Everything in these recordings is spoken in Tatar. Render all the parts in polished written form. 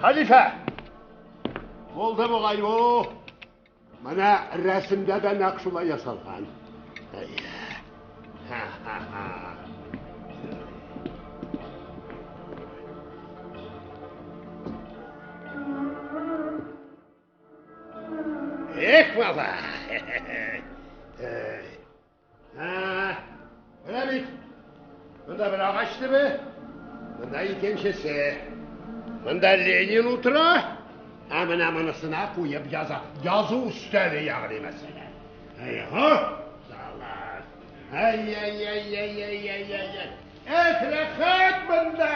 Хәлифә! Булды бугай бу. Менә рәсемдә дә нәкъ шулай ясалган. Ха-ха-ха. Эх, баба! Менә бит. Монда бер агач төбе, монда икенчесе. Монда Ленин утыра, ә менә монысына куеп яза. Язу өстәле, ягъни мәсәлән. Әй, һо! Салат. Ай-яй-яй-яй-яй-яй-яй. Эх, рәхәт монда!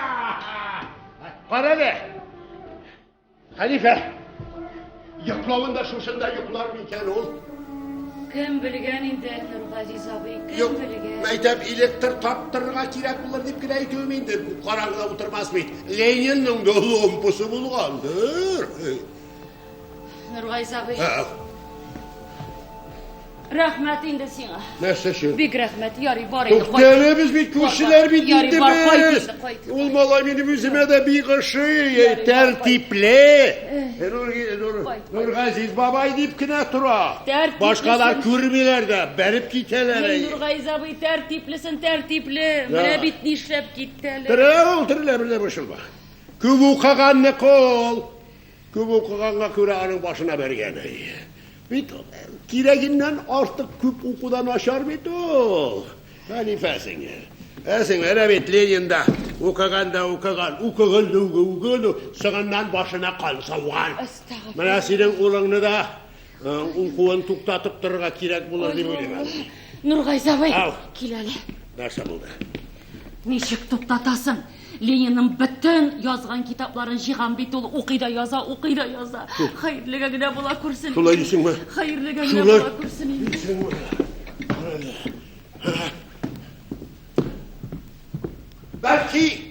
Кара әле. Хәнифә, йоклавын да шушында йоклар микән ул? Кем белгән инде, Нургазиз абый, кем Юк, белгән? Мәйтәм, электр таптырырга кирәк булыр дип кенә әйтүем инде. Караңгыда утырмас бит. Ленинның да лампасы булгандыр. Нургазиз абый. Ә, Рәхмәт инде сиңа. Нәрсә өчен? Бик рәхмәт. Ярый, бар инде. Тукта әле, без бит күршеләр бит Ярый, инде бар, кайт без. инде, кайт. Ул малай минем үземә дә бик ошый, Ярый, бар, тәртипле. Кайт, кайт. Нургазиз бабай дип кенә тора. Тәртиплесен. Башкалар күрмиләр дә, бәреп китәләр. Эй, Нургазиз абый, тәртиплесен, тәртипле. Менә бит нишләп китте әле. Терелә ул, терелә, бер дә борчылма. Күп укыганны кол. Күп укыганга күрә аның башына бәргән. Бит кирәгеннән артык күп уку да начар бит ул. Хәнифә сеңел. Ә сеңел, әнә бит Ленин да укыган да укыган, укыган да укыган, соңыннан башына кан сауган. Менә синең улыңны да укуын туктатып торырга кирәк булыр дип уйлыйм. Нургайз абый, Ау. кил әле. Нәрсә булды? Ничек туктатасың? Ленинның бөтен язган китапларын җыйган бит ул, укый да яза, укый да яза. Хәерлегә генә була күрсен. Шулай дисеңме? Хәерлегә генә Шулай була күрсен инде. дисеңме? Бәлки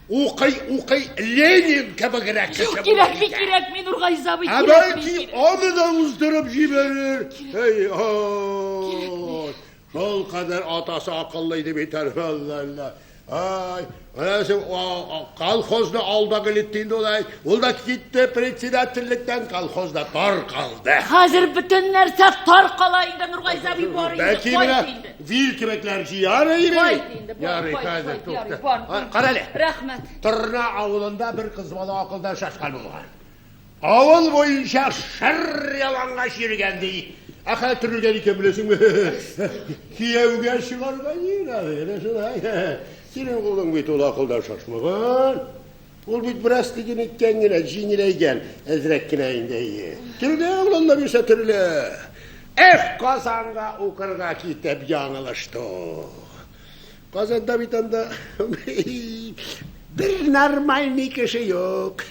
укый-укый Ленин кебегрәк кеше Юк, булыр кирәкми, икән. кирәкми, Нургайз абый, Ә кирәкми. бәлки аны да уздырып җибәрер. Эй, ой. Шул кадәр атасы акыллы иде бит әле. Алла, Алла. Ай, менә син колхозны алдагы итте инде ул. Ай. Ул да китте председательлектән, колхоз да таркалды. Хәзер бөтен нәрсә таркала инде, Нургайз абый, бар инде, Бәлки кайт менә инде. вил кебекләр җыяр иде. Кайт инде, бар, Ярый, кайт, хәзер кайт, ярый, тукта. бар. А, Кара әле. Рәхмәт. Торна авылында бер кыз бала акылдан шашкан булган. Авыл буенча шыр ялангач йөргән ди. Ә хәл төрелгән икән беләсеңме? Кияүгә чыгарга җыена ди. Әнә шулай. Синең улың бит ул акылдан шашмаган. Ул бит бераз тиген иткән генә, җиңеләйгән, әзрәк кенә инде. Төрелә ул, Алла бирсә төрелә. Эх, Казанга укырга китеп яңылышты. Казанда бит анда бер нормальный кеше юк.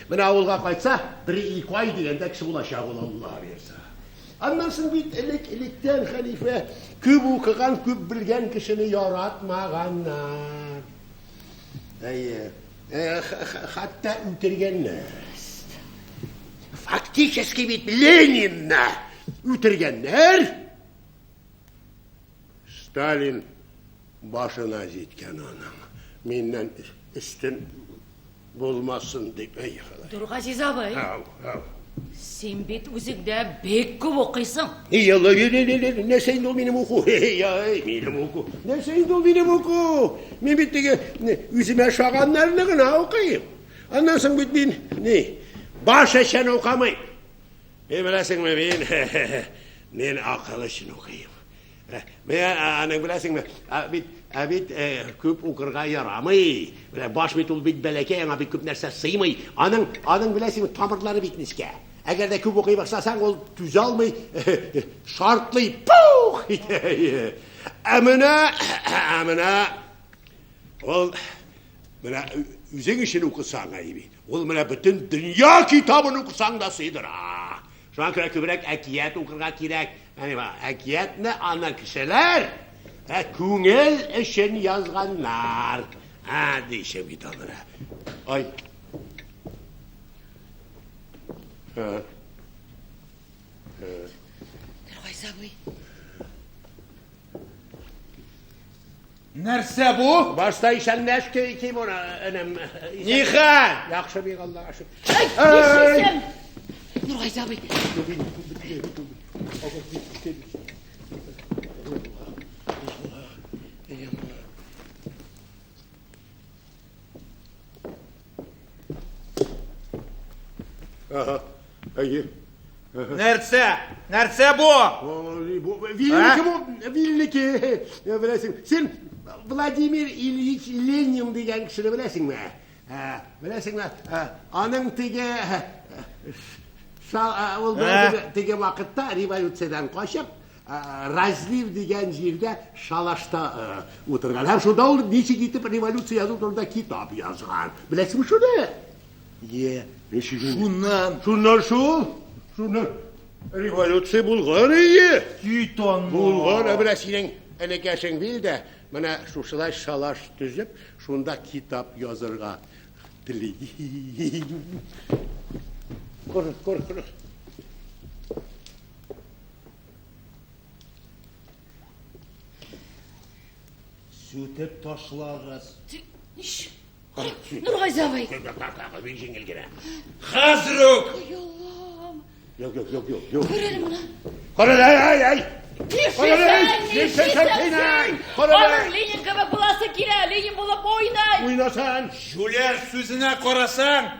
Менә авылга кайтса, бер-ике ай дигәндә кеше булачак ул, Алла бирсә. Аннан соң бит элек-электән хәлифә күп укыган, күп белгән кешене яратмаганнар. Әйе, хәтта үтергәннәр. Фактически бит Ленинны үтергәннәр. Сталин башына җиткән аның. Миннән өстен булмасын дип, әй Ходай. Нургазиз абый. Ау, ау. Син бит үзең дә бик күп укыйсың. Эй, Алла, ле, ле, ле, ле, нәрсә инде ул минем уку? Эй, ай, минем уку. Нәрсә инде ул минем уку? Мин бит теге үземә ошаганнарны гына укыйм. Аннан соң бит мин ни, баш өчен укымыйм. Мин беләсеңме, мин мин акыл өчен укыйм. Менә аның беләсеңме, бит ә бит күп укырга ярамый. Менә баш бит ул бик бәләкәй, аңа бик күп нәрсә сыймый. Аның аның беләсеңме, тамырлары бик нечкә. Әгәр дә күп укый башласаң, ул түзә алмый, шартлый, пух итә. Ә менә, ә менә ул менә үзең өчен укысаң, әй бит. Ул менә бөтен дөнья китабын укысаң да сыйдыра. Шуңа күрә күбрәк әкият укырга кирәк. Әни ба, әкиятне аны кешеләр ә, күңел өчен язганнар. Ә, дишә бит аны. Ай. Ә. Нургайз абый. Нәрсә бу? Башта исәнләш ким аны, энем. Нихәл? Яхшы бик, Аллага шөкер. Әй, нишлисең? Нургайз абый. Ага, әйе. Нәрсә? Нәрсә бу? Вилнеке бу, вилнеке. Беләсең, син Владимир Ильич Ленин дигән кешене беләсеңме? Беләсеңме? Аның теге ул теге вакытта революциядән качып, Разлив дигән җирдә шалашта утырган. Һәм шунда ул ничек итеп революция язу турында китап язган. Беләсеңме шуны? Е, Ничек? Шуннан. Шуннан шул. Шуннан революция булган ие. Кит аннан. Булган, ә менә синең энекәшең бил дә, менә шушылай шалаш төзеп, шунда китап язырга тели. Күр, күр, күр. Сүтеп ташлагыз. Ниш? Нургайз абый. Бик җиңел генә. Хәзер үк! Ай, Аллам. Юк, юк, юк, юк, юк. Күр әле моны. Кара, әй, әй, әй. Нишлисең? Нишлисең син, әй? Кара, Аның әй. Ленин кебек буласы килә, Ленин булып уйнай. Уйнасан. Җүләр сүзенә карасаң,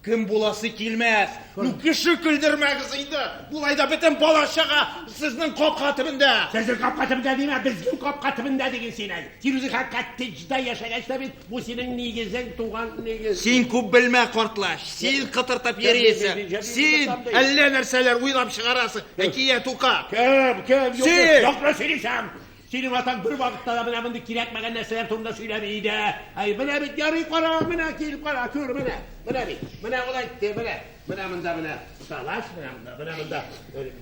кем буласы килмәс. Ну, кеше көлдермәгез инде. Болай да бөтен бала-чага сезнең капка төбендә. Сезнең капка төбендә димә, безнең капка төбендә диген син әй. Син үзең коттеджда яшәгәч тә бит, бу синең нигезең, туган нигез. Син күп белмә, картлач. Син кытыртып йөрисең. Син әллә нәрсәләр уйлап чыгарасың. Әкият ука. Кем, кем? Юк, Син! юк, юк, сөйлисәм. Синең атаң бер вакытта да менә мондый кирәкмәгән нәрсәләр турында сөйләми иде. Әй, менә бит ярый кара, менә килеп кара, күр менә. Менә бит. Менә ул әйтте, менә. Менә монда менә шалаш, менә монда, менә монда.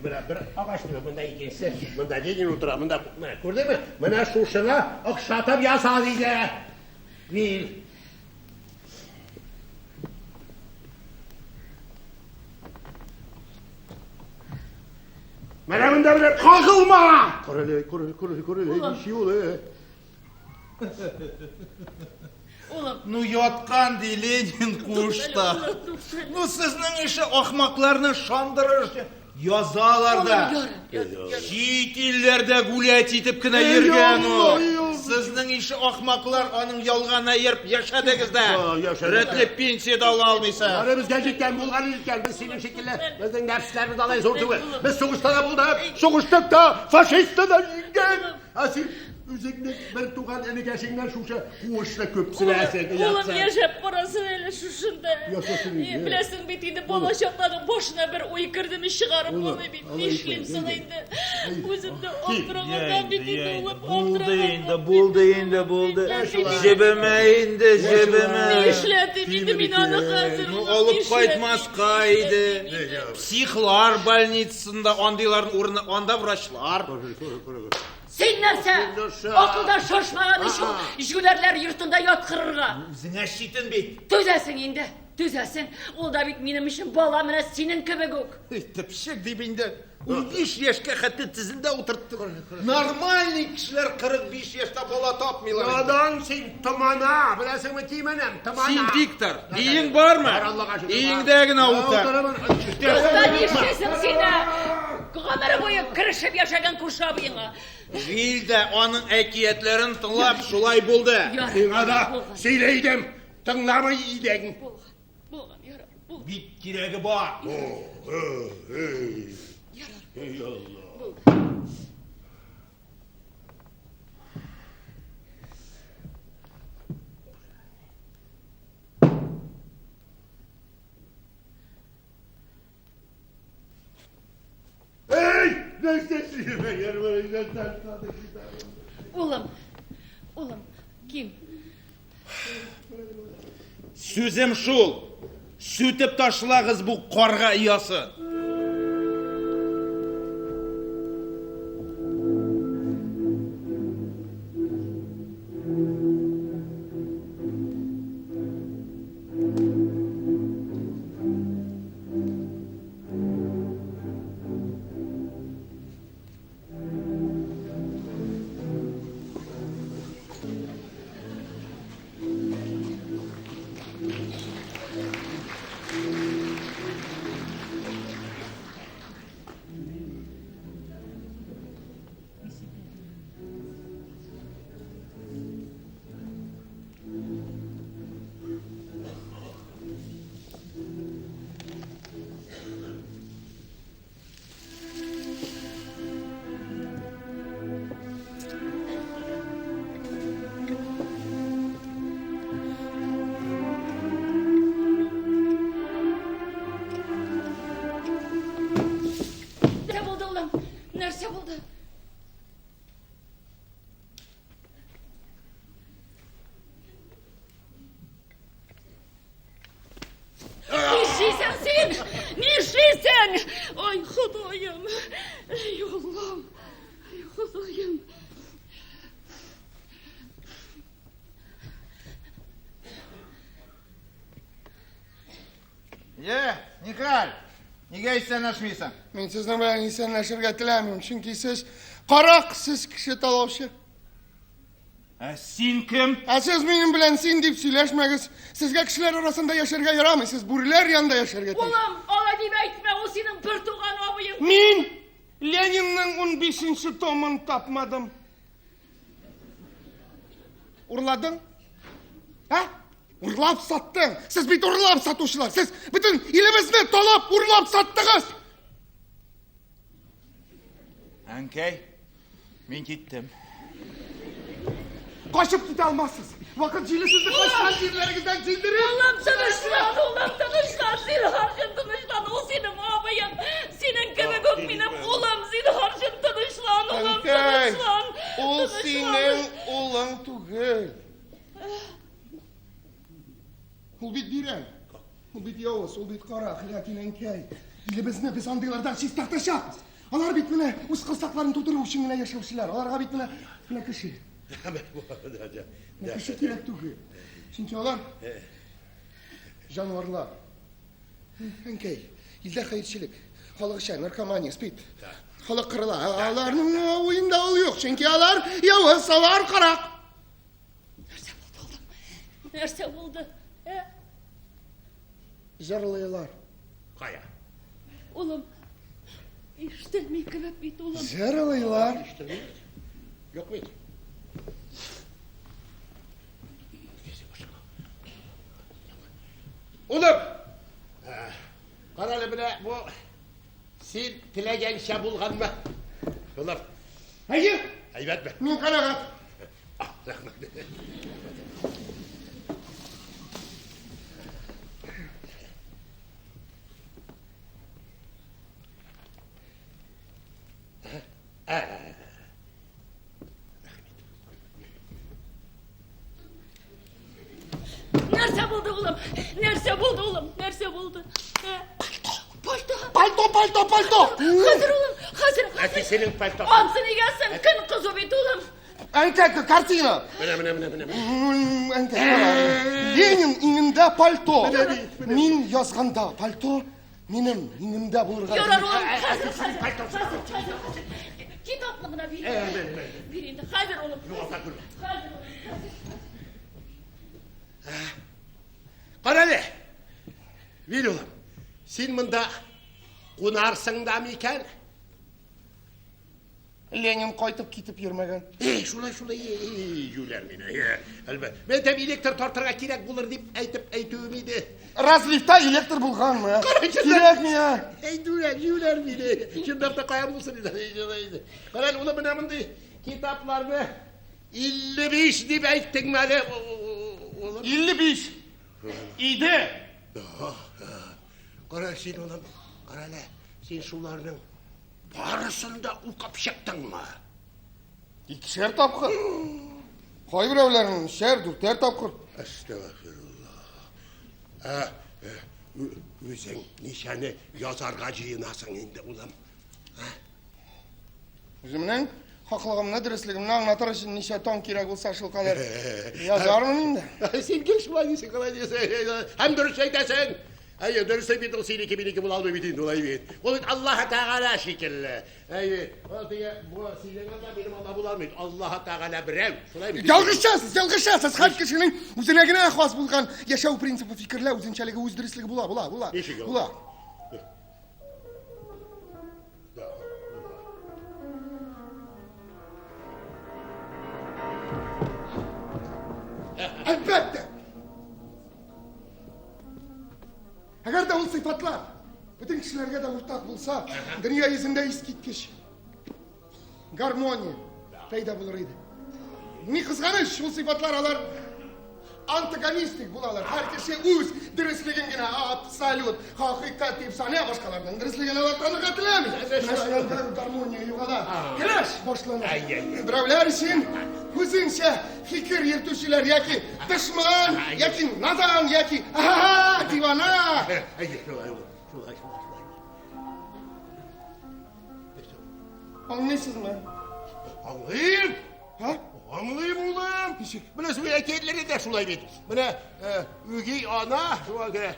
Менә бер агач төбе, монда икенчесе, монда Ленин утыра, монда менә күрдеңме? Менә шушына охшатып яса диде. Вил. Менә монда менә кагылма! Карале, карале, карале, карале, ничек ул, э? Улым. Ну, яткан ди Ленин кушта. Улым, туктале. Ну, сезнең ише ахмакларны шандырыр өчен язалар да. Улым, ярар, ярар. Чит илләрдә гулять итеп кенә Эй, йөргән ул. Алла, эй, Алла. Сезнең ише ахмаклар аның ялганына ияреп яшәдегез дә. А, яшәдек. Рәтле пенсия дә ала алмыйсыз. Ары безгә җиткән, булганы җиткән. Без синең шикелле, безнең нәфсләребез алай зур түгел. Без сугышта да булдык, сугыштык та, фашистны да җиңдек. Ә син үзеңнең бер туган энекәшеңнән шушы куышны күпсенәсең. Улым, яшәп карасын әле шушында. Яшәсен инде. Беләсең бит инде бала чакларның башына бер уй кердеме чыгарып Улым, булмый бит. алай Нишлим итмә, соң әйдә. инде? Үзем дә аптыраганнан бит инде, улым, Булды аптыраганнан инде, бит. булды инде, булды. Нишләтим? Җебемә инде, җебемә. Нишләтим инде мин аны хәзер, Ну, улым, алып нишләтим? кайтмаска иде. Нишләтим инде? Психлар больницасында андыйларның урыны, анда врачлар. Син нәрсә? Нәрсә? Акылдан шашмаган шул җүләрләр йортында яткырырга. Үзеңә читен бит. Түзәсең инде, түзәсең. Ул да бит минем өчен бала менә синең кебек үк. Эй, Төпчек дип инде. 15 яшькә хәтта тезендә утыртты. Нормальный кешеләр 45 яшьтә бала тапмыйлар. инде. Надан син томана, беләсеңме кименем, томана. Син диктор, өең бармы? Бар, Аллага шөкер, бар. Өеңдә генә утыр. Утырамын. Тукта, нишлисең син? Гомере буе керешеп яшәгән күрше абыеңа. Вил дә аның әкиятләрен тыңлап шулай булды. Ярар, Сиңа да булган, сөйли идем, тыңламый идең. булган, булган, ярар, булган, Бик кирәге бар. ярар. Ey Allah. Булган. Ey! Нәрсә Улым, улым, ким? Сүзем шул. Сүтеп ташлагыз бу карга оясын. Итәсең? Ай, Ходаем! Эй, Аллам! Ай, Ходаем! Е, Нихәл, нигә исәнләшмисең? Мин сезнең белән исәнләшергә теләмим, чөнки сез карак, сез кеше талаучы. Ә син кем? Ә сез минем белән син дип сөйләшмәгез. Сезгә кешеләр арасында яшәргә ярамый, сез бүреләр янында яшәргә тиеш. Улым, алай дип әйтмә, ул синең бертуган абыең. Мин Ленинның 15 томын тапмадым. Урладың? Ә? Урлап саттың. Сез бит урлап сатучылар. Сез бөтен илебезне талап, урлап саттыгыз. Әнкәй, мин киттем. Качып китә алмассыз. Вакыт җиле сезне качкан җирләрегездән җилдерер. Улым, тынычлан, улым, тынычлан, зинһар өчен тынычлан, ул синең абыең, синең кебек үк минем улым, зинһар өчен тынычлан, улым, Әнкәй, тынычлан. ул тынычлан. синең улың түгел. Ул бит бирән. Ул бит явыз, ул бит карак, ләкин әнкәй, илебезне без андыйлардан чистартачакбыз. Алар бит менә үз корсакларын тутыру өчен генә яшәүчеләр. Аларга бит менә менә кеше. Менә кеше кирәк түгел. Чөнки алар җанварлар. Әнкәй, илдә хәерчелек, халык эчә, наркомания, спид. Халык кырыла. Аларның уенда ул юк, чөнки алар явыз, алар карак. Нәрсә булды, улым? Нәрсә булды? Ә? Җырлыйлар. Кая? Улым, ишетелми кебек бит, улым. Җырлыйлар. Ишетелми бит. Юк бит. Улым! Кара әле менә бу син теләгәнчә булганмы? Улым, Әйе, әйбәтме? мин канәгать. Рәхмәт. Нәрсә булды, улым? Нәрсә булды, улым? Нәрсә булды? Ә? Пальто, пальто. Пальто, пальто, пальто. Хәзер, улым, хәзер. Әтисенең пальтосы. Ансы нигәсең? Көн кызу бит, улым. Әнкәй, картина. Менә, менә, менә, менә. Әнкәй, кара. Ленин иңендә пальто. Мин язганда пальто минем иңемдә булырга. Ярар, улым, хәзер, хәзер, хәзер, хәзер. Китапны гына бир. Бир инде, хәзер, улым. Югалта күрмә. Хәзер, улым, хәзер. Кара әле. Вил улым, син монда кунарсың да микән? Ленин кайтып китеп йөрмәгән. Эй, шулай, шулай, эй, юләр мине. Әлбәт. Мен дә электр тартырга кирәк булыр дип әйтеп әйтүем иде. Разливта электр булганмы? Карачы, Кирәкми, ә? Эй, юләр, юләр мине. Чынлап та каян булсын иде. Эй, Кара әле, улым, менә мондый китапларны 55 дип әйттеңме әле, улым? 55. Иде. Кара син, улым, кара әле, син шуларның барысын да укып чыктыңмы? Икешәр тапкыр. Кайберәүләрнең өчәр, дүртәр тапкыр. Әстәгъфирулла. Ә, үзең ничәне язарга җыенасың инде, улым? Үземнең хаклыгымны, дөреслегемне аңлатыр өчен ничә том кирәк булса шул кадәр язармын инде. Син гел шулай дисең, шулай дисең. Һәм дөрес әйтәсең. Әйе, дөрес бит ул синеке минеке була алмый бит инде, улай бит. Ул бит Аллаһ Тәгалә шикелле. Әйе, ул теге бу синең Алла, минем Алла була алмый. Аллаһ Тәгалә берәү. Шулай бит. Ялгышасыз, ялгышасыз. Һәр кешенең үзенә генә хас булган яшәү принцибы, фикерләү үзенчәлеге, үз дөреслеге була, була, була. Ничек ул? Була. Да, була. Әлбәттә. Әгәр дә ул сыйфатлар бөтен кешеләргә дә уртак булса, дөнья йөзендә искиткеч гармония пәйда булыр иде. Ни кызганыч, шул сыйфатлар алар антагонистик булалар. Һәр кеше үз дөреслеген генә абсолют хакыйкать дип саный, башкаларның дөреслеген алар танырга теләми. Менә шуннан гармония югала. Көрәш башлана. Берәүләр өчен үзенчә фикер йөртүчеләр яки дошман, яки надан, яки дивана. Әйе, шулай ул. Шулай, шулай, шулай. Аңлыйсызмы? Аңлыйм. Һа? Аңлыйм, улым. Ничек? Менә әкиятләрдә дә шулай бит. Менә үги ана, шуңа күрә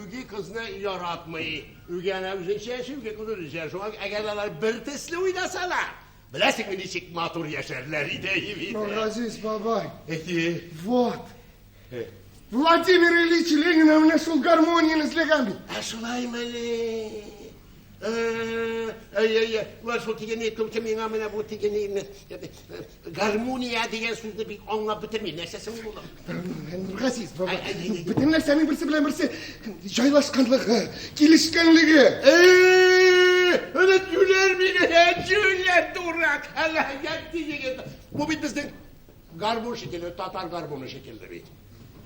үги кызны яратмый. Үги ана үзенчә яши, үги кыз үзенчә. Шуңа әгәр алар бер төсле уйнасалар, беләсеңме ничек матур яшәрләр иде бит. Нургазиз бабай, Әйе. вот. Владимир Ильич Ленин менә шул гармонияне эзләгән бит. Ә шулаймыни? Әй, әй, әй, шул дигән әйтүче миңа менә бу дигән гармония дигән сүзне бик аңлап бетермим. Нәрсәсе ул, улым? Нургазиз бабай, Әй, әй, әй. бөтен нәрсәнең берсе белән берсе җайлашканлыгы, килешкәнлеге. Әнә җүләр мине, җүләр дурак. Әллә ятты егет. Бу бит безнең гармун шикелле, татар гармуны шикелле бит.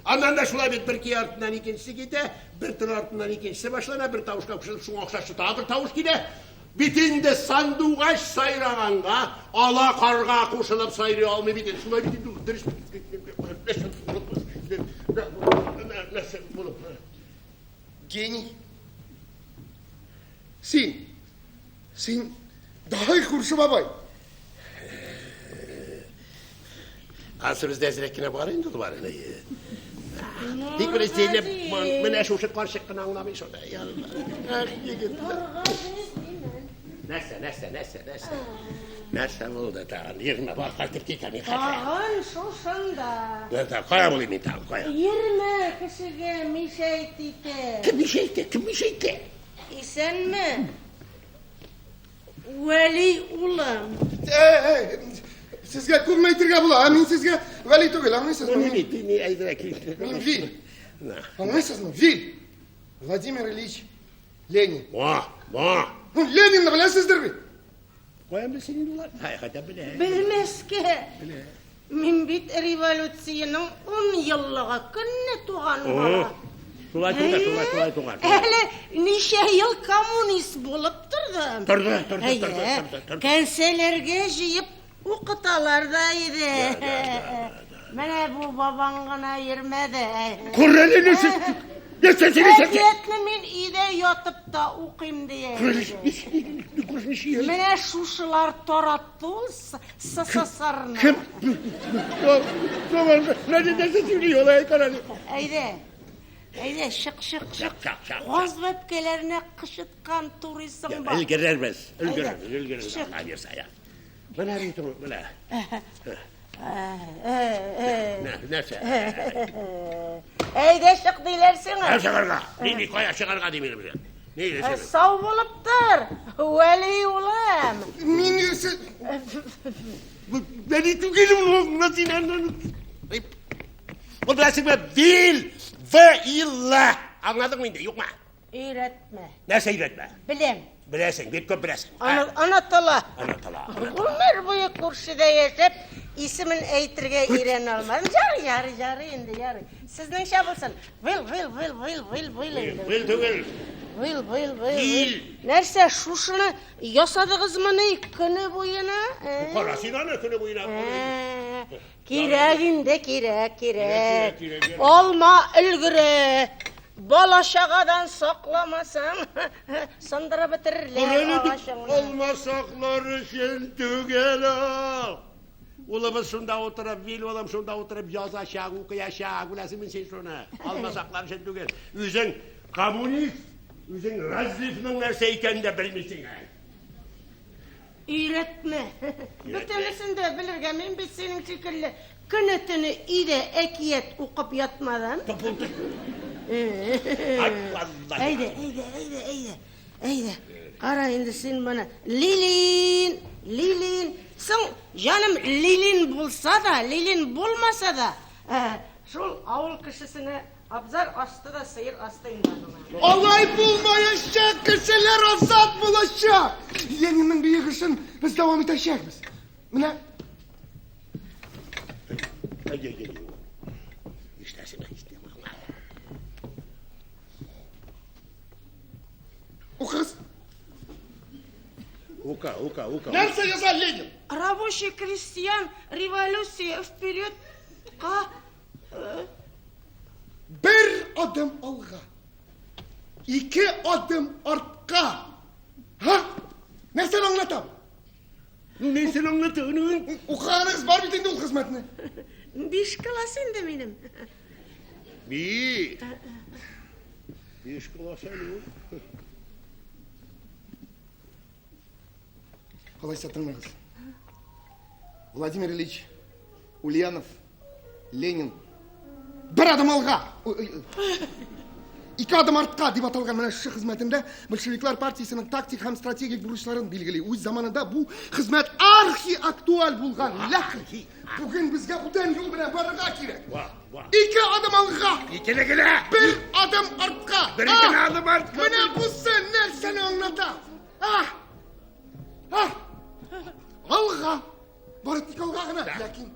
Аннан да шулай бит бер көй артыннан икенчесе китә, бер тын артыннан икенчесе башлана, бер тавышка кушылып шуңа охшаш тагы бер тавыш килә. Бит инде сандугач сайраганга ала карга кушылып сайрый алмый бит. инде. Шулай бит инде ул, дөрес. Нәрсә булып? Гений. Син, син даһи күрше бабай. Ансы бездә әзрәк кенә бар инде ул бар. Тик менә сине менә шушы карчык кына аңламый шуны. Ах, егет. Нәрсә, нәрсә, нәрсә, нәрсә? Нәрсә булды тагын? Йөрмә, бар кайтып китәм мин хәзер. Тагын шушында. Нәрсә, кая булыйм мин тагын, кая? Йөрмә кешегә мишәйт итеп. Кем мишәйтте? Кем мишәйтте? Исәнме? Вәли улым. Әй, әй, сезгә күпме әйтергә була, ә мин сезгә Вәли түгел, аңлыйсызмы? Мин Мин, бит, мин әйдерәк. мин Вил. На. Аңлыйсызмы? Вил. Владимир Ильич Ленин. Ба, ба. Ну, Ленинны беләсездер бит. Каян белсен инде улар? Һай, хәтта белә. Белмәскә. Мин бит революциянең 10 еллыгы көнне туган бала. Шулай туган, шулай, шулай туган. Әле ничә ел коммунист булып тордым. Торды, торды, Әйе, торды, торды, торды. Кәнсәләргә җыеп укыталар да иде. Менә бу бабаң гына йөрмәде. Күрәле нәрсә? Нәрсә сөйлисең? Әкиятне мин өйдә ятып та укыйм дия. Менә шушылар таратты ул СССРны. Кем? Нәрсә сөйли ул, әй, карале. Әйдә. Әйдә, чык, чык, чык. Чык, чык, чык. Каз бәбкәләренә кычыткан турыйсың ба. Өлгерербез, өлгерербез, өлгерербез. Чык. Алла бирсә, я. Менә бит ул, менә. Нәрсә? Әйдә, чык диләр сиңа. Кая чыгарга? Ни, кая чыгарга дим мин. Ни дисең? Сау булып тор, Вәли улым. Мин сез Вәли түгел ул, менә син аннан. Бу беләсеңме? Вил, В И Л. Аңладыңмы инде, юкмы? Өйрәтмә. Нәрсә өйрәтмә? Беләм. Беләсең, бик күп беләсең. Ана тала. Ана тала. Гомер буе күршедә яшәп, исемен әйтергә өйрәнә алмадым. Ярый, ярый, ярый инде, ярый. Сезнеңчә булсын. Вил, вил, вил, вил, вил, вил инде. Вил түгел. Вил, вил, вил. Вил. Нәрсә, шушыны ясадыгызмыни көне буена? Кара син аны көне буена. Кирәк инде, кирәк, кирәк. Кирәк, кирәк. Алма өлгерә. Бала чагадан сакламасаң, сындырып бетерерләр агачыңны. Алма саклар өчен түгел ул. Улыбыз шунда утырып, Вил улым шунда утырып язачак, укыячак, беләсеңме син шуны? Алма саклар өчен түгел. Үзең коммунист, үзең разливның нәрсә икәнен дә белмисең. Өйрәтмә. Бөтенесен дә белергә мин бит синең шикелле көне төне өйдә әкият укып ятмадым. Топылды. Әйдә, әйдә, әйдә, әйдә. Әйдә. Кара инде син моны. Лилин, Лилин. Соң, җаным, Лилин булса да, Лилин булмаса да, шул авыл кешесенә абзар асты да сыер асты инде аның. Алай булмаячак, кешеләр азат булачак. Ленинның бөек эшен без дәвам итәчәкбез. Менә Ай, ай, ай. Нишләсең, нишләсең? укыгыз. Ука, ука, ука. Нәрсә яза Ленин? Рабочий крестьян, революция вперед. Ка. Бер адым алга, ике адым артка. Ну, нәрсәне аңлата? Ну, Укыганыгыз бар бит инде ул хезмәтне. Биш класс инде минем. Биш. Биш класс әле ул. Алайса тыңлагыз. Владимир Ильич Ульянов, Ленин. Бер адым алга! Ой, ой, ой. Ике адым артка дип аталган менә шушы хезмәтендә большевиклар партиясенең тактик һәм стратегик бурычларын билгели. Үз заманында бу хезмәт архи актуаль булган. Ләкин бүген безгә бүтән юл белән барырга кирәк. Ва, ва. Ике адым алга! Икене генә! Бер адым артка! Бер А! генә адым артка. Менә бусы нәрсәне аңлата? А! А! Алга! Бары тик алга гына. Ләкин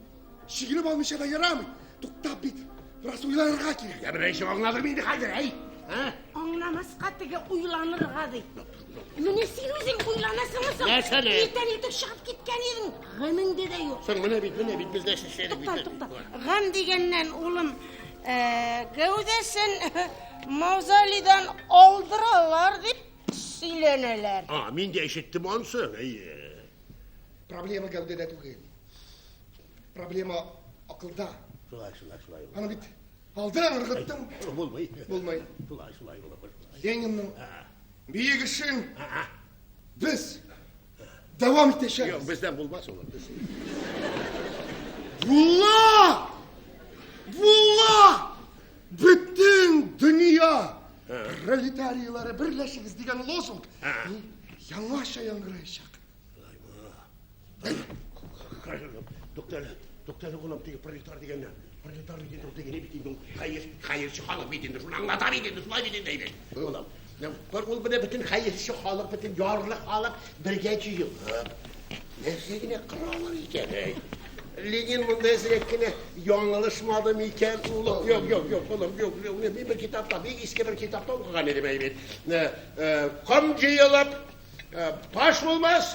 чигенеп алмыйча да ярамый. Туктап бит. Бераз уйланырга кирәк. Я менә ничек аңладым инде хәзер, әй. А? Аңламаска теге уйланырга ди. Менә син үзең уйланасыңмы соң? Нәрсәне? Иртән иртүк чыгып киткән идең. Гамеңдә дә юк. Соң менә бит, менә бит без нәрсә эшләдек Тукта, бит. тукта. Гам дигәннән, улым, гәүдәсен мавзолейдан алдыралар дип сөйләнәләр. А, мин дә ишеттем ансы. Әйе. Проблема гәүдәдә түгел. Проблема акылда. Шулай, шулай, шулай. Аны бит алдың, ыргыттың. Булмый. Булмый. Шулай, шулай була. шулай. Ленинның бөек эшен А, без дәвам Юк, итәчәкбез. бездән булмас ул. Без- Була! Була! Бөтен дөнья пролетарийлары берләшегез дигән лозунг яңача яңгыраячак. Туктале, туктале, улым, теге пролетар дигәннән. Пролетар дигән ул теге ни бит инде ул хәер, хәерче халык бит инде, шуны аңлата бит инде, шулай бит инде әйбәт. Улым, бер ул менә бөтен хәерче халык, бөтен ярлы халык бергә җыелып, нәрсә генә кыралар икән, әй. Ленин монда әзрәк кенә яңылышмады микән, улым? Юк, юк, юк, улым, юк, юк. Мин бер китапта, бик иске бер китапта укыган идем әйбәт. Ком җыелып, баш булмас,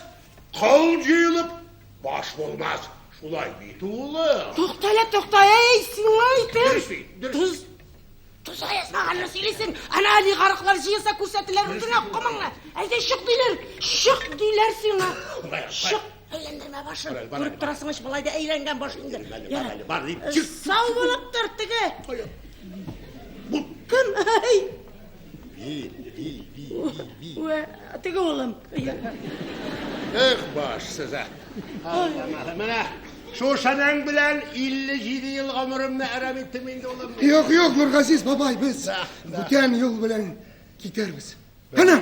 кол җыелып, баш булмас. Шулай бит, улым. Тукта әле, тукта, әй, сиңа әйтәм. Дөрес бит, дөрес. Тоз, тозга язмаганны сөйлисең. Ана олигархлар җыелса күрсәтеләр үзеңә комыңны. Әйдә чык диләр, чык диләр сиңа. Бар, бар. Чык, әйләндермә башын. Бар әле, бар Күреп әле, торасың ич, болай да әйләнгән баш инде. Бар әле, Ярар. бар әле, бар дип, чык. Сау булып тор теге. Кая? Кем? Әй, Би, би, би, би, би. үә, теге улым. Эх, башсыз, а. Менә шушының белән 57 ел гомеремне әрәм иттем инде, улым. Юк, юк, Нургазиз бабай, без Да, да. бүтән юл белән китәрбез. Әнә!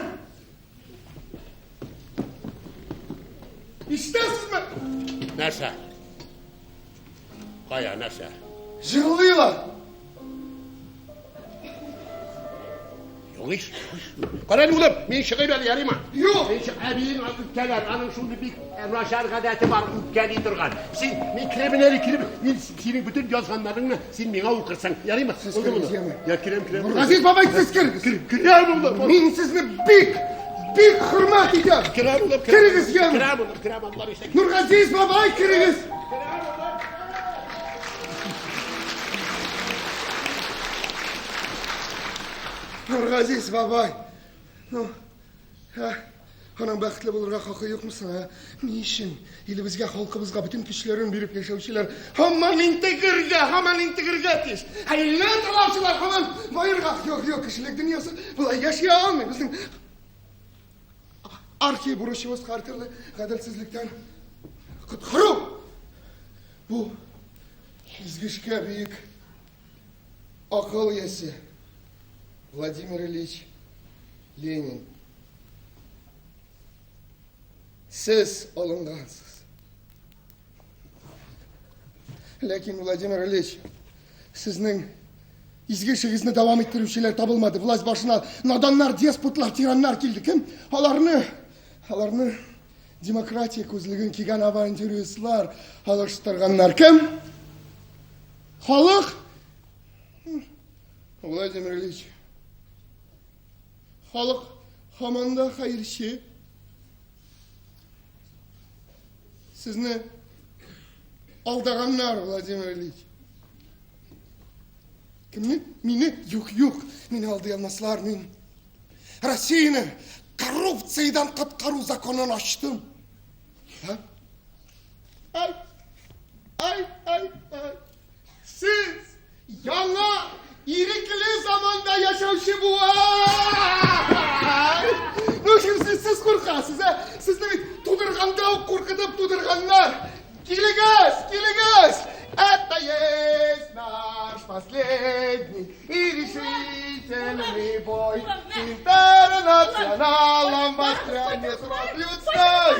Ишетәсезме? Нәрсә? Кая, нәрсә? Җырлыйлар. Юк ич. Кара әле, улым, мин чыгыйм әле, ярыймы? Юк. Мин чык, әбиең үпкәләр, аның шундый бик начар гадәте бар, үпкәли торган. Син, мин керәмен әле, керәмен. Мин синең бөтен язганнарыңны син миңа укырсың, ярыймы? Сез Булдымы? керегез, яме. Я керәм, керәм. Нургазиз бабай, сез керегез. Керәм, улым. Мин сезне бик, бик хөрмәт итәм. Керәм, улым, керәм. Керегез, яме. Керәм, улым, керәм, Алла бирсә. Нургазиз бабай, керегез. Нургазиз бабай. Ну, ә, аның бәхетле булырга хакы юкмы соң, ә? Ни өчен илебезгә, халкыбызга бөтен көчләрен биреп яшәүчеләр һаман интегергә, һаман интегергә тиеш. Ә илне талаучылар һаман баерга. Юк, юк, кешелек дөньясы болай яши алмый. Безнең архи бурычыбыз һәртөрле гаделсезлектән коткару. Бу изге эшкә бөек акыл иясе Владимир Ильич Ленин. Сез алынгансыз. Ләкин Владимир Ильич, сезнең изге эшегезне дәвам иттерүчеләр табылмады. Власть башына наданнар, деспотлар, тираннар килде. Кем? Аларны, аларны демократия күзлеген кигән авантюристлар алыштырганнар. Кем? Халык? Владимир Ильич, халык һаман да хәерче. Сезне алдаганнар, Владимир Ильич. Кемне? Мине? Юк, юк. Мине алдый алмаслар. Мин Россияне коррупциядән коткару законын ачтым. Ха? Ай, ай, ай, ай. Сез яңа ирекле заманда яшәүче буын! Ну, сез, сез куркасыз, ә? Сезне бит тудырганда ук куркытып тудырганнар. Килегез, килегез! Это есть наш последний и решительный бой. С интернационалом воспрянет род людской.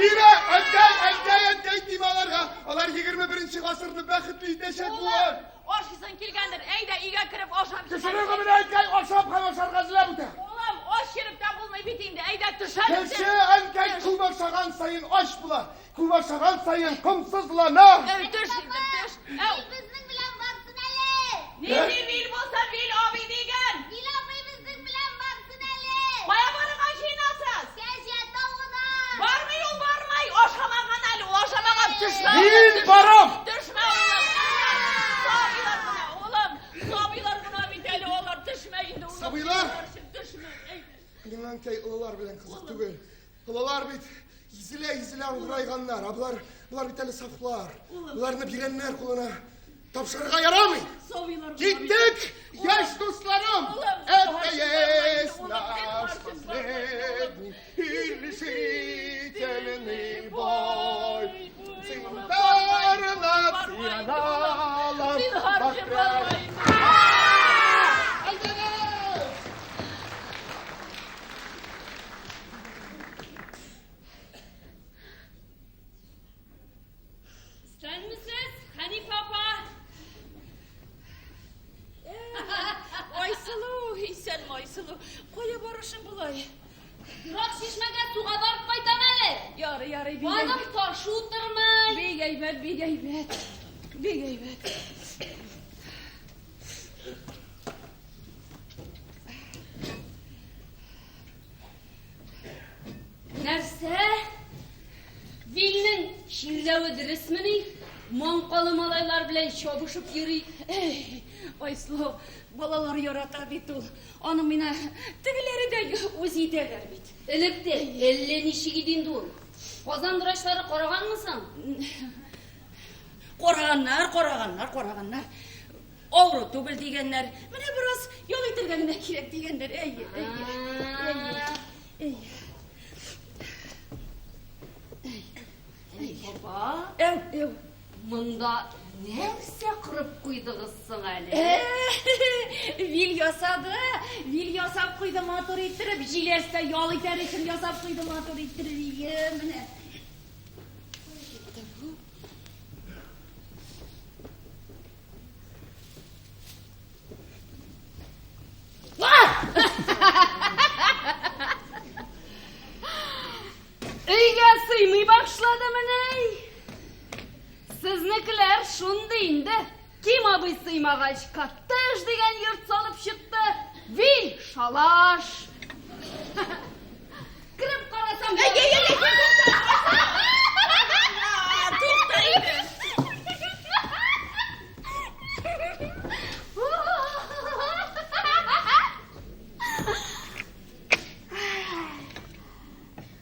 Димә, әнкәй, әнкәй, әнкәй димә аларга. Алар 21 гасырны бәхетле итәчәк буын. Ашыйсың килгәндер, әйдә өйгә кереп ашап Кешенең гомере әнкәй ашап һәм ашарга эзләп үтә. Улым, аш йөреп тә булмый бит инде. Әйдә төш әле. Кеше әнкәй күп ашаган саен ач була, күп ашаган саен комсызлана. Әй, төш инде, төш. Әү. Безнең белән барсын әле! Нинди вил булса вил абый диген. Вил абый безнең белән барсын әле! Кая барырга җыенасыз? Кәҗә тавына! Бармый ул, бармый. Ашамаган әле, ул ашамаган. Төшмә. Мин улым, төшмә. барам. Төшмә, улым. Сабыйлар гына, улым. Сабыйлар гына бит әле алар. Төшмә инде, улым. Сабыйлар? Төшмә. Әйдә. Миңа әнкәй олылар белән кызык түгел. Олылар бит изелә-изелә аңгырайганнар. Ә болар, болар бит әле сафлар. Боларны бирәннәр кулына тапшырырга ярамый. Сабыйлар гына бит. Киттек, яшь дусларым! Улым, Это есть улым, наш улым, последний и решительный бой. С интернационалом Зинһар, воспрянет. барма инде. Әйдәгез! Исәнмесез, Хәнифә апа. Айсылу, исәнме Айсылу. Кая барышың болай? Ерак чишмәгә суга барып кайтам әле. Ярый, ярый, бик Аның ташы утырмый. Бик әйбәт, бик әйбәт. Бик әйбәт. Нәрсә? Вилнең чирләве дөресмени? Маңкалы малайлар белән чабышып йөри. Эй, Айсылу, балалар ярата бит ул. Аның мина тегеләре дә үз итәләр бит. Элек тә әллә ничек иде инде ул. Казан врачлары караганмы соң? Караганнар, караганнар, караганнар. Авыру түгел дигәннәр. Менә бераз ял итәргә генә кирәк дигәннәр. Әйе, әйе. Әйе. Әйе. Апа, Әү, әү. монда нәрсә корып куйдыгыз соң әле? Вил ясады, вил ясап куйды матур иттереп, җиләстә ял итәр өчен ясап куйды матур иттереп, ие, менә. Өйгә сыймый башладымыни? Сезнекеләр шундый инде. Ким абый сыймагач, коттедж дигән йорт салып чыкты. Вил шалаш. Кереп карасам, Әй, әй, әй, әй, тукта инде.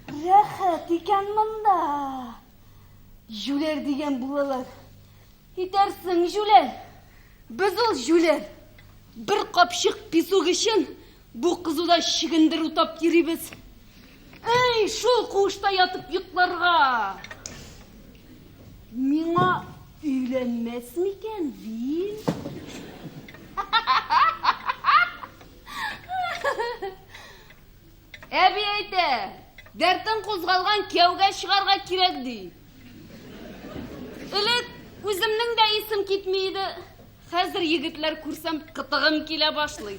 Рәхәт икән монда. Җүләр дигән булалар. Итәрсең җүләр. Без ул җүләр. Бер капчык песок өчен бу кызуда чөгендер утап йөрибез. Әй, шул куышта ятып йокларга. Миңа өйләнмәс микән, Вил? Әби әйтә, дәртең кузгалган кияүгә чыгарга кирәк ди. Элек үземнең дә исем китми иде. Хәзер егетләр күрсәм кытыгым килә башлый.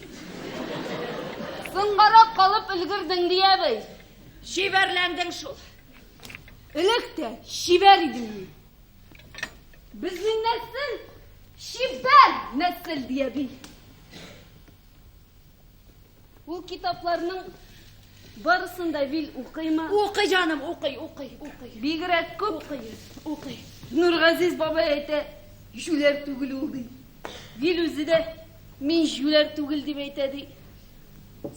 Соңгарак калып өлгердең ди әби. Чибәрләндең шул. Элек тә чибәр идем мин. Безнең нәсел чибәр нәсел ди әби. Ул китапларның барысын да Вил укыймы? Укый җаным, укый, укый, укый. Бигрәк күп. Укый, укый. Нургазиз бабай әйтә, җүләр түгел ул ди. Вил үзе дә мин җүләр түгел дип әйтә ди.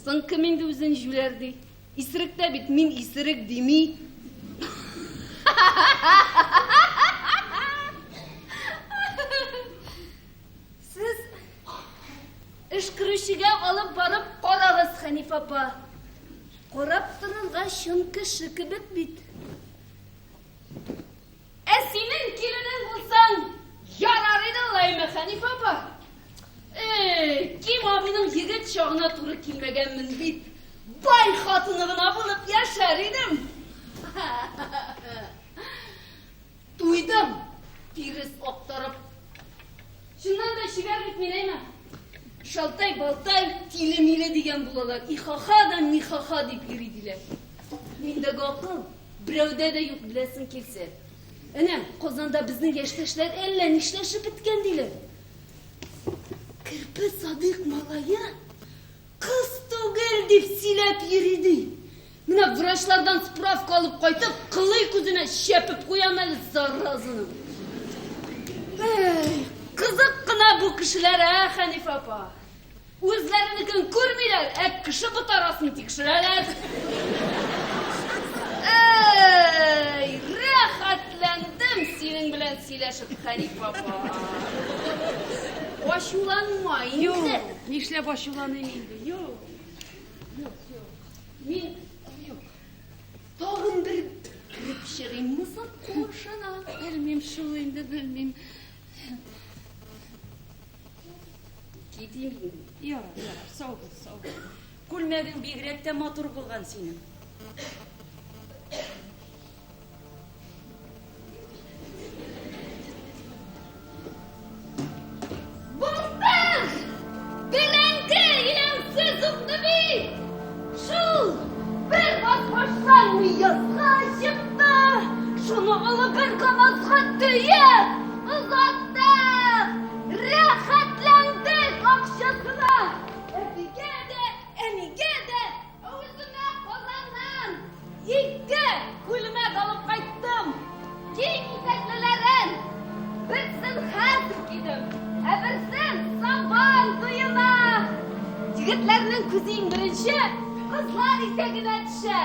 Соң кем инде үзен җүләр ди? Исерек тә бит мин исерек дими. Сез өшкерүчегә алып барып карагыз, Хәниф апа. Карап торырга чын кеше кебек бит. Ә синең киленең булсаң, ярар иде алаймы, Хәниф апа? Эй, Ким абыйның егет чагына туры килмәгәнмен бит. Бай хатыны гына булып яшәр идем. Туйдым, тирес актарып. Чыннан да чибәр бит мин, әйме? Шалтай-балтай, тиле-миле дигән булалар. Ихаха да михаха дип йөри диләр. Миндәге акыл берәүдә дә юк, беләсең килсә. Әнә, Казанда безнең яшьтәшләр әллә нишләшеп беткән диләр. Керпе Садыйк малае кыз түгел дип сөйләп йөри ди. Менә врачлардан справка алып кайтып, кылый күзенә чәпеп куям әле заразаны. Эй, кызык кына бу кешеләр, ә, Хәниф апа. Үзләренекен күрмиләр, ә кеше ботарасын тикшерәләр. Эй, рәхәтләндем синең белән сөйләшеп, Хәниф апа. Ачуланма инде. Юк, нишләп ачуланыйм инде? Юк. Юк, юк. Мин юк. Тагын бер кереп чыгыйммы соң куышына? Белмим шул инде, белмим. Китим инде. Ярар, ярар, сау бул, сау бул. Күлмәгең бигрәк тә матур булган синең. Былтыр беләнке иләмсез укты бит. Шул бер басмаштан язга чыкты. Шуны алып бер камазга төяп озаттык. Рәхәтләндек акчасына. Әтигә дә, әнигә дә, үземә Казаннан ике күлмәк алып кайттым. Киң итәклеләрен. Берсен хәзер кидем, ә берсен сабан туена. Егетләрнең күзе иң беренче кызлар итәгенә төшә.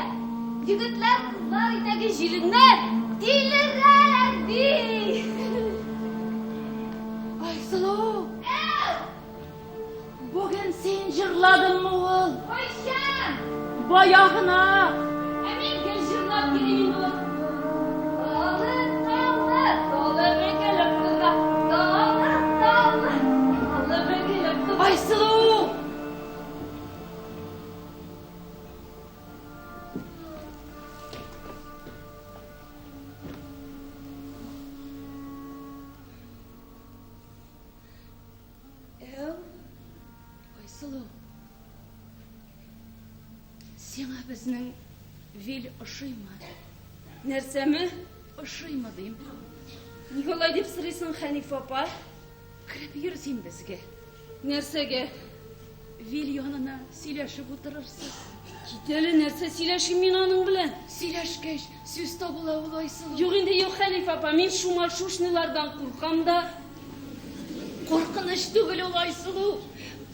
Егетләр кызлар итәге җиленнән тилерәләр ди. Айсылу, Әу, бүген син җырладыңмы ул? Кайчан? Бая гына. Ә мин гел җырлап йөрим инде ул. Талы, талы, талы бөгелеп тора. Талы, талы, талы бөгелеп тора. Айсылу! Әу, Айсылу. Сиңа безнең вил ошыймы? Нәрсәме? Ошыймы дим. Ник алай дип сорыйсың, Хәниф апа? Кереп йөр син безгә. Нәрсәгә? Вил янына сөйләшеп утырырсыз. Кит әле, нәрсә сөйләшим мин аның белән? Сөйләшкәч, сүз табыла ул, Айсылу. Юк инде, юк, Хәниф апа, мин шумашушныйлардан куркам да. Куркыныч түгел ул, Айсылу.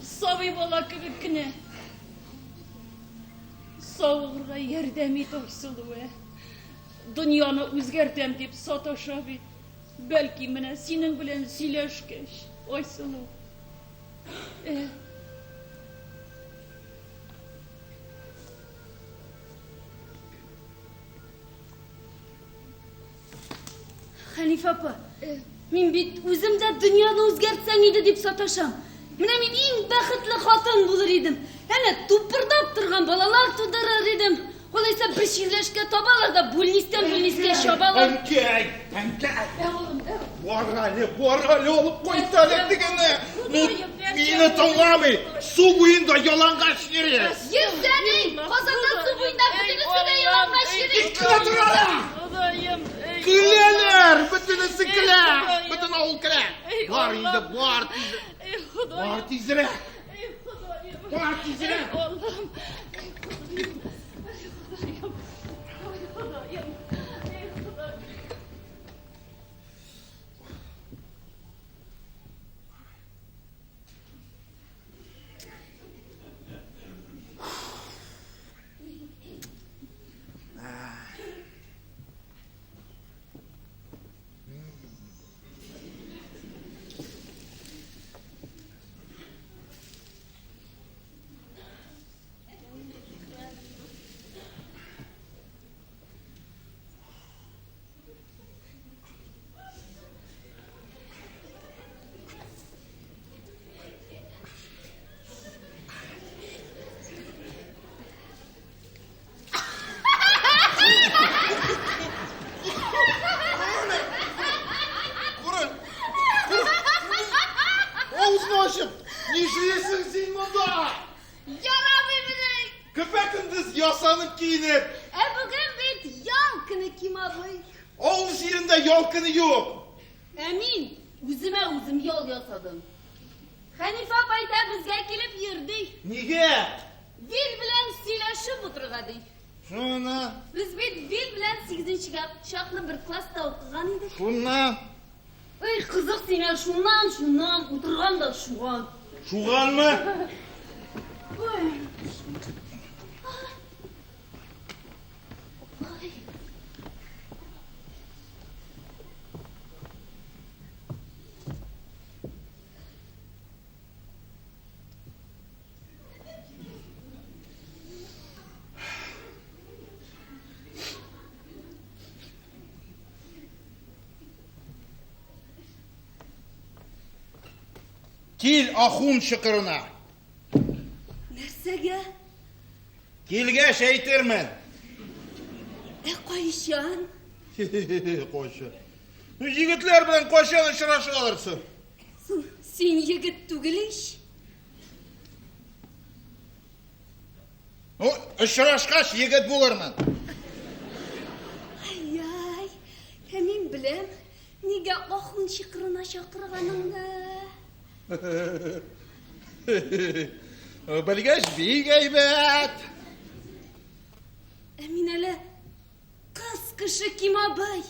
Сабый бала кебек кенә. Савыгырга ярдәм ит, Айсылу, ә. Дөньяны үзгәртәм дип саташа бит. Бәлки менә синең белән сөйләшкәч, Айсылу. Ә. Хәниф апа, мин бит үзем дә дөньяны үзгәртсәң иде дип саташам. Менә мин иң бәхетле хатын булыр идем. Әнә тупырдап торган балалар тудырыр идем. Алайса бер чирләшкә табалар да бүлнистән бүлнискә чабалар. Әнкәй, әнкәй. Ә, улым, ә. Бар әле, бар әле, алып кайт әле дигәне. Ну, Ходаем, нәрсә мине тыңламый. Су буенда ялангач йөри. Йөрсә ни? Казанда су буенда бөтенесе дә ялангач йөри. Көлә торалар. Ходаем, эй, Көләләр, бөтенесе Эй, көлә. Ходаем. Бөтен авыл көлә. Эй, Бар инде, Аллам. бар тиз. Эй, Ходаем. Бар тизрәк. Эй, Ходаем. Бар тизрәк. Эй, Аллам. Эй, Ходаем. Эй, Ходаем. Ой, Ходаем. Эй, Ходаем. Нишлисең син монда? Ярамый менә. Көпә-көндез ясанып киенеп. Ә бүген бит ял көне, Ким абый. Авыл җирендә ял көне юк. Ә мин үземә үзем ял ясадым. Хәнифә апай да безгә килеп йөрде. Нигә? Вил белән сөйләшеп утырырга ди. Шуны. Без бит Вил белән сигезенчегә чаклы бер класста укыган идек. Шуннан. Эй, кызык сиңа, шуннан, шуннан, утырган да шуган. Шуганмы? Ой. Ой. Кил Ахун чокырына. Нәрсәгә? Килгәч әйтермен. Ә кайчан? Кайчан? Ну, егетләр белән кайчан очраша алырсың? Соң, син егет түгел ич. Ну, очрашкач егет булырмын. Ай-яй, ә мин беләм, нигә Ахун чокырына чакырганыңны. Белгәч бик әйбәт. Ә мин әле кыз кеше, Ким абый.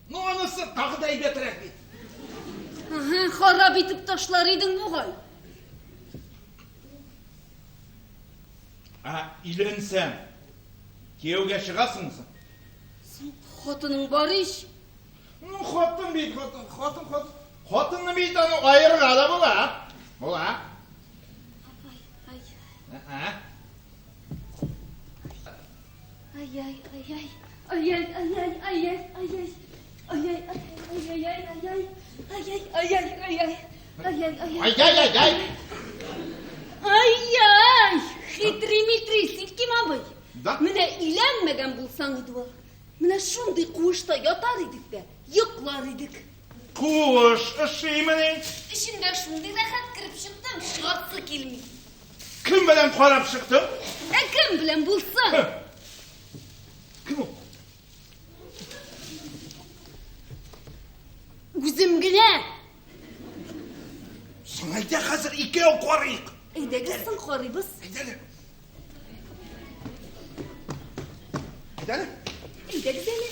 Ну, анысы тагы да әйбәтрәк бит. Ага, харап итеп ташлар идең бугай. Ә өйләнсәң, кияүгә чыгасыңмы соң? Соң хатының бар ич. Ну, хатын бит, хатын, хатын, хатын. Хатынны бит аны аерырга да була. Була. Ай, ай, Ә? ай, ай, ай, ай. Ай, ай, ай, ай, ай, ай, ай, ай. Ай, ай, ай, ай, ай, ай, ай. Ай, ай, ай, ай, ай, ай. Ай, ай, ай, ай. Ай, ай, ай, ай. Ай-яй! Хитрый-митрый, син кем абый? Да. Менә өйләнмәгән булсаң иде ул. Менә шундый куышта ятар идек тә, йоклар идек. Куыш ошыймыни? Эчендә шундый рәхәт кереп чыктым, чыгасы килми. Кем белән карап чыктың? Ә кем белән булсын? Кем ул? Үзем генә. Соң әйдә хәзер икәү карыйк. Әйдәгез соң карыйбыз. Әйдә әле. Әйдә әле. Әйдәгез әле.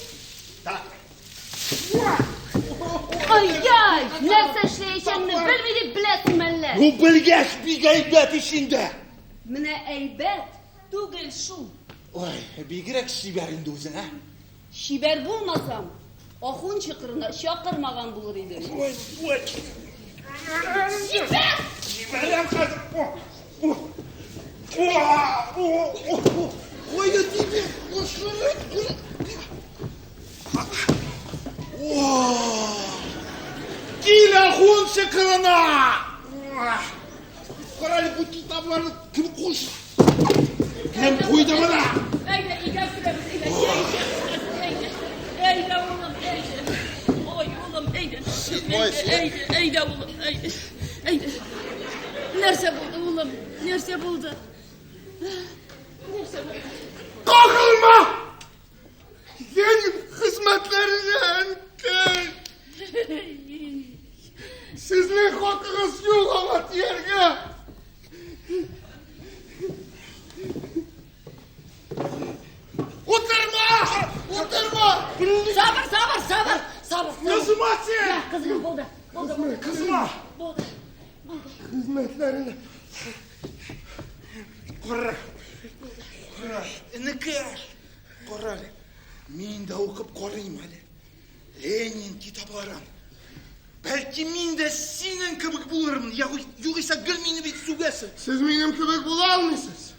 Так. Ай-яй! Нәрсә эшләячәңне белми дип беләсең әллә? Ну, белгәч бик әйбәт ич инде. Менә әйбәт түгел шул. Ой, бигрәк чибәр инде үзең, ә? Чибәр булмасам, Ахун чокырына чакырмаган булыр идем. Ой, ой. Җибәр! Җибәрәм хәзер. О, о, о, о, о, о. Ой, тиде. О! Кил Ахун чокырына! Кара әле бу китапларны кем куш? Кем куйды моны? Әйдә, өйгә керәбез, әйдә, чәй эчәбез, әйдә. Әйдә, улым, әйдә. Ой, улым, әйдә. Әйдә, әйдә, әйдә, улым, әйдә. Әйдә. Нәрсә булды, улым? Нәрсә булды? Нәрсә булды? Кагылма! Ленин хезмәтләренә әнкәй! Сезнең хакыгыз юк аңа тияргә! Утырма! Утырма! Сабыр, сабыр, сабыр, сабыр. Кызма син! Кызма, булды. Булды, булды. Кызма! Булды. Хезмәтләренә. Кара. Кара, энекәш. Кара әле. Мин дә укып карыйм әле. Ленин китапларын. Бәлки мин дә синең кебек булырмын. Югыйсә гел мине бит сүгәсең. Сез минем кебек була алмыйсыз.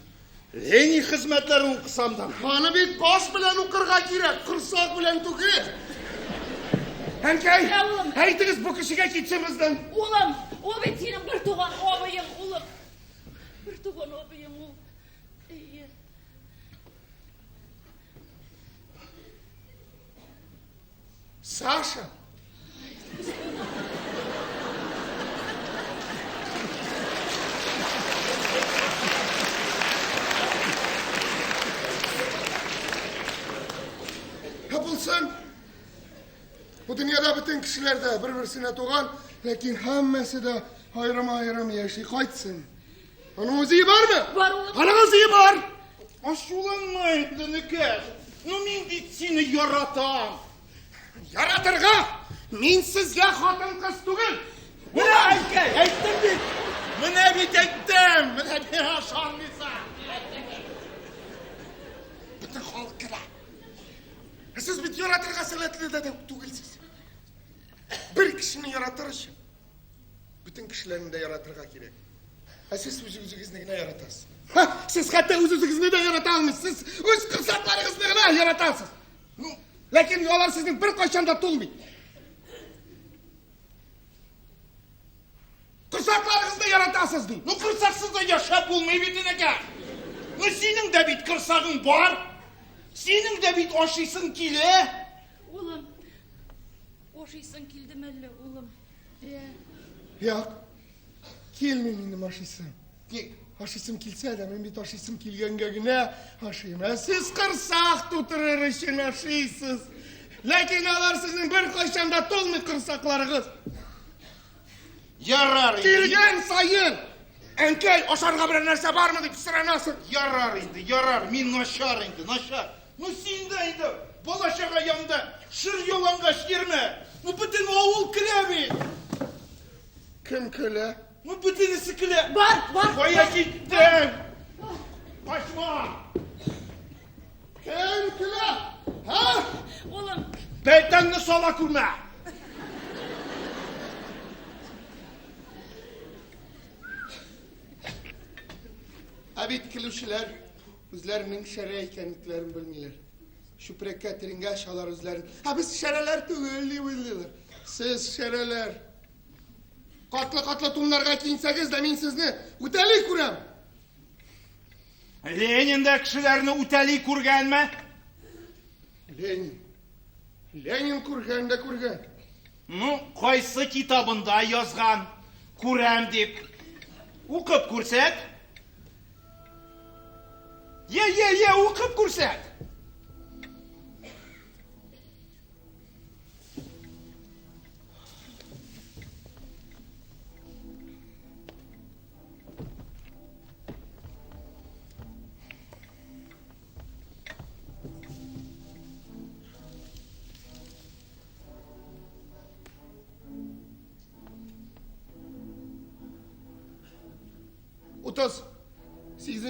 Ленин хезмәтләрен укысам да. Аны бит баш белән укырга кирәк, корсак белән түгел. Әнкәй, Я, улым. әйтегез бу кешегә китсен бездән. Улым, ул бит синең бер туган абыең, улым. Әйе. Саша! Ә булсын. Бу дөньяда бөтен кешеләр дә бер-берсенә туган, ләкин һәммәсе дә аерым-аерым яши. Кайтсын. Аның үзе бармы? Бар, улым. Аның үзе бар. Ачуланма инде, энекәш. Ну мин бит сине яратам. Яратырга мин сезгә хатын-кыз түгел. Менә әйткәй, әйттем бит. Менә бит әйттем. Менә миңа ышанмыйсың. Бөтен халык көлә. Ә сез бит яратырга сәләтле дә түгелсез. Бер кешене яратыр өчен бөтен кешеләрне дә яратырга кирәк. Ә сез үз-үзегезне генә яратасыз. Ха, сез хәтта үз-үзегезне дә ярата алмыйсыз. Сез үз корсакларыгызны гына яратасыз. Ну, ләкин алар сезнең беркайчан да тулмый. Корсакларыгызны яратасыз ди. Ну корсаксыз да яшәп булмый бит, энекәш. Ну синең дә бит корсагың бар. Синең дә бит ашыйсың килә. Улым, ашыйсың килдеме әллә, улым? Ә, Юк. Килми минем ашыйсым. Ник? Ашыйсым килсә дә, мин бит ашыйсым килгәнгә генә ашыйм. Ә сез корсак тутырыр өчен ашыйсыз. Ләкин алар сезнең беркайчан да тулмый корсакларыгыз. Ярар инде. Килгән саен, әнкәй, ашарга берәр нәрсә бармы дип соранасың. Ярар инде, ярар. Мин начар инде, начар. Ну син дә инде бала-чага янында шыр ялангач йөрмә. Ну бөтен авыл көлә бит. Кем көлә? Ну бөтенесе көлә. Бар, бар. Кая киттең? Качма! Кем көлә? Һа? Улым, Бәлтәңне сала күрмә. Ә бит көлүчеләр үзләренең шәрә икәнлекләрен белмиләр. Чүпрәккә төренгәч алар үзләрен, ә без шәрәләр түгел дип уйлыйлар. Сез шәрәләр. Катлы-катлы туннарга киенсәгез дә мин сезне үтәли күрәм. Ленин да кешеләрне үтәли күргәнме? Ленин. Ленин күргән дә күргән. Ну, кайсы китабында язган? Күрәм дип. Укып күрсәт. Е, е, е, укып күрсәт.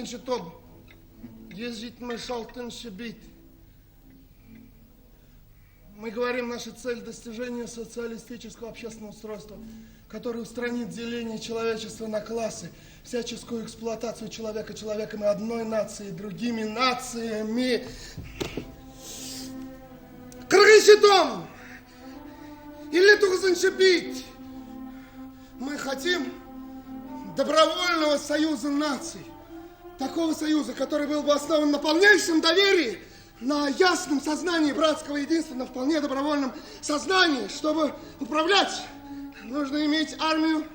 38 том. 176 бит. Мы говорим, наша цель достижение социалистического общественного устройства, которое устранит деление человечества на классы, всяческую эксплуатацию человека человеком и одной нации другими нациями. 40 том! 59 бит! Мы хотим добровольного союза наций. Такого союза, который был бы основан на полнейшем доверии, на ясном сознании братского единства, на вполне добровольном сознании. Чтобы управлять, нужно иметь армию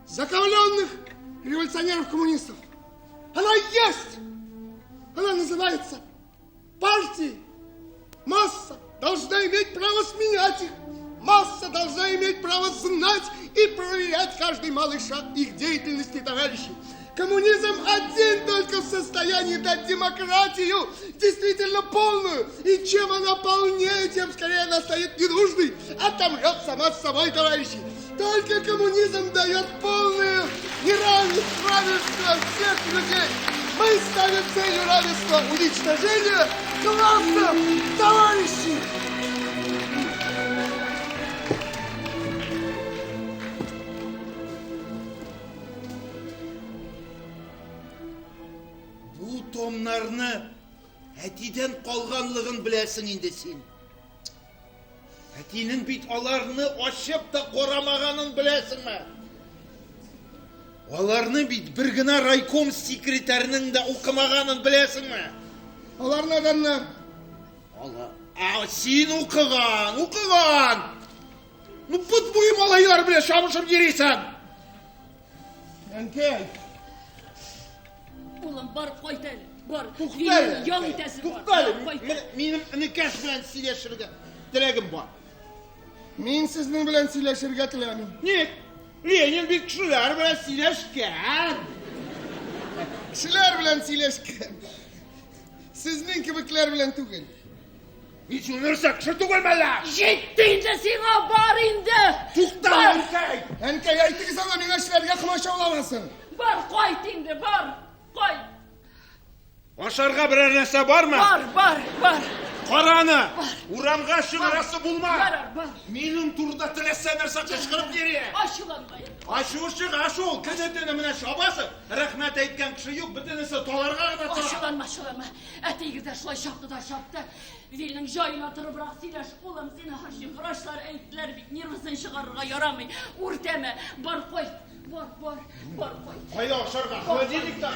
закаленных революционеров-коммунистов. Она есть! Она называется партией. Масса должна иметь право сменять их. Масса должна иметь право знать и проверять каждый малый шаг их деятельности, товарищи. Коммунизм один только в состоянии дать демократию, действительно полную. И чем она полнее, тем скорее она станет ненужной, отомрет сама с собой, товарищи. Только коммунизм дает полное неравенство, равенство всех людей. Мы ставим целью равенства уничтожение классов, товарищи! Бу томнарны әтидән калганлыгын беләсең инде син. Әтинең бит аларны ачып та карамаганын беләсеңме? Аларны бит бер генә райком секретарының да укымаганын беләсеңме? Алар наданнар. Алар. Ә син укыган, укыган! Ну, бот буе малайлар белән чабышып йөрисең. Әнкәй, Улым, бар, кайт әле. Бар. Тукта әле. Ял итәсе бар. Тукта әле. Бар, кайт. Менә Минем энекәш белән сөйләшергә теләгем бар. мин сезнең белән сөйләшергә теләмим. Ник? Ленин бит кешеләр белән сөйләшкән. Кешеләр белән сөйләшкән. Сезнең кебекләр белән түгел. Мин шул нәрсә кеше түгелме әллә? Җитте инде сиңа, бар инде. Тукта, Бар, әнкәй! Әнкәй, әйтегез аңа миңа эшләргә комачауламасын. бар, кайт инде, бар. Кайт. Ашарга берәр нәрсә бармы? Бар, бар, бар. Кара аны! Урамга чыгарасы булма! Бар, бар. Минем турыда теләсә нәрсә кычкырып йөри. Ачуланма инде. Ачуы чыга шул. Көне-төне менә чабасың. Рәхмәт әйткән кеше юк, бөтенесе таларга гына тора. Ачуланма, ачуланма. Әтиегез дә шулай чапты да чапты. Вилнең җаена торыбрак сөйләш, улым, зинһар өчен врачлар әйттеләр бит, нервысын чыгарырга ярамый. Үртәмә, бар кайт. Бар, бар, бар кайт. Кайда ашарга? Холодильникта.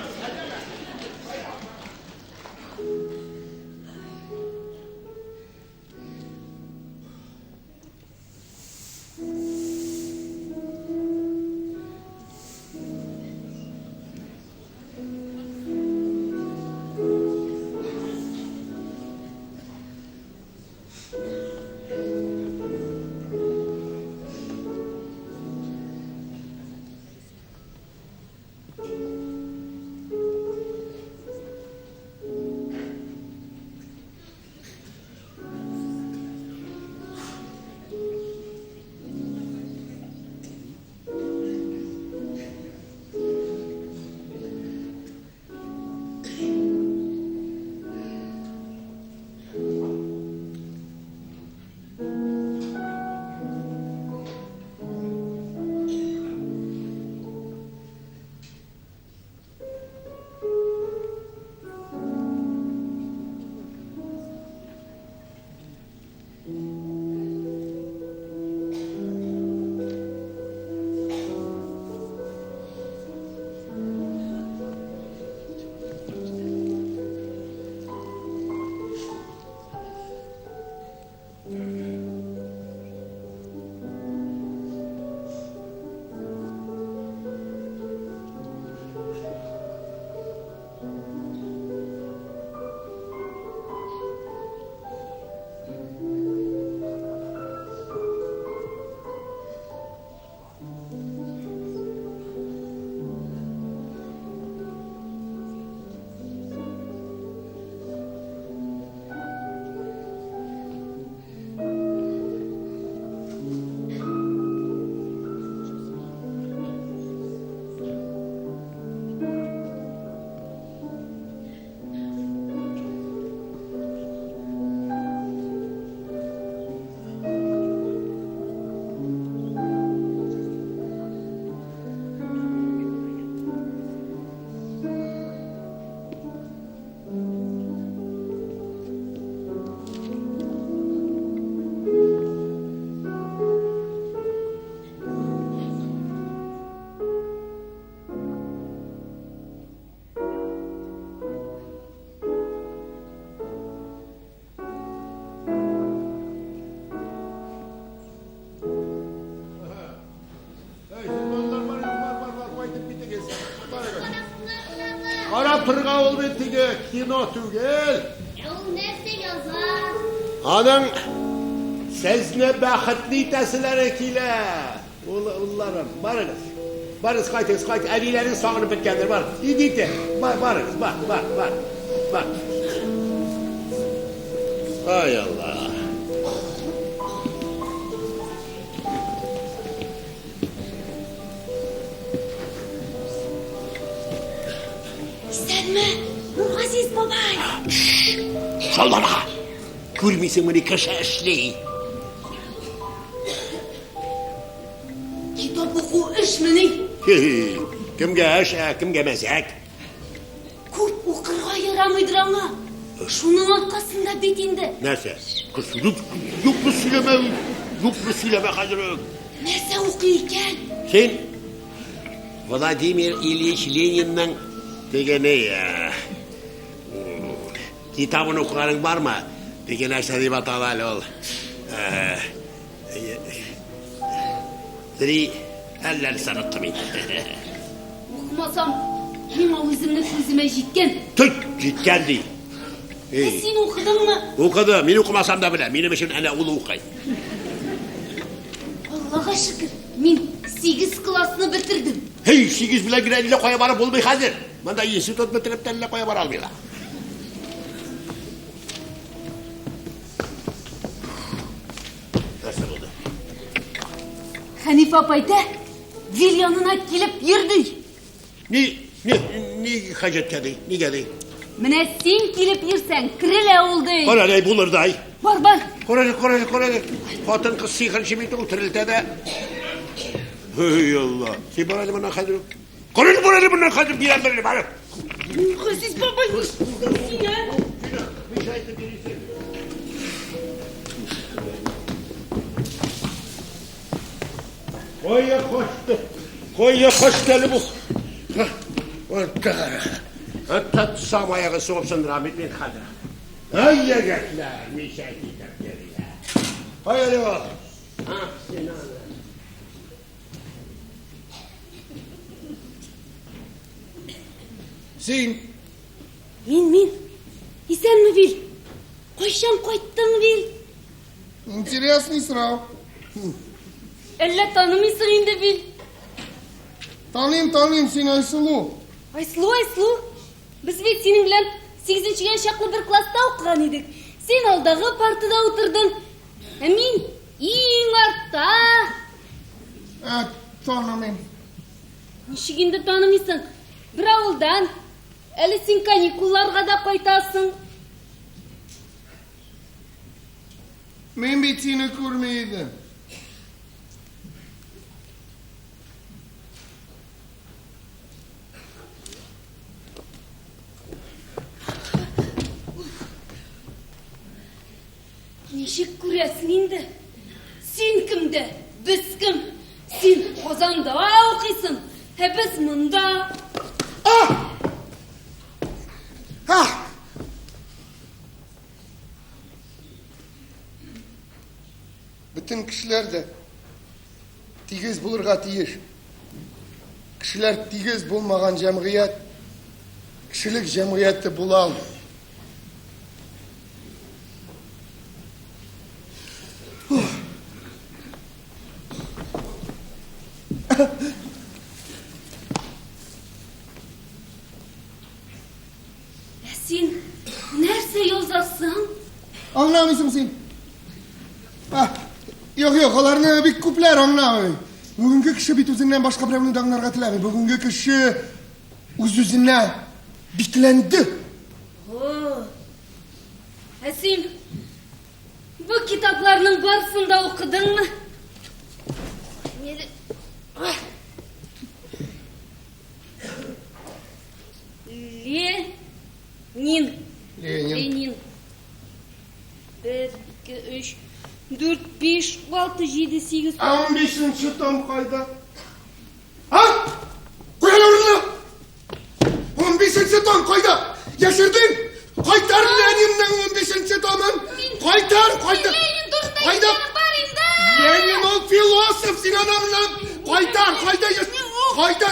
Әй, сез балалар, бар, бар, бар, бар, кайтып китегез. Барыгыз. Карасыннар гынамы? Карап торырга ул бит теге кино түгел. Ә ул нәрсә яза? Аның сезне бәхетле итәселәре килә. Ул, улларым, барыгыз. Барыгыз, кайтыгыз, кайт. Әниләрегез сагынып беткәндер, бар. Идите. Бар, барыгыз, бар, бар, бар. Бар. Ай Алла. Исәнме, Нургазиз бабай. Шаллама! Күрмисеңмени кеше эшли. Китап уку эшмени? Хи-хи. Кемгә эш, ә кемгә мәзәк? Күп укырга ярамыйдыр аңа. Шуның аркасында бит инде. Нәрсә? Кыз юк, юкны сөйләмә, юкны сөйләмә хәзер. Нәрсә укый икән? Син Владимир Ильич Ленинның теге ни, китабын укыганың бармы? Теге нәрсә дип атала әле ул. Три әллә нәрсә оныттым инде. Укымасам, миңа үземне күземә җиткән. Төт, җиткән ди. Ә син укыдыңмы? Укыды. Мин укымасам да белә. Минем өчен әнә ул укый. Аллага шөкер, мин 8 классны бетердем. Һей, 8 белән генә әллә кая барып булмый хәзер. Монда институт бетереп тә әллә кая бара алмыйлар. Нәрсә булды? Хәниф апа әйтә, Вил янына килеп йөрде. Ни, ни, ни хаҗәткә ди, нигә ди? Менә син килеп йөрсәң, терелә ул ди. Кара әле, булырдай. Бар, бар. Кара әле, кара әле, кара әле. Хатын кыз сихерче бит ул, терелтә дә. Һей, Алла. Син бар әле моннан хәзер. Кара әле, бар әле моннан хәзер, бирәм бер бар. Газиз бабай, нишлисең син, ә? Кая качты? Кая качты әле бу? Тотсам аягы сугып сындырам бит мин хәзер. Ай, егетләр, ничә китеп йөриләр. Кая әле ул? Ах, син аны. Син. Мин, мин. Исәнме, Вил? Кайчан кайттың, Вил? Интересный сорау. Әллә танымыйсың инде, Вил? Таныйм, таныйм, син Айсылу. Айсылу, Айсылу. Без бит синең белән 8-нчегә чаклы бер класста укыган идек. Син алдагы партада утырдың. Ә мин иң артта. Ә, танымыйм. Ничек инде танымыйсың? Бер авылдан. Әле син каникулларга да кайтасың. Мин бит сине күрми идем. Ничек күрәсең инде? Син кем дә, без кем? Син Казанда укыйсың, ә без монда. А! А! Бөтен кешеләр дә тигез булырга тиеш. Кешеләр тигез булмаган җәмгыять кешелек җәмгыяте була алмый. Ә син нәрсә язасың? Аңламыйсың син. А, юк, юк, аларны бик күпләр аңламый. Бүгенге кеше бит үзеннән башка берәүне дә аңларга теләми. Бүгенге кеше үз-үзенә бикләнде. О, ә син бу китапларның барысын да укыдыңмы? Ленин. Ленин. Ленин. 1, 2, 3, 4, 5, 6, 7, 8. Ә 15-нче том кайда? А? Куй әле урынына! 15-нче том кайда? Яшердең? Кайтар Ленинның 15-нче томын! Кайтар, кайтар! Ленин турында Кайда? ишеткәнем бар инде! Ленин ул философ, син аны аңлап! Кайтар, кайда яш... Кайда?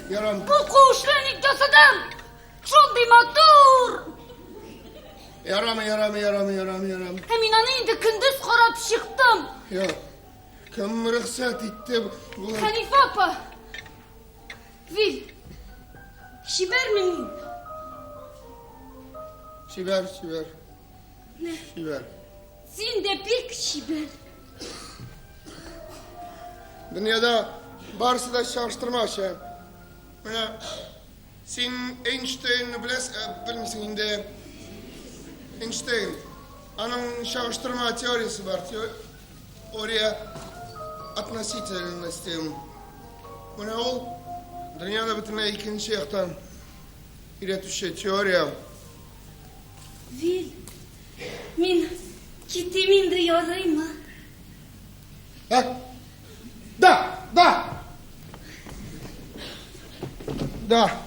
Ярам, Бу куышны ник ясадым? Шундый матур! ярамый, ярамый, ярамый, ярамый, ярамый. Ә мин аны инде көндез карап чыктым. Юк. Кем рөхсәт итте болай? Хәнифә апа. Вил. Чибәрме мин? Чибәр, чибәр. Чибәр. Син дә бик чибәр. Дөньяда барысы да чагыштырмача. Менә син Эйнштейнны беләсең, белмисең инде. Эйнштейн. Аның чагыштырма теориясе бар. Теория относительности. Менә ул дөньяда бөтенләй икенче яктан өйрәтүче теория. Вил, мин китим инде, ярыймы? А? Да, да. Да.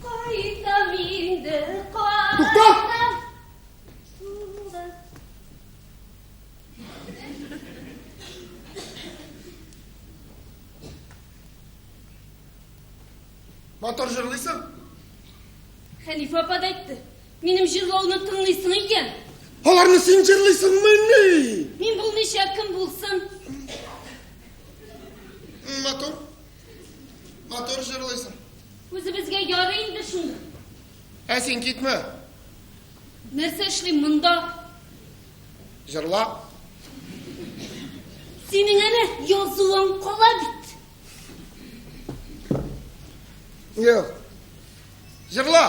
Кайтам инде, Тукта! кайтам. Матур җырлыйсың? Хәнифә апа да әйтте. Минем җырлауны тыңлыйсың икән. Аларны син җырлыйсыңмыни? Мин булмыйча кем булсын? Матур. Матур җырлыйсың. Үзебезгә ярый инде шуны. Ә син китмә. Нәрсә эшлим монда? Җырла. Синең әнә язуың кала бит. Юк. Җырла.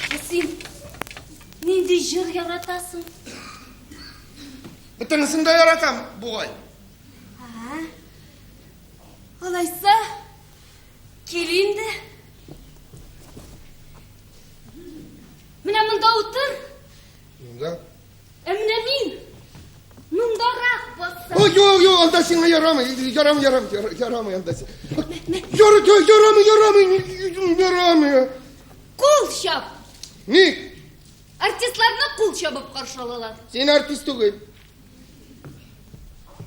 Ә син нинди җыр яратасың? Бөтенесен дә яратам бугай. А? Алайса, кил инде. Менә монда утыр. Монда. Ә менә мин мондарак бассам. Ой, юк, юк, анда сиңа ярамый. Ярамый, ярамый, ярамый анда. Ярамый, ярамый, ярамый, ярамый. Кул чап. Ник? Артистларны кул чабып каршы алалар. Син артист түгел.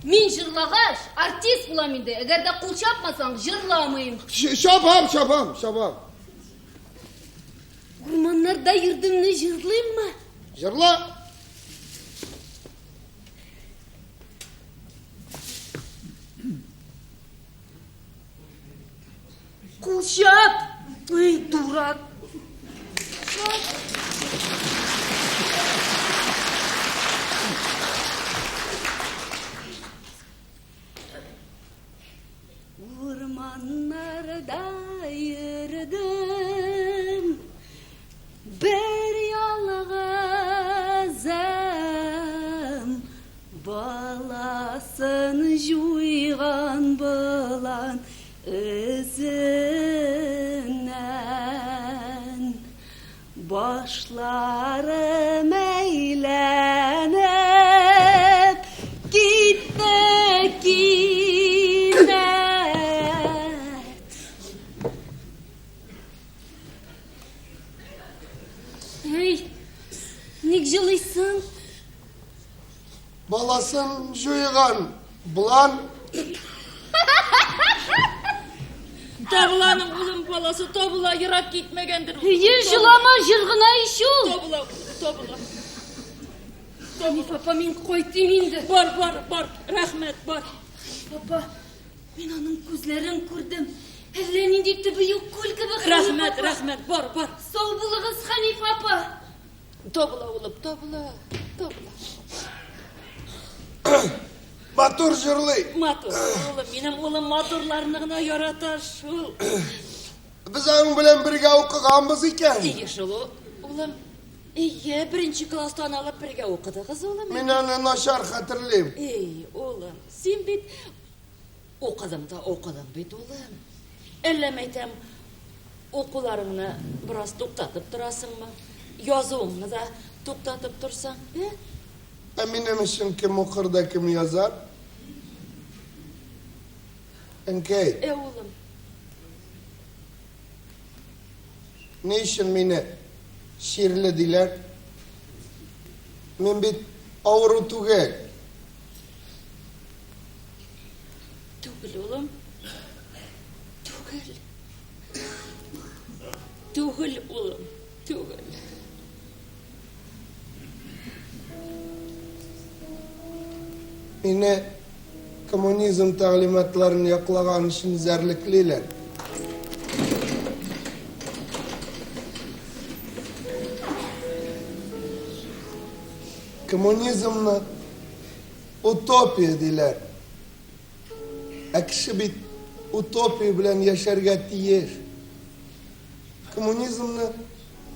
Мин җырлагач, артист булам инде. Әгәр дә кул чапмасаң, җырламыйм. Чабам, чабам, чабам. Урманнарда йөрдемне җырлыйммы? Җырла. Кул чап! Ой, дурак. Урманнарда йөрдем, бер ялгызым, баласын җуйган болан эзеннән. Башларым әйләнеп китте кинәт. Эй, ник җылыйсың? Баласын җуйган болан. Табыланың улым баласы табыла, ерак китмәгәндер. ул. Ел җылама, җыр гына ич ул. Табыла, табыла. Хәниф апа, мин кайтыйм инде. Бар, бар, бар. Рәхмәт, бар. Апа, мин аның күзләрен күрдем. Әллә нинди төбе юк күл кебек. Хәниф Рәхмәт, апа. рәхмәт, бар, бар. Сау булыгыз, Хәниф апа. Табыла, улым, табыла, табыла. Матур җырлый. Матур, улым, минем улым матурларны гына ярата шул. Без аның белән бергә укыганбыз икән. Ие шул, улым. Ие, беренче класстан алып бергә укыдыгыз, улым. Мин аны начар хәтерлим. Эй, улым, син бит укыдың да укыдың бит, улым. Әллә мәйтәм, укуларыңны бераз туктатып торасыңмы? Язуыңны да туктатып торсаң, э? Ә минем өчен кем укыр да кем язар? Әнкәй, Э, улым, ни өчен мине чирле диләр? Мин бит авыру түгел. түгел, улым. Түгел. Түгел, улым, түгел. Мине коммунизм тәгълиматларын яклаган өчен эзәрлеклиләр. Коммунизмны утопия диләр. Ә кеше бит утопия белән яшәргә тиеш. Коммунизмны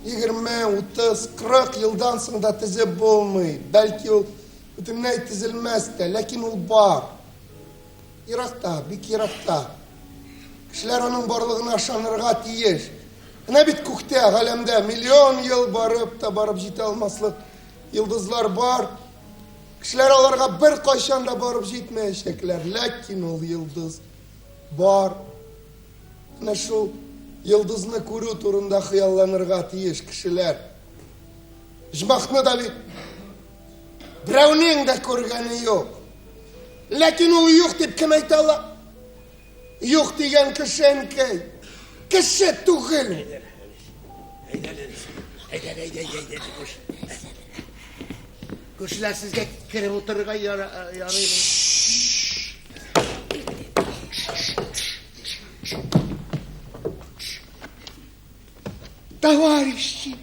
20, 30, 40 елдан соң да төзеп булмый. Бәлки ул бөтенләй төзелмәс тә, ләкин ул бар. Еракта, бик еракта. Кешеләр аның барлыгына ышанырга тиеш. Менә бит күктә, галәмдә миллион ел барып та барып җитә алмаслык йолдызлар бар. Кешеләр аларга беркайчан да барып җитмәячәкләр, ләкин ул йолдыз бар. Менә шул йолдызны күрү турында хыялланырга тиеш кешеләр. Җмахны да бит берәүнең дә күргәне юк. Ләкин ул юк дип кем әйтә ала? Юк дигән кеше әнкәй. Кеше түгел. Әйдә, әйдә, әйдә, әйдә, Күршеләр сезгә кереп утырырга ярыймы? Товарищи!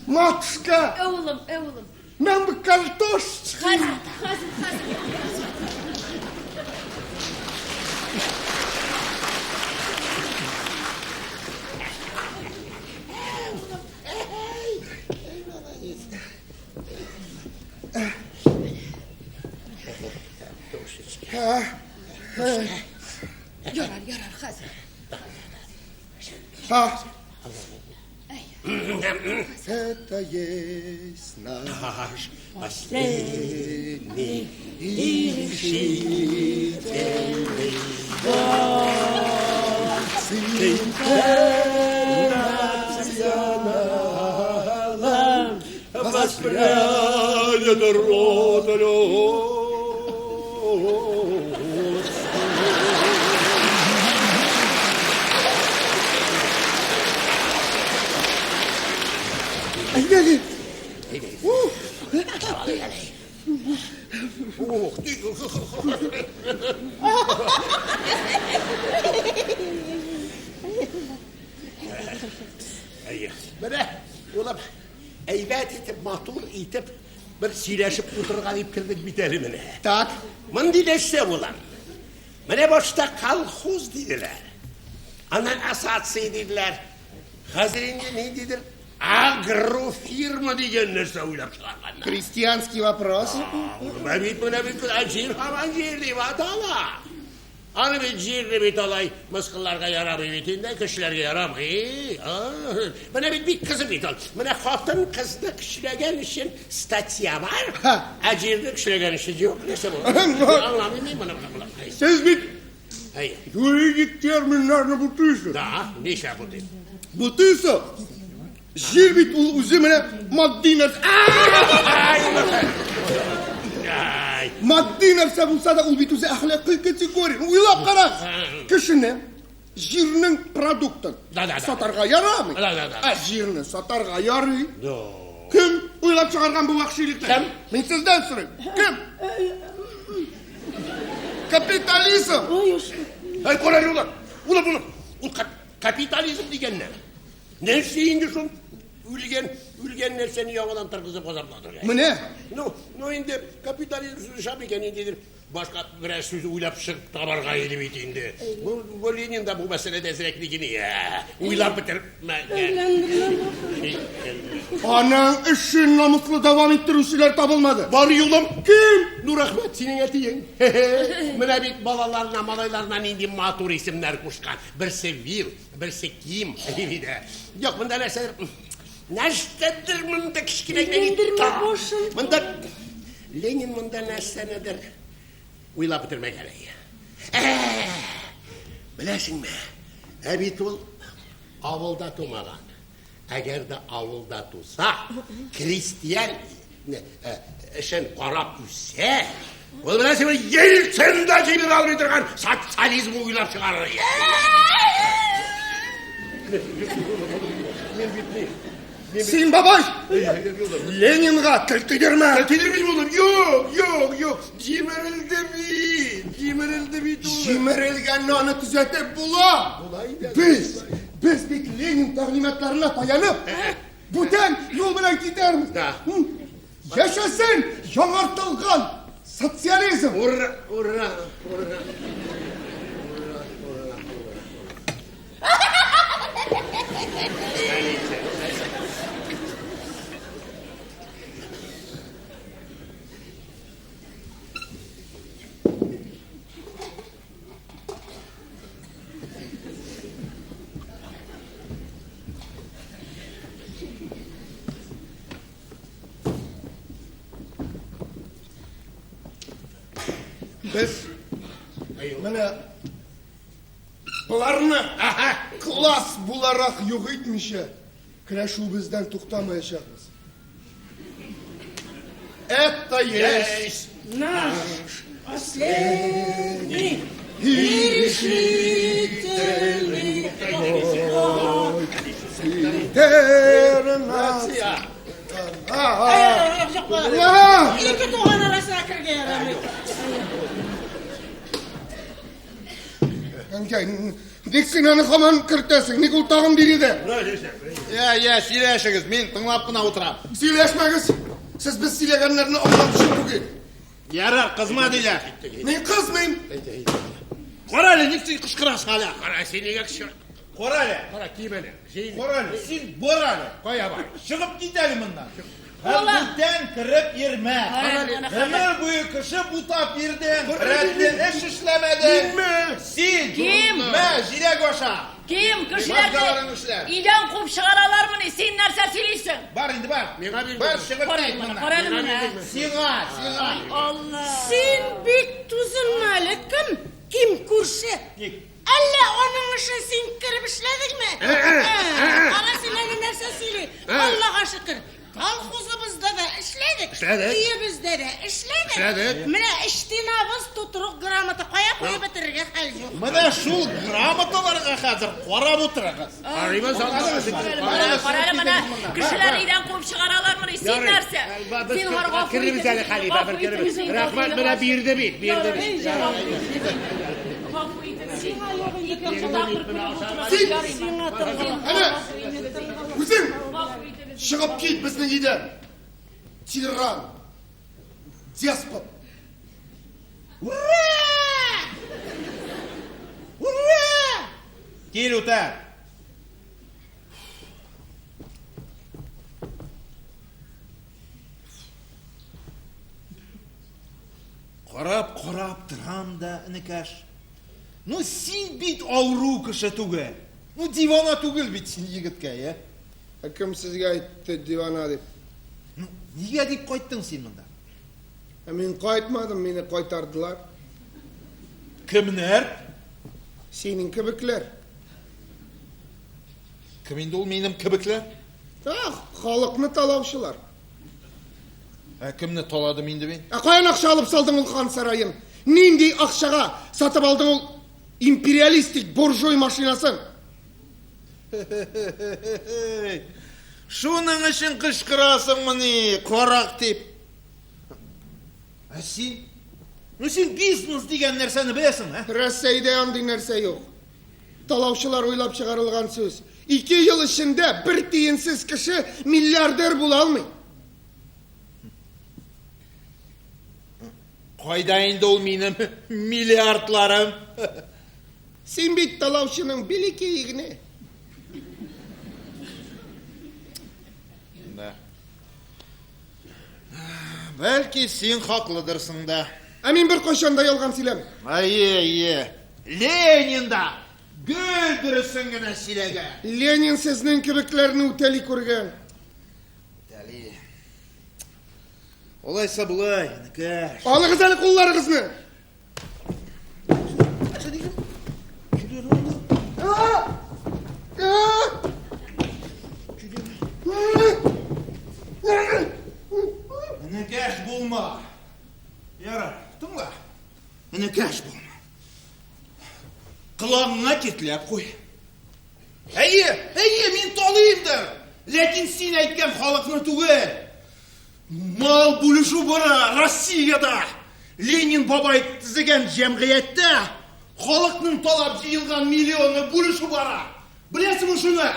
Матушка! Ә улым, ә улым. Нам бы картошечки! Хәзер, хәзер, хәзер. Ярар, ярар, хәзер. А. Это есть наш последний и решительный вальс. Интернационалом воспрянет род людский. Әйдәгез. Ух ты! Әйе. Менә, улым, әйбәт итеп, матур итеп, бер сөйләшеп утырырга дип кердек бит әле менә. Так. Мондый нәрсә була. Менә башта колхоз диделәр. Аннан ассоциация диделәр. Хәзер инде ниндидер агрофирма дигән нәрсә уйлап чыгарганнар. Крестьянский вопрос. Менә бит, менә бит, җир һаман җир дип атала. Аны бит җирне бит алай мыскылларга ярамый бит инде, кешеләргә ярамый. Менә бит бик кызык бит ул. Менә хатын кызны көчләгән өчен статья бар, ә җирне көчләгән өчен юк. Нәрсә бу? Аңламыйм мин моны. Сез бит Әйе. юридик терминнарны бутыйсыз. Да, нишләп бутыйм? Бутыйсыз. Җир бит ул үзе менә матди нәрсә. Ай, Ай. Матди нәрсә булса да ул бит үзе әхлакый категория. Уйлап карагыз. Кешене җирнең продуктын Да, да, да. сатарга ярамый. Да, да, да. Ә җирне сатарга ярый. Да. Кем уйлап чыгарган бу вәхшилекне? Кем? Мин сездән сорыйм. Кем? Капитализм. Ай, кара әле, улым. Улым, улым. Ул капитализм дигәннәр. Нәрсә инде шул үлгән, үлгән нәрсәне яңадан торгызып газапланырга. Менә. Ну, ну инде капитализм сүзе шәп икән ниндидер башка берәр сүз уйлап чыгып табарга иде бит инде. Бу, бу Ленин да бу мәсьәләдә әзрәк нигене, уйлап бетермәгән. Аның эшен намуслы дәвам иттерүчеләр табылмады. Бар юлым. Кем? Нурәхмәт, синең әтиең. Менә бит балаларына, малайларына нинди матур исемнәр кушкан. Берсе Вил, берсе Ким. Юк, монда нәрсәдер, нәрсәдер монда кечкенә генә бит. Әйләндермә башын. Монда Ленин монда нәрсәнедер уйлап бетермәгән. Беләсеңме? Ә бит ул авылда тумаган. Әгәр дә авылда туса, крестьян эшен карап үсә, ул беләсеңме, Ельцин да җибәрә алмый торган социализм уйлап чыгарыр. Мин бит ни? Син бабай, Ленинга тел тидермә. Тидермим улым. Юк, юк, юк. Җимерелде бит. Җимерелде бит улым. Җимерелгәнне аны төзәтеп була. Була инде. Без, без бит Ленин тәгълиматларына таянып, бүтән юл белән китәрбез. Да. Яшәсен яңартылган социализм! Ура, ура, ура! Ура, ура, ура! Без менә боларны класс буларак юк итмичә көрәшүебездән туктамаячакбыз. Это есть Наш последний и решительный бой. Интернация. Ике туган арасына кергән ярамый. Әнкәй, ник син аны һаман кертәсең? Ник ул тагын биредә? Я, я, сөйләшегез, мин тыңлап кына утырам. Сөйләшмәгез. Сез без сөйләгәннәрне аңлаучы түгел. Ярар, кызма диләр. Мин кызмыйм. Кара әле, ник син кычкырасың әле? Кара, син нигә кычкыра? Кара әле. Кара, кием әле. Җыен. Кара әле, син бар әле. Кая бар? Чыгып кит әле моннан. Һәм Ола. бүтән кереп йөрмә. Гомер буе кеше бутап йөрдең, рәтле эш эшләмәдең. Син, Кем? Мә, җиләк аша. Кем? Мазгаларың Кешеләрне эшләр. өйдән куып чыгаралармыни? Син нәрсә сөйлисең? Бар инде, бар. Миңа бирдең. Бар, чыгып Кара кит әле моны, моннан. кара әле моны. Сиңа, сиңа. Алла. Син бик тузынма әле, кем? Ким күрше? Ник? Әллә аның эшен син кереп эшләдеңме? Кара син әле нәрсә сөйли? Аллага шөкер, колхозыбызда да эшләдек. Эшләдек. Өебездә дә эшләдек. Эшләдек. Менә иштинабыз тутырук грамота кая куеп бетерергә хәл юк. Менә шул грамоталарга хәзер карап утырыгыз. Карыйбыз, Кара әле моны. Кешеләр өйдән куып чыгаралармыни? Син нәрсә? Без Зинһар гафу керербез әле, Хәлифә, бер керербез. Рәхмәт, менә бирде бит, бирде бит. Гафу итегез. Сиңа юк инде икенче тапкыр күреп утырасың. Син- Ярыймы? Әнә, үзең Гафу итегез. чыгып кит безнең өйдән. Тиран. Деспот. Ура! Ура! Кил үтә. Карап-карап торам да, энекәш. Ну, син бит авыру кеше түгел. Ну, дивана түгел бит син егеткә, я? Ә кем сезгә әйтте дивана дип? Ну, нигә дип кайттың син монда? Ә мин кайтмадым, мине кайтардылар. Кемнәр? Синең кебекләр. Кем инде ул минем кебекләр? Ах, халыкны талаучылар. Ә кемне таладым инде мин? Ә каян акча алып салдың ул хан сараен? Нинди акчага сатып алдың ул империалистик буржуй машинасын? Шуның өчен кычкырасыңмыни, карак дип? Ә син? Ну син бизнес дигән нәрсәне беләсеңме, ә? Рәсәйдә андый нәрсә юк. Талаучылар уйлап чыгарылган сүз. Ике ел эчендә бер тиенсез кеше миллиардер була алмый. Кайда инде ул минем миллиардларым? Син бит талаучының белекее генә. Да. Бәлки син хаклыдырсың да. Ә мин беркайчан да ялган сөйләмим. Әйе, әйе. Ленин да гел дөресен генә сөйләгән. Ленин сезнең кебекләрне үтәли күргән. Үтәли. Алайса болай, энекәш. Алыгыз әле кулларыгызны. Энекәш булма. Ярар, тыңла. Энекәш булма. Колагыңа киртләп куй. Әйе, әйе, мин талыймдыр. Ләкин син әйткән халыкны түгел. Мал бүлешү бара Россиядә. Ленин бабай төзегән җәмгыятьтә халыкның талап җыелган миллионы бүлешү бара. Беләсеңме шуны?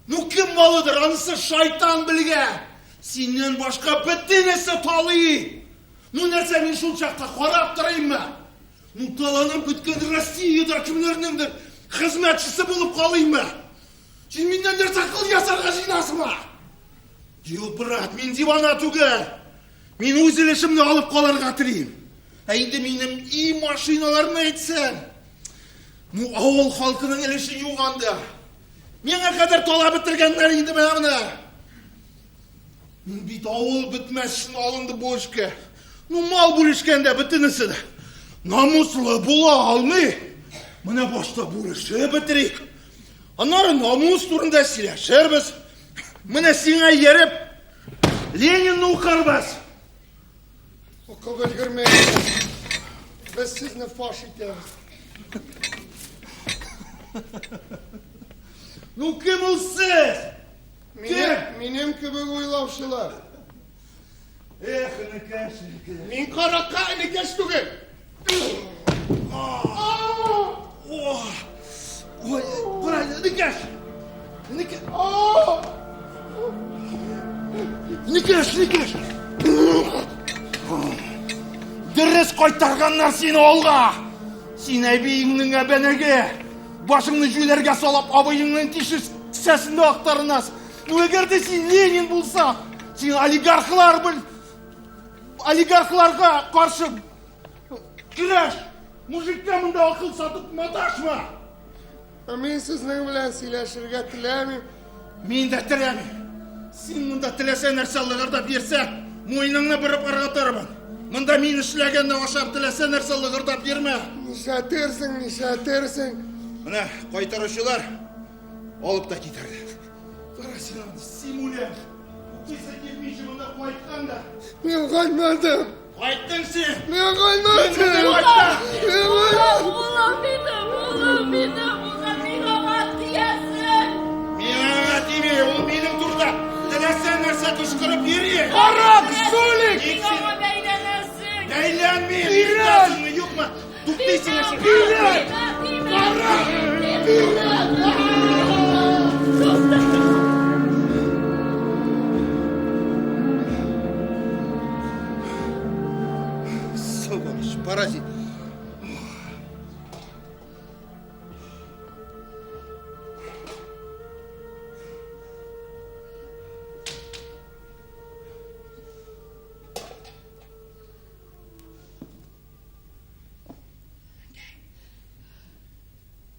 Ну кем малыдыр, анысы шайтан белгән. Синнән башка бөтенесе талый. Ну нәрсә мин шул чакта карап торыйммы? Ну таланып беткән Россиядә кемнәрнеңдер хезмәтчесе булып калыйммы? Син миннән нәрсә кыл ясарга җыенасыңмы? Юк, брат, мин дивана түгел. Мин үз өлешемне алып калырга телим. Ә инде минем и машиналарны әйтсәң, ну авыл халкының өлеше юк анда. Миңа кадәр талап бетергәннәр инде менә моны. Бит авыл бетмәс өчен алынды бу эшкә. Ну, мал бүлешкәндә бөтенесе дә намуслы була алмый. Менә башта бүлешеп бетерик. Аннары намус турында сөйләшербез. Менә сиңа ияреп Ленинны укырбыз. Укып өлгермәгез. Без сезне фаш итәбез. Ну кем ул сез? Минем, минем кебек уйлаучылар. Эх, энекәш, энекәш. Мин каракка энекәш түгел. Ой, кара, энекәш. Энекәш. Энекәш, энекәш. Дөрес кайтарганнар сине алга. Син әбиеңнең әбәнәге. Башыңны җүләргә салып, абыеңның тишек кесәсендә актарынасың. Ну, әгәр дә син Ленин булсаң, син олигархлар бел олигархларга каршы көрәш. Мужикка монда акыл сатып маташма. Ә мин сезнең белән сөйләшергә теләмим. Мин дә теләмим. Син монда теләсә нәрсә лыгырдап йөрсәң, муеныңны борып ыргытырмын. Монда мин эшләгәнне ашап теләсә нәрсә лыгырдап йөрмә. Нишләтерсең, нишләтерсең? Менә кайтаручылар алып та китәрләр. Кара син аны, симулянт. Укыйсы килмичә монда кайткан да. Мин кайтмадым. Кайттың син. Мин кайтмадым. Мин кайттым. Мин кайтмадым. Улым минем, улым минем, улым миңа тиясең. Мин аңа тими, ул минем турыда теләсә нәрсә кычкырып йөри. Карак, жулик! Ник Миңа син бәйләнәсең. бәйләнмим? Өйрән! Юкмы? Туктыйсың син. Өйрән! Сволочь, паразит.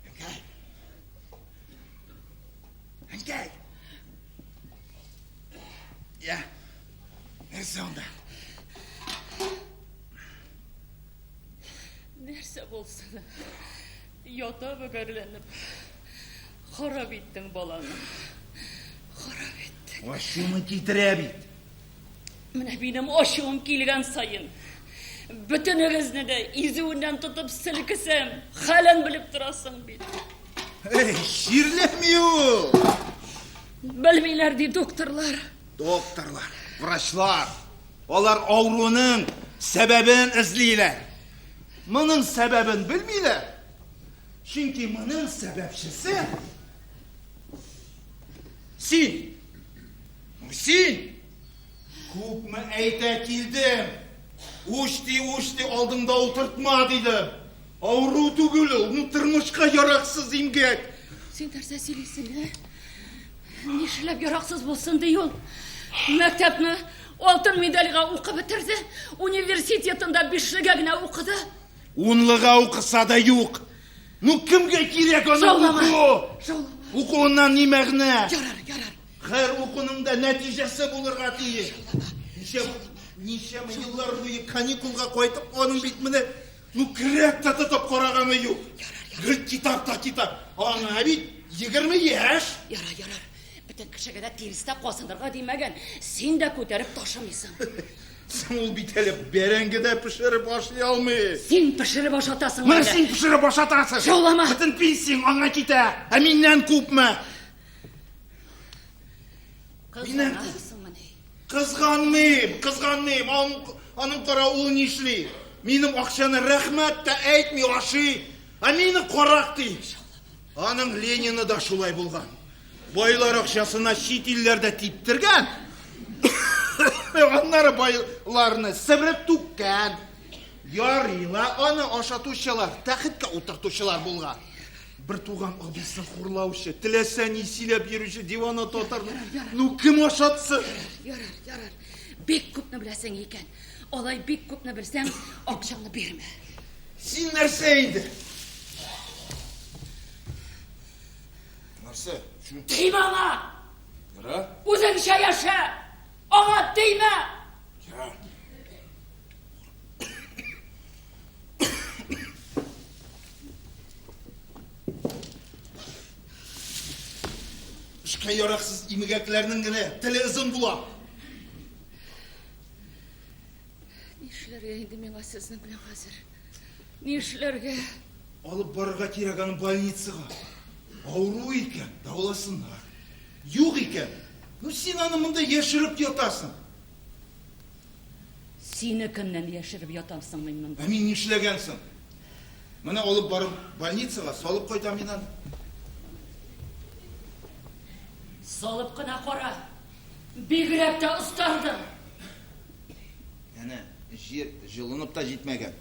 Әнкәй! Әнкәй! Я, нәрсә анда? Нәрсә булсын? Ята бөгәрләнеп. Харап иттең баланы. Харап иттең. Ачуны китерә бит. Менә минем ачуым килгән саен. Бөтенегезне дә изүеннән тотып селкесәм, хәлен белеп торасың бит. Эй, чирләми ул! Белмиләр ди докторлар. Докторлар, врачлар, алар авыруның сәбәбен эзлиләр. Моның сәбәбен белмиләр. Чөнки моның сәбәпчесе син. Син! Күпме әйтә килдем. Уч ти, уч ти, алдыңда утыртма дидем. Авыру түгел ул, ну тормышка яраксыз имгәк. Син нәрсә сөйлисең, ә? Нишләп яраксыз булсын ди ул? Мәктәпне алтын медальгә укып бетерде, университетында бишлегә генә укыды. Унлыга укыса да юк. Ну кемгә кирәк аның Шаулама. уку? Шаулама. Укуыннан ни мәгънә? Ярар, ярар. Һәр укуның да нәтиҗәсе булырга тиеш. Ничә ничә еллар буе каникулга кайтып, аның бит менә ну көрәк тә тотып караганы юк. Гел китап та китап. Аңа бит 20 яшь. Ярар, ярар. Бөтен кешегә дә тирестә казынырга димәгән. Син дә күтәреп ташымыйсың. Соң ул бит әле бәрәңге дә пешереп ашый алмый. Син пешереп ашатасың. Менә әле. син пешереп ашатасың. Шаулама. Бөтен пенсияң аңа китә. Ә миннән күпме? Кызганасыңмыни? Кызганмыйм, кызганмыйм. Аның, аның кара ул нишли? Минем акчаны рәхмәт тә әйтми ашый. Ә мине карак ди. Аның Ленины да шулай булган. Байлар акчасына чит илләрдә типтергән. Аннары байларны себереп түккән. Ярый ла аны ашатучылар, тәхеткә утыртучылар булган. Бер туган абыйсын хурлаучы, теләсә ни сөйләп йөрүче дивана татарны, ну кем ашатсын? Ярар, ярар. Бик күпне беләсең икән. Алай бик күпне белсәң, акчаңны бирмә. Син нәрсә инде? Нәрсә? Тимә аңа! Ярар. Үзеңчә яшә! Аңа тимә! Ярар. Эшкә яраксыз имегәкләрнең генә теле озын була. Нишләргә инде миңа сезнең белән хәзер? Нишләргә? Алып барырга кирәк аны больницага. Авыру икән, дәваласыннар. Юк икән, ну син аны монда яшереп ятасың. Сине кемнән яшереп ятам соң мин монда? Ә мин нишләгәнсең? Менә алып барып больницага салып кайтам мин аны. Салып кына кара. Бигрәк тә остардың. Әнә, җир җылынып та җитмәгән.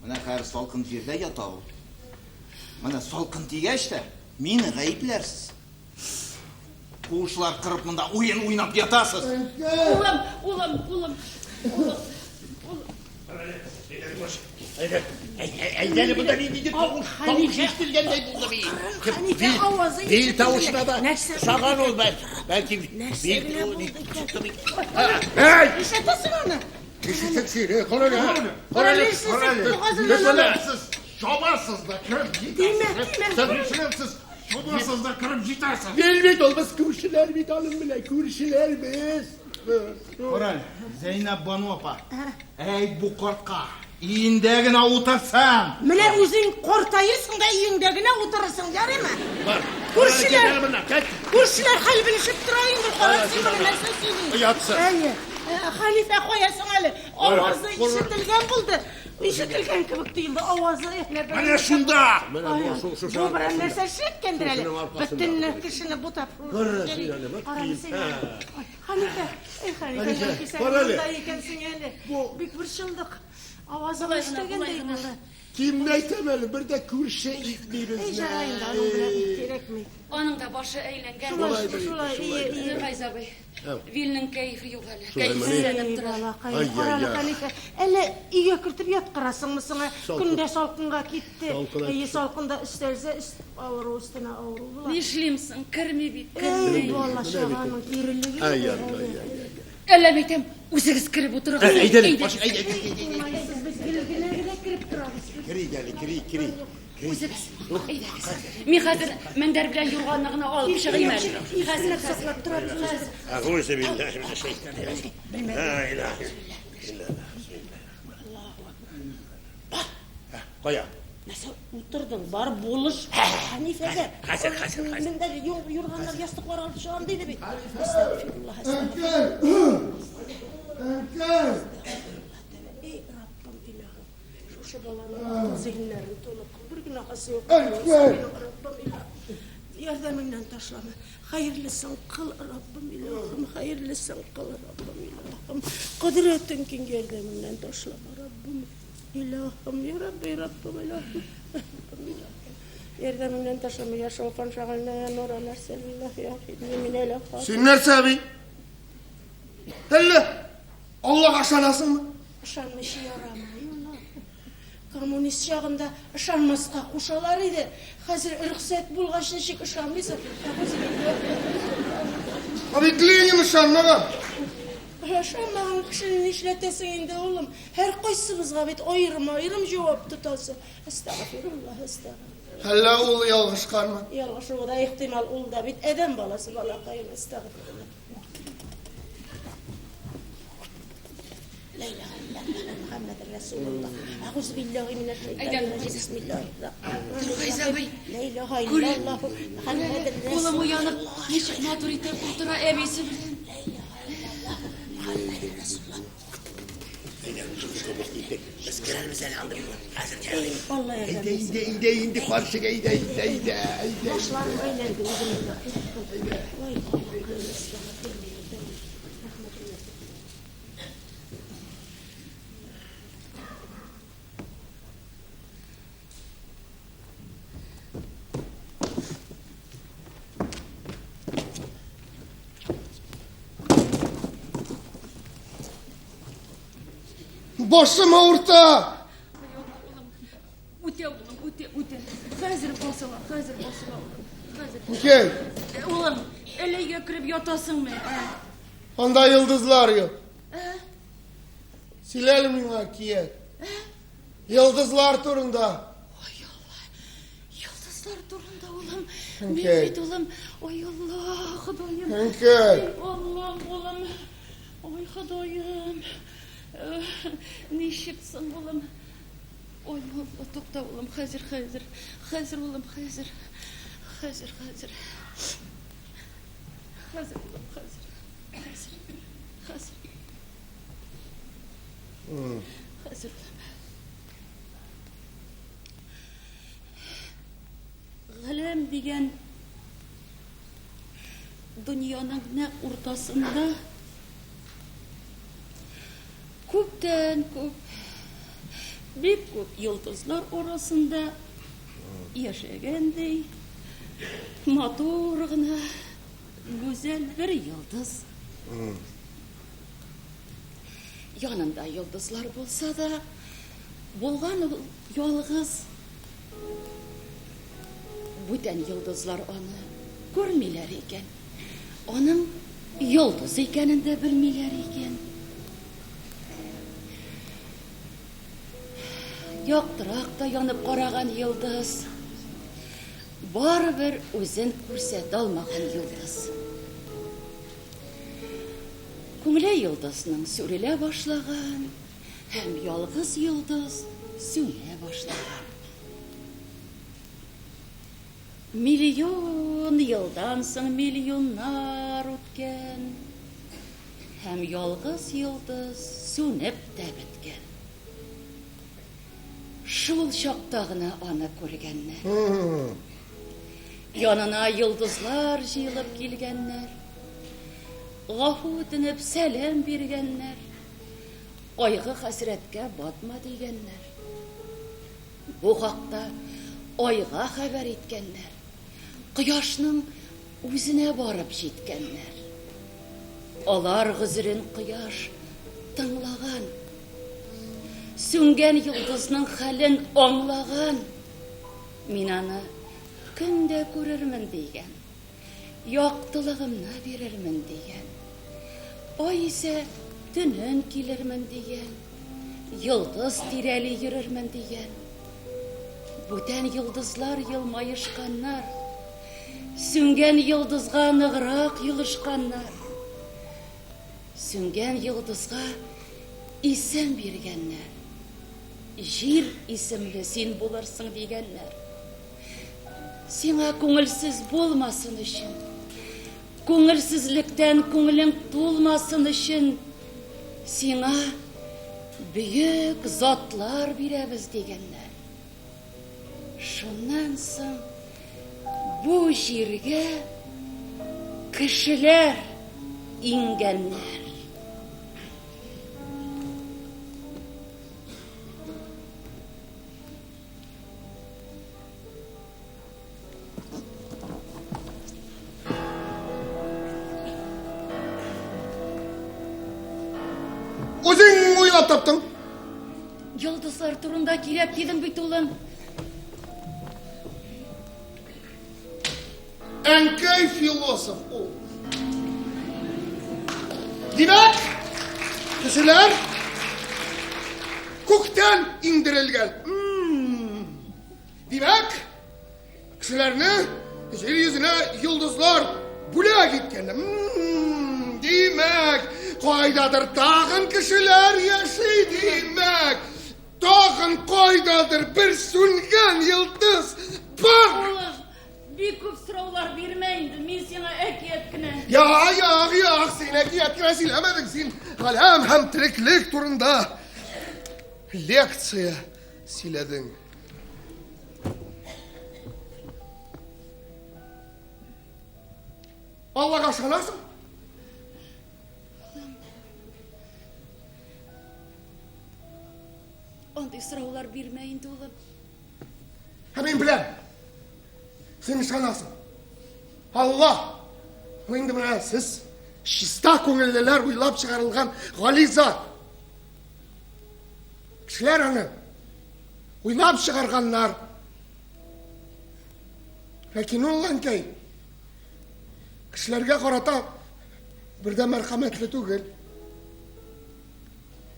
Менә хәзер салкын җирдә ята ул. Менә салкын тигәч тә, мине гаепләрсез. Куышлар кырып монда уен уйнап ятасыз. Улым, улым, улым, улым, улым. Әйдә әле монда ниндидер тавыш, тавыш ишетелгәндәй булды бит. Хәнифә авазы Бил тавышына да Нәрсә ошаган ул бәлки. Бәлки Нәрсә бил генә булды икән? Әй! Ишетәсең аны? Ишетсәк син, кара әле. Кара әле, Кара әле. Сез чабасыз да кереп Тимә, җитәсез. тимә. Сез чабасыз да кереп җитәсез. Бил бит ул без күршеләр бит аның белән, күршеләр без. Кара әле, Зәйнәп Бану апа. Әйт бу картка. Өендә генә утырсын. Менә үзең картаерсың да өеңдә генә утырырсың, ярыймы? Бар. Күршеләр. Менә, кет. Күршеләр хәл белешеп тора инде, кара син моны нәрсә сөйли? Оятсыз. Әйе. Хәнифә каясың әле? Авазы ишетелгән булды. Ишетелгән кебек тоелды, авазы әһләп. Менә шунда. Менә бу шу шу Бу берәр нәрсә эшләткәндер әле. Шушының аркасында. Бөтен кешене бутап. Кара син әле, бак. Кара син әле. Ай, Хәнифә, эй Хәнифә, Хәнифә, бәлки сен кара әле. монда икәнсең әле. Бик борчылдык. Авазың Болай гына, ишетелгәндәй болай гына. булды. Кимне әйтәм әле, бер дә күрше итми Эй, безне. жарай инде, аның белән кирәкми. Аның да башы әйләнгән. Шулай, шулай, ие, ие. Нургайз абый, Вилнең кәефе юк әле. Шулай мыни? Кәефсезләнеп Эй, тора. балакай, Ай, кара ай, ай. Хәнифә, әллә өйгә кертеп яткырасыңмы соң? Салкын. Көндә салкынга китте. Салкын Әйе, салкында өстәлсә, өст авыру өстенә авыру була. Нишлим соң? Керми бит, Эй, керми. бала чаганың кирелеге. Ай, ай, ай, ай. Әллә әйтәм, үзегез кереп утырыгыз. Әйдә әле, Әйдә. баш, әйдә, әйдә, әйдә. Уңайсыз, без гел генә генә кереп торабыз. Керик әле, керик, керик. Үзегез. Әйдәгез. Мин хәзер мендәр белән юрганны гына алып чыгыйм әле. Хәзер, Иркенләп саклап торабыз үзебез. Әгүзү биллаһи минәш шайтанир раҗим. Ла илаһа иллаллаһ. Кая? Нәрсә утырдың? Бар булыш. Хәнифәгә. Хәзер, хәзер, хәзер. Мендәр юрганнар, ястыклар алып чыгам диде бит. Әстәгъфируллаһ, әстәгъфируллаһ. Әнкәй! Эй, Раббым илаһым. Шушы баланың акыл зиһеннәрен тулы кыл. Бер гөнаһысы юк. Әнкәй! Раббым илаһым. Ярдәмеңнән ташлама. Хәерлесен кыл, Раббым илаһым. Хәерлесен кыл, Раббым илаһым. Кодрәтең киң ярдәмеңнән ташлама, Раббым илаһым. Я Рабби, Раббым илаһым. Раббым илаһым. Ярдәмеңнән ташлама. Я шолпан шагылна, я нур алар я хидми минәл афат. Син нәрсә әби? Әллә Аллаһка ышанасыңмы? Ышанмыйча ярамый ул. Коммунист чагында ышанмаска кушалар иде. Хәзер рөхсәт булгач ничек ышанмыйсың? Ә бит Ленин ышанмаган. Ышанмаган кешене нишләтәсең инде, улым? Һәр кайсыбызга бит аерым-аерым җавап тотасы. Әстәгъфируллаһ, әстәгъфируллаһ. Әллә ул ялгышканмы? Ялгышуы да ихтимал, ул да бит адәм баласы балакаем, әстәгъфируллаһ. Ла илаһа иллаллаһ Мухаммадур Расулуллаһ. Әгъузу биллаһи минәш шайтанир раҗим. Бисмиллаһир Нургайз абый, Ла илаһа иллаллаһ Мухаммадур Улым Расулуллаһ. уянып, ничек матур итеп утыра әбисе белән. Ла илаһа иллаллаһ Мухаммадур Расулуллаһ. Без керербез әле анда. Хәзер керәбез. Алла ярдәм Әйдә, итсен. әйдә, әйдә, инде карчык, әйдә, әйдә, әйдә, әйдә. Башларым әйләнде үземнең дә. Ой, балакаем, әстәгъфируллаһ. Рәхмәтуллаһ. Башым авырта. Үтә, улым, үтә, үтә. Хәзер басыла, хәзер басыла, улым. Хәзер. Әнкәй. Улым, әллә өйгә кереп ятасыңмы? Ә? Анда йолдызлар юк. Ә? Сөйлә әле миңа әкият. Йолдызлар турында. Ой, Алла. Йолдызлар турында, улым. Мин Әнкәй. бит, улым. Ой, Алла, Ходаем. Әнкәй. Ой, Аллам, улым. Ой, Ходаем. Э, Ничек соң, улым? Ой, Алла, тукта, улым, хәзер, хәзер. Хәзер, улым, хәзер. Хәзер, хәзер. Хәзер, улым, хәзер. Хәзер. Хәзер. Хәзер, улым. Галәм дигән дөньяның нәкъ уртасында күптән күп, бик күп йолдызлар арасында яшәгән ди, матур гына, гүзәл бер йолдыз. Янында йолдызлар булса да, булган ул ялгыз. Бүтән йолдызлар аны күрмиләр икән. Аның йолдыз икәнен дә белмиләр икән. Яктырак та янып караган йолдыз. Барыбер үзен күрсәтә алмаган йолдыз. Күңеле йолдызның сүрелә башлаган һәм ялгыз йолдыз сүнә башлаган. Миллион елдан соң миллионнар үткән һәм ялгыз йолдыз сүнеп тә беткән. Шул чакта гына аны күргәннәр. Янына йолдызлар җыелып килгәннәр. Гафу үтенеп сәлам биргәннәр. Кайгы хәсрәткә батма дигәннәр. Бу хакта айга хәбәр иткәннәр. Кояшның үзенә барып җиткәннәр. Алар гозерен кояш тыңлаган. Сүнгән йолдызның хәлен аңлаган. Мин аны көн дә күрермен дигән. Яктылыгымны бирермен дигән. Ай исә төнен килермен дигән. Йолдыз тирәли йөрермен дигән. Бүтән йолдызлар елмаешканнар. Сүнгән йолдызга ныграк елышканнар. Сүнгән йолдызга исем биргәннәр. Җир исемле син булырсың дигәннәр. Сиңа күңелсез булмасын өчен, күңелсезлектән күңелең тулмасын өчен, сиңа бөек затлар бирәбез дигәннәр. Шуннан соң бу җиргә кешеләр иңгәннәр. Үзең уйлап таптың. Йолдызлар турында кирәк дидең бит, улым. Әнкәй философ ул. Димәк, кешеләр күктән иңдерелгән. Димәк, кешеләрне җир йөзенә йолдызлар бүләк иткән. Димәк, кайдадыр тагын кешеләр яши, димәк, тагын кайдадыр бер сүнгән йолдыз бар. Улым, бик күп сораулар бирмә инде, мин сиңа әкият кенә. Я, як, як, син әкият кенә сөйләмәдең, син галәм һәм тереклек турында лекция сөйләдең. Аллага ышанасың? Андый сораулар бирмә инде, улым. Ә мин беләм. Син ышанасың. Алла! Бу инде менә сез чиста күңеллеләр уйлап чыгарылган гали зат. Кешеләр аны уйлап чыгарганнар. Ләкин ул, әнкәй, кешеләргә карата бер дә мәрхәмәтле түгел.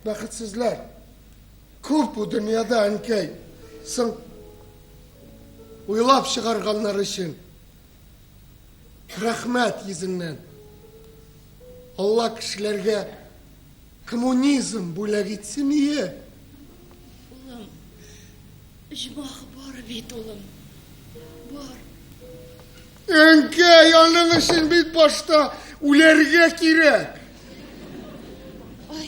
Бәхетсезләр күп бу дөньяда, әнкәй. Соң уйлап чыгарганнар өчен рәхмәт йөзеннән. Алла кешеләргә коммунизм бүләк итсен ие. Улым, оҗмах бар бит, улым. Бар. Әнкәй, аның өчен бит башта үләргә кирәк. Ай,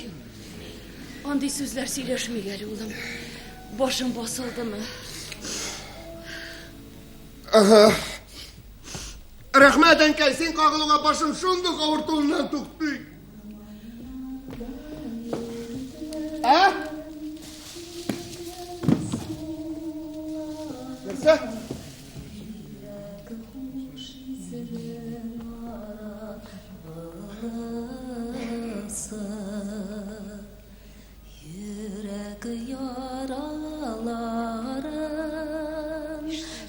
андый сүзләр сөйләшмик әле, улым. Башың басылдымы? Ага. Рәхмәт, әнкәй, син кагылуга башым шундук авыртуыннан туктый. Ә? Нәрсә?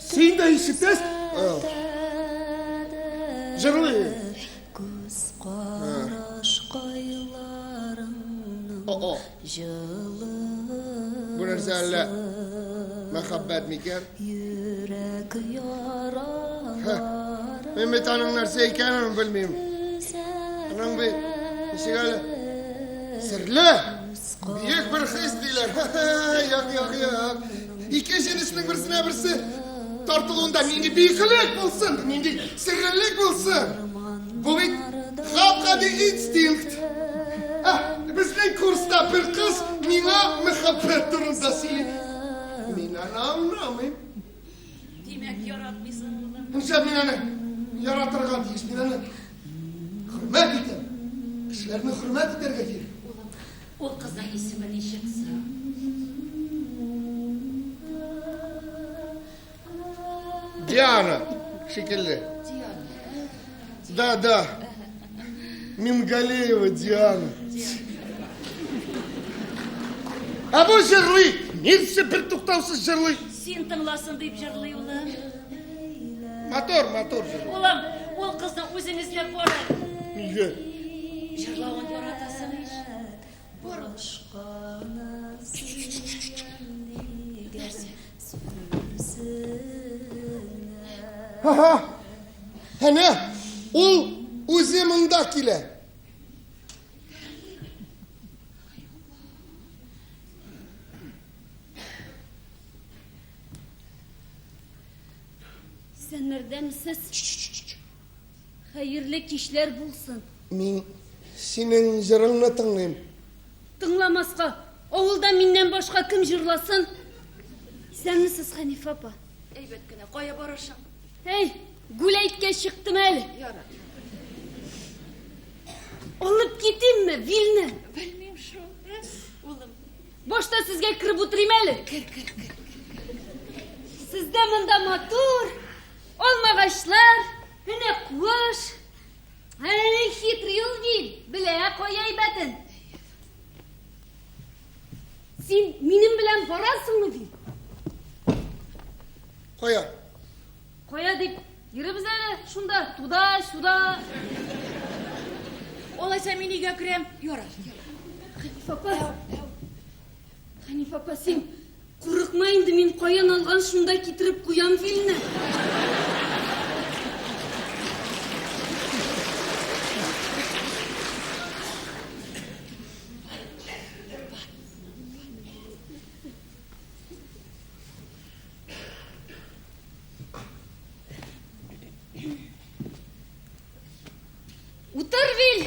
Син дә ишетәсең? Җырлый. Күз карашкайларыңның Бу нәрсә әллә мәхәббәт микән? Йөрәк яраларын Мин бит аның нәрсә икәнен белмим. Аның бит ничек әле серле, бөек бер хис диләр. Як, як, як. Ике җенеснең берсенә берсе тартылуында нинди бөеклек булсын, нинди серлелек булсын. Бу бит гап-гади инстинкт. Ә, безнең курста бер кыз миңа мәхәббәт турында сөйли. Мин аны аңламыйм. Димәк, яратмыйсың, улым. Нишләп мин аны яратырга тиеш? Мин аны хөрмәт итәм. Кешеләрне хөрмәт итәргә кирәк. Улым, ул кызның исеме ничек соң? Диана шикелле. Диана. Да, да. Мингалеева Диана. Ә бу җырлый. Нигә бер туктаусыз җырлый? Син тыңласын дип җырлый, улым. Матур, матур җырлый. Улым, ул кызны үзең эзләп бар әле. Нигә? Җырлавын яратасың ич. Бар, улым. Нәрсә? Ага. Әнә, ул үзе монда килә. Исәннәрдәмсез? Хәерле кичләр булсын. Мин синең җырыңны тыңлыйм. Тыңламаска, авылда миннән башка кем җырласын? Исәнмесез, Хәнифә апа. Әйбәт кенә, кая барышың? Әй, гүләйткә чыктым әле. Ярар. Алып китимме Вилне? Белмим шул, улым. Башта сезгә кереп утырыйм әле. Кер, кер, кер. Сездә монда матур, алмагачлар, әнә куыш. Әй, хитрый ул Вил, белә кая әйбәтен. Син минем белән барасыңмы, Вил? Кая? Кая дип йөрибез әле шунда, туда, сюда. Алайса мин өйгә керәм. Ярар. Хәнифә апа. Хәнифә апа, син курыкма инде, мин каян алган шунда китереп куям Вилне. Утыр, Вил!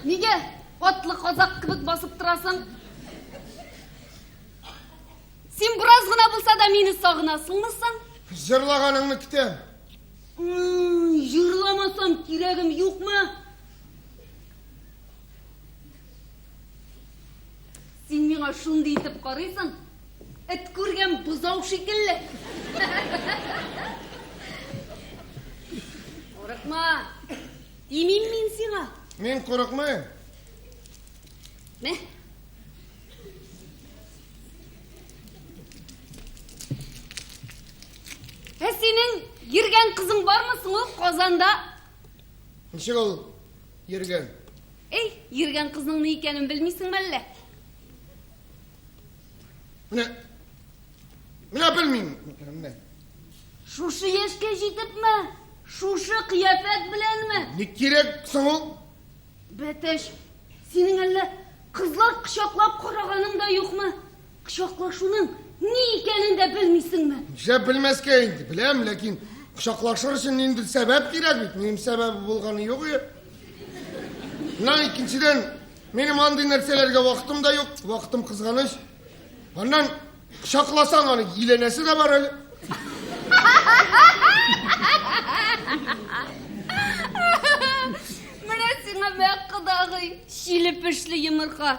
Нигә атлы казак кебек басып торасың? Син бераз гына булса да мине сагынасыңмы соң? Җырлаганыңны көтәм. Җырламасам кирәгем юкмы? Син миңа шундый итеп карыйсың, эт күргән бозау шикелле. Курыкма. Тимим мин сиңа. Мин курыкмыйм. Мә. синең йөргән кызың бармы соң ул Казанда? Ничек ул йөргән? Эй, йөргән кызның ни икәнен белмисеңме әллә? Менә менә белмим. Менә. Шушы яшькә җитепме? Шушы кыяфәт беләнме? Ник кирәк соң ул? Бәтәч, синең әллә кызлар кочаклап караганың да юкмы? Кочаклашуның ни икәнен дә белмисеңме? Нишләп белмәскә инде? Беләм, ләкин кочаклашыр өчен ниндидер сәбәп кирәк бит. Минем сәбәбе булганы юк иде. Моннан икенчедән, минем андый нәрсәләргә вакытым да юк, вакытым кызганыч. Аннан кочакласаң, аны иләнәсе дә бар әле. Менә сиңа мә, кодагый, чиле-пешле йомырка.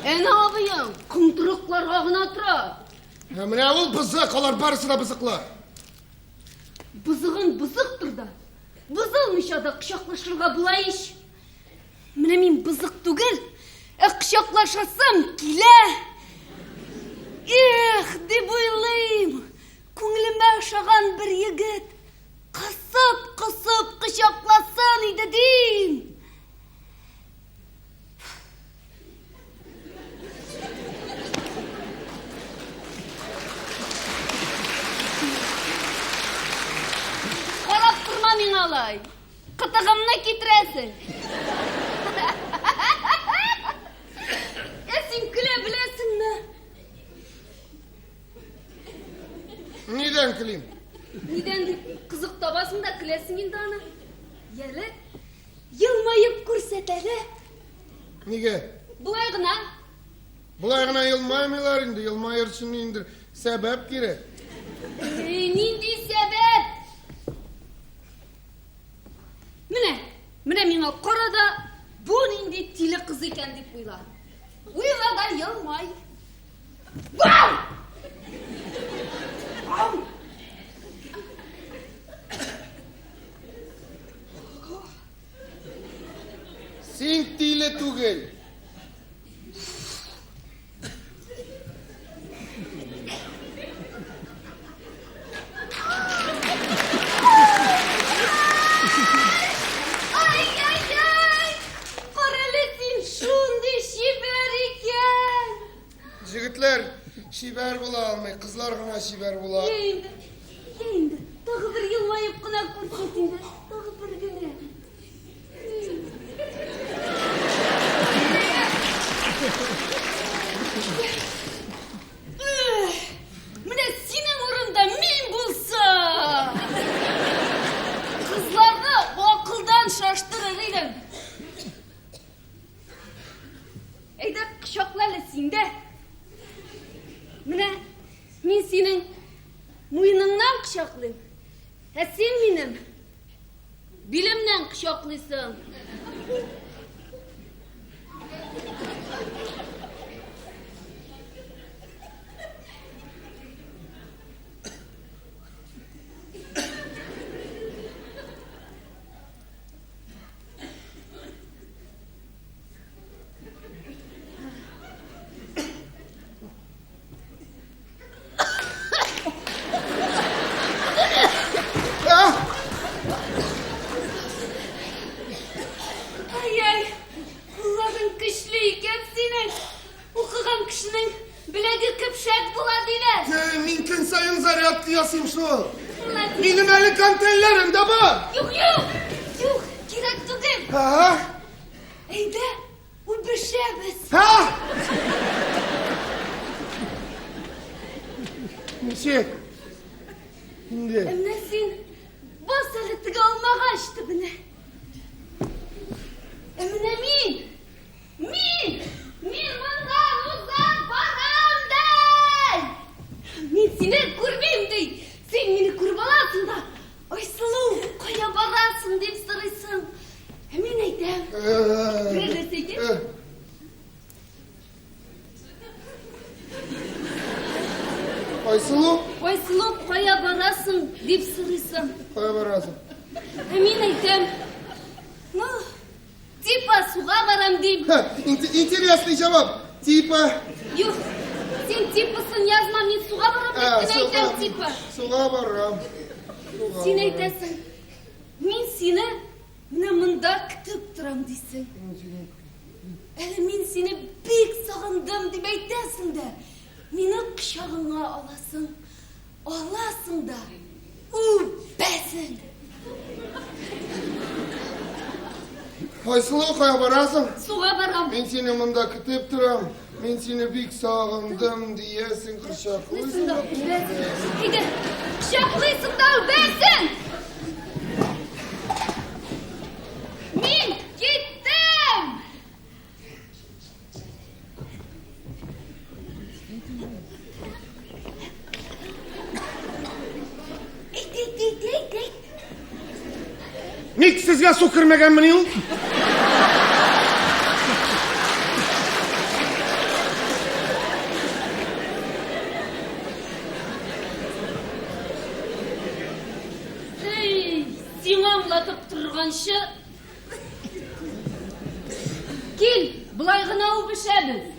Әнә абыең кымтырыкларга гына тора. Ә менә ул бызык, алар барысы да бызыклар. Бызыгын бызыктыр да, бызылмыйча да кочаклашырга була ич. Менә мин бызык түгел, ә кочаклашасым килә. Эх, дип уйлыйм, күңелемә ошаган бер егет кысып-кысып кочакласын иде дим. Карап торма миңа алай. Кытыгымны китерәсең. Ә син көлә беләсеңме? Нидән көлим? Нидән дип кызык табасың да көләсең инде аны. Яле, елмаеп күрсәт әле. Нигә? Болай гына. Болай гына елмаймыйлар инде, елмаер өчен ниндидер сәбәп кирәк. Эй, нинди сәбәп? Менә, менә миңа кара да, бу нинди тиле кыз икән дип уйла. Уйла да елмай. Вау! Ау! Син тиле түгел. Ай-яй-яй! Карале, син шундый чибәр икән! Җегетләр чибәр була алмый, кызлар гына чибәр була. Йә инде, йә инде, тагы бер елмаеп кына күрсәт инде, тагы бер генә. Менә синең урында мин булсам, кызларны акылдан шаштырыр идем. Әйдә, кочакла әле син дә. Менә мин синең муеныңнан кочаклыйм, ә син минем билемнән кочаклыйсың. Ай-яй, кулларың көчле икән синең. Укыган кешенең беләге көпшәк була диләр. Мин көн саен зарядка ясыйм шул. Молодец. Минем әле гантельләрем дә бар. Юк, юк, юк, кирәк түгел. Ха? Әйдә, үбешәбез. Ха? Ничек? Инде. Ә менә син бас әле теге алмагач төбенә. Ә менә мин, мин, мин моннан узып барам ди. Мин сине күрмим ди. Син мине күреп аласың да, Айсылу, кая барасың дип сорыйсың. Ә мин әйтәм. Берәр нәрсә әйтәм. Айсылу, Айсылу, кая барасың дип сорыйсың. кая барасың? Ә мин әйтәм. Ну, типа суга барам дим. Ха, интересный җавап. Типа, Юк, Син типасын язма, мин суга барам дип кенә әйтәм, типа. Суга барам. Син әйтәсең, мин сине менә монда көтеп торам дисең. Әле мин сине бик сагындым дип әйтәсең дә, мине кочагыңа аласың. Аласың да үбәсең. Айсылу, кая барасың? Суга барам. Мин сине монда көтеп торам. Мин сине бик сагындым, диясең, кочаклыйсың да үбәсең. Әйдә, кочаклыйсың да үбәсең. Мин киттем! Әйт, әйт, әйт, әйт, әйт. Ник сезгә су кермәгәнмени ул? Эй, сиңа аңлатып торганчы. Кил, болай гына үбешәбез.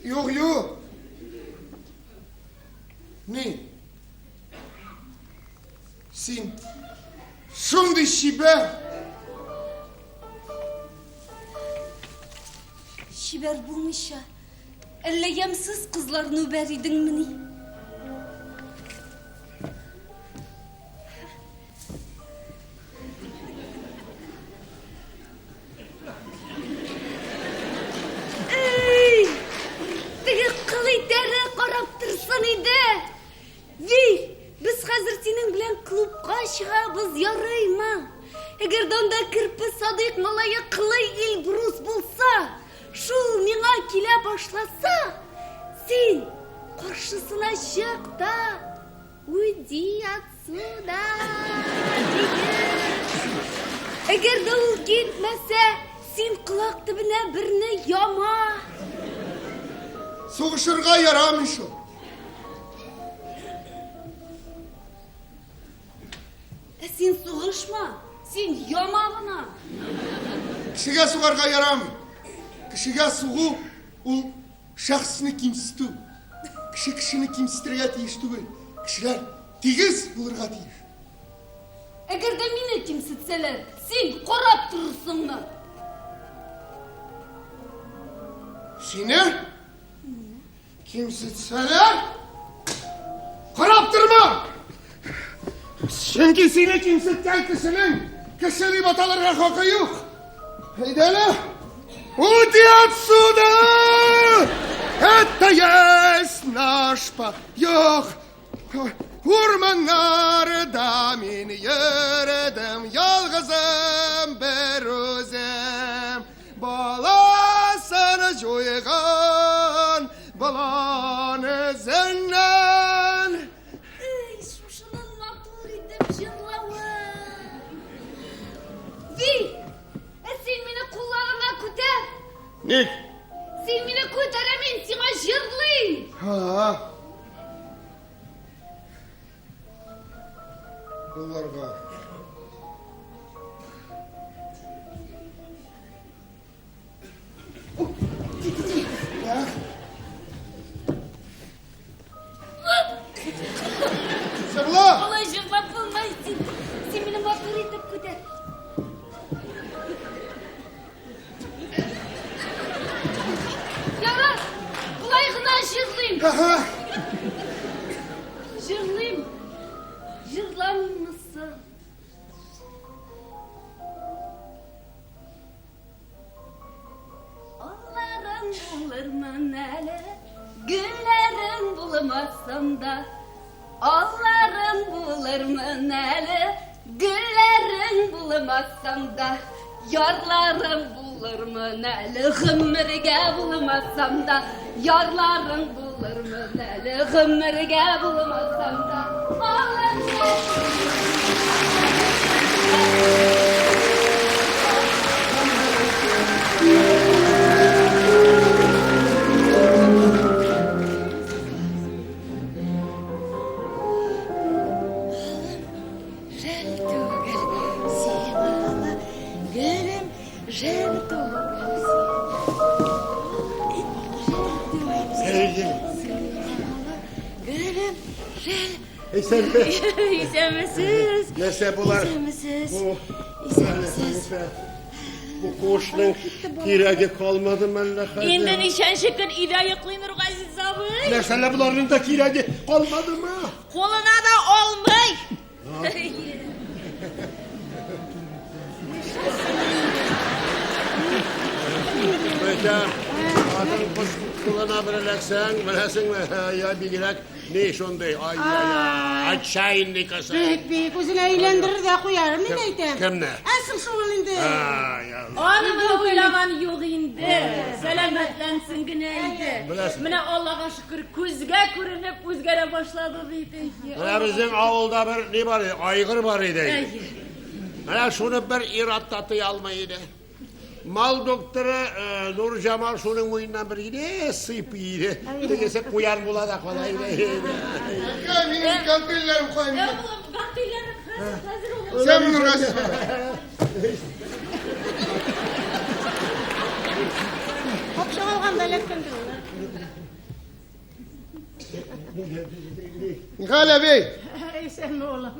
Юк, юк. Ни? Син шундый чибәр. Чибәр булмыйча, әллә ямьсез кызларны үбәр идеңмени? Эй, теге кылый тәре карап торсын иде. Вил, без хәзер синең белән клубка чыгабыз, ярыймы? Әгәр дә анда Керпе Садыйк малае Кылый Илбрус булса, шул миңа килә башласа, син каршысына чык та, уйди отсюда, диген. Әгәр дә ул китмәсә, син колак төбенә берне яма. Сугышырга ярамый шул. Ә син сугышма, син яма гына. Кешегә сугарга ярамый. Кешегә сугу ул шәхесне кимсетү. Кеше кешене кимсетергә тиеш түгел. Кешеләр тигез булырга тиеш. Әгәр дә мине кимсетсәләр, син карап торырсыңмы? Сине кимсетсәләр, карап торма! Чөнки сине кимсеткән кешенең кеше дип аталырга хакы юк. Әйдә әле! Уйди отсюда! Это есть наш па... Юк! Урманнарда мин йөрдем, ялгызым бер үзем. Баласын җуйган болан эзеннән. Эй, шушының матур итеп җырлавы. Вил, ә син мине кулларыңа күтәр. Ник? Син мине күтәр, ә мин сиңа җырлыйм. Ха. Кулларга. Җырла! Алай җырлап булмый, син, син мине матур итеп күтәр. Ярар, болай гына җырлыйм. Җырлыйм. Җырламыйммы? Алларың булырмын әле, гөлләрең булмасам да. Алларың булырмын әле, гөлләрең булмасам да. Ярларың булырмын әле гомергә булмасам да, ярларың булырмын әле гомергә булмасам да. Алым Жәл түгел сиңа, гөлем, жәл түгел сиңа. Гөлем, жәл. Исәнме? Исәнмесез. Нәрсә болар? Исәнмесез. Бу Исәнмесез. Бу кошның кирәге калмады мәллә хәзер? Инде ничәнче көн өйдә йоклый Нургазиз абый. Нәрсәләр боларның да кирәге калмадымы? Кулына да алмый. Бәйтәм, хатын кыз кулына бер эләксәң, беләсеңме, я бигрәк ни шундый, ай-яй-яй, отчаянный кыз. Бик, бик, үзенә әйләндерер дә куяр, мин әйтәм. Кемне? Ә соң шул инде. Ай, Алла. Аны моны уйлаган юк инде. Сәламәтләнсен генә иде. Беләсең. Менә Аллага шөкер, күзгә күренеп үзгәрә башлады бит. Менә безнең авылда бер ни бар иде, айгыр бар иде. Әйе. Менә шуны бер ир-ат та тыя алмый иде. Мал докторы Нурҗамал шуның муеннан бер генә сыйпый иде. Тегесе куян була да кала иде. Әнкәй, минем гантельләрем кая Ә, минем? улым, гантельләрем хәзер, хәзер улым. Сәм Нургазиз абый. Капчык алганда эләккәндер ул. Нихәл, әби? Исәнме, улым.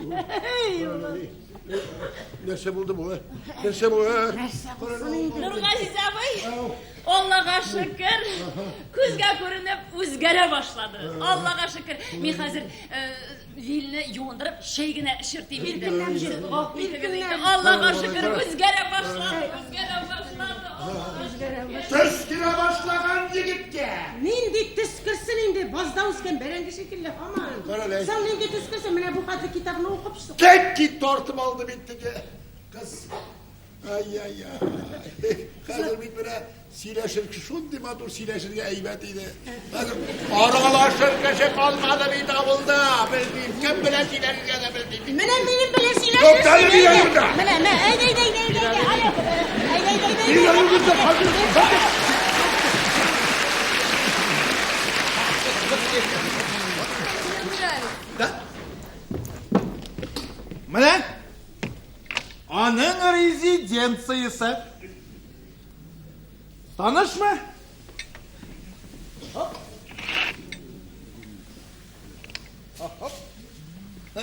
Эй, улым. Нәрсә булды бу? Нәрсә бу? Нәрсә булсын инде? Нургазиз абый, Аллага шөкер, күзгә күренеп үзгәрә башлады. Аллага шөкер. Мин хәзер Вилне юындырып, чәй генә эчертим инде. Гафу итегез инде. Аллага шөкер, үзгәрә башлады, үзгәрә башлады. Аллага шөкер. Төс керә башлаган егеткә. Нинди төс керсен инде, базда үскән бәрәңге шикелле һаман. Кара әле. Соң нинди төс керсен, менә бу хәтле китапны укып чык. Тәки тартып алды бит теге кыз. Ай-яй-яй. Хәзер бит менә сөйләшер шундый матур сөйләшергә әйбәт иде. Хәзер аралашыр кеше калмады бит авылда. Белмим, кем белән сөйләшергә дә белмим. Менә минем белән Туктале, сөйләшерсең. мин янымда. Менә, менә, әйдә, әйдә, әйдә, әйдә, әйдә, әйдә, әйдә, әйдә, Мин янымда хәзер. Да? Менә аның резиденциясе. Танышмы? Хоп. Хоп.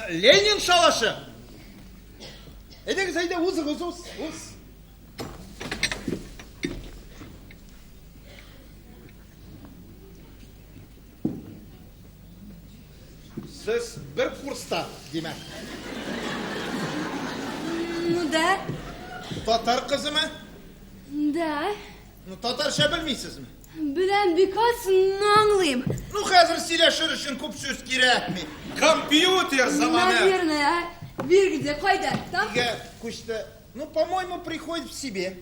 Ленин шалашы. Әйдәгез, әйдә, узыгыз, уз, уз. Сез бер курста, димәк. Ну да, Татар кызымы? да. Ну, татарча белмисезме? Беләм бик аз, но аңлыйм. Ну, хәзер сөйләшер өчен күп сүз кирәкми. Компьютер заманы. Наверное, а? Бир где, кайда? Там? Нигә күчте? Ну, по-моему, приходит в себе.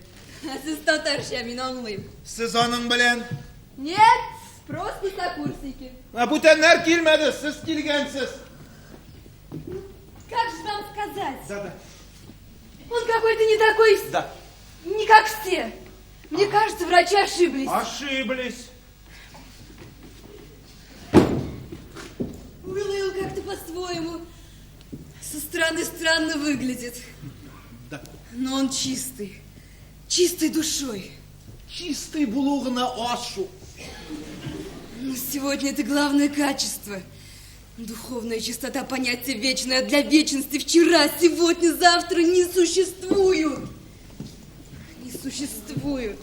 Сез татарча, мин аңлыйм. Сез аның белән. Нет, просто сокурсники. Ә бүтәннәр килмәде, сез килгәнсез. Как же вам сказать? Да, да. Он какой-то не такой, Да. не как все. Мне кажется, врачи ошиблись. Ошиблись. Уилл как-то по-своему. Со стороны странно выглядит. Да. Но он чистый. Чистой душой. Чистый булуы гына аз шул. Но сегодня это главное качество. Духовная чистота понятие вечное для вечности. Вчера, сегодня, завтра не существуют. Не существуют.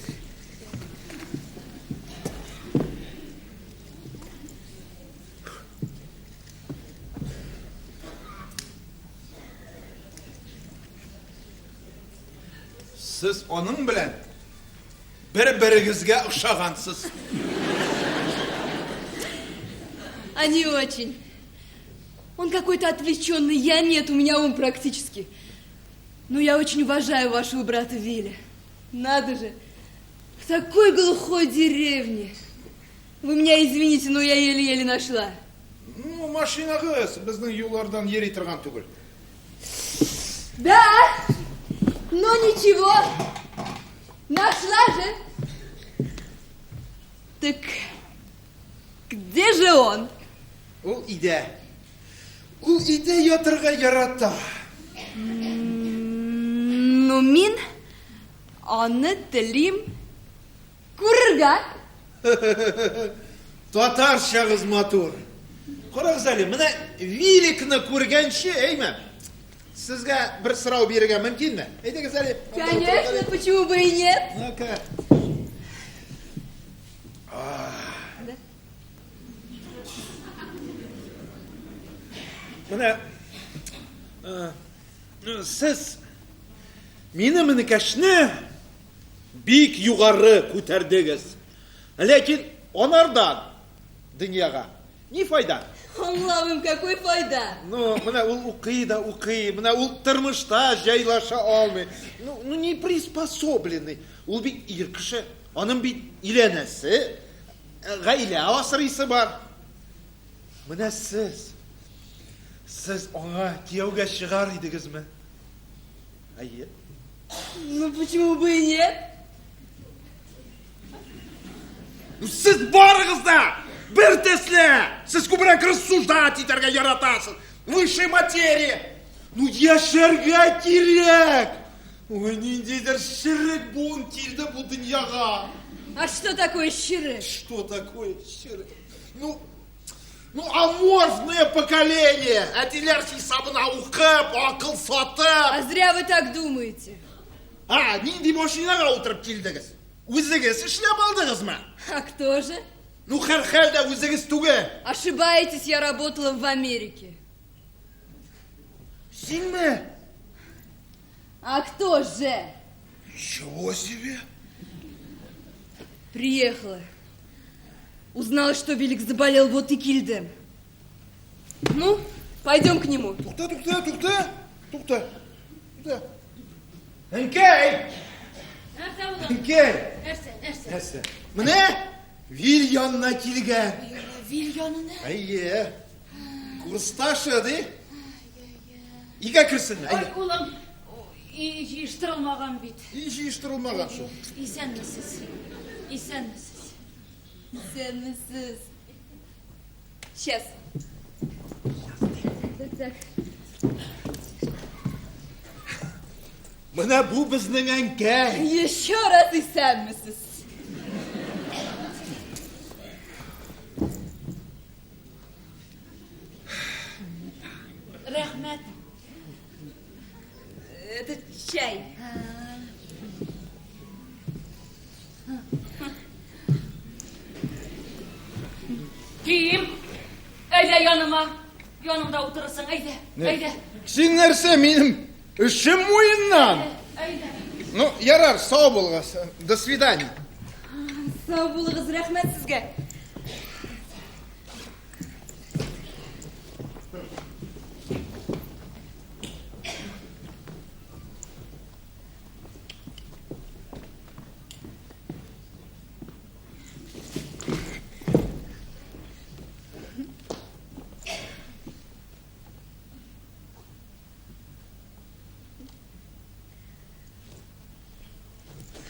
Сез аның белән бер-берегезгә охшагансыз. А не очень. Он какой-то отвлеченный, я нет, у меня ум практически. Ну, я очень уважаю вашего брата Виля. Надо же, в такой глухой деревне. Вы меня извините, но я еле-еле нашла. Ну, машинагыз безнең юллардан йөри торган түгел. Да, но ничего, нашла же. Так где же он? Ул өйдә. Ул өйдә ятырга ярата. Ну, мин аны телим күрергә. Татарчагыз матур. Карагыз әле, менә Виликны күргәнче, әйме? Сезгә бер сорау бирергә мөмкинме? Әйдәгез әле. Конечно, почему бы и нет? Ну-ка. Менә сез минем энекәшне бик югары күтәрдегез. Ләкин анардан дөньяга ни файда? Аңламыйм, какой файда? Ну, менә ул укый да укый, менә ул тормышта җайлаша алмый. Ну, не приспособленный. Ул бит ир кеше, аның бит өйләнәсе, гаилә асрыйсы бар. Менә сез, сез аңа кияүгә чыгар идегезме? Әйе. Ну, почему бы и нет? Ну, сез барыгыз да бер төсле! Сез күбрәк рассуждать итәргә яратасыз. Высшая материя. Ну, яшәргә кирәк. Ой, ниндидер черек буын килде бу дөньяга. А что такое черек? Что такое черек? Ну, аморфное поколение. Әтиләр хисабына укып, акыл сатып. А зря вы так думаете. А, нинди машинага утырып килдегез? Үзегез эшләп алдыгызмы? А кто же? Ну, һәрхәлдә үзегез түгел. Ошибаетесь, я работала в Америке. Синме? А кто же? Ничего себе! Приехала. Узнала, что Вилик заболел, вот и килдем. Ну, пойдем к нему. Тукта, тукта, тукта, тукта. Тукта. Әнкәй! Нәрсә, улым? Әнкәй! Нәрсә, нәрсә? Нәрсә? Менә Вил янына килгән. Вил янына? Әйе. Курсташы, ди. Өйгә керсен. Ой, улым, өй җыештырылмаган бит. Өй җыештырылмаган шул. Исәнмесез. Исәнмесез. Исәнмесез. Сейчас. Так, так. Менә бу безнең әнкәй. Еще раз исәнмесез. Рәхмәт. Это чай. Ким? Әйдә яныма. Янымда утырырсың, әйдә. Әйдә. Син нәрсә минем эшем муеннан? Әйдә. Ну, ярар, сау булыгыз. До свидания. Сау булыгыз, рәхмәт сезгә.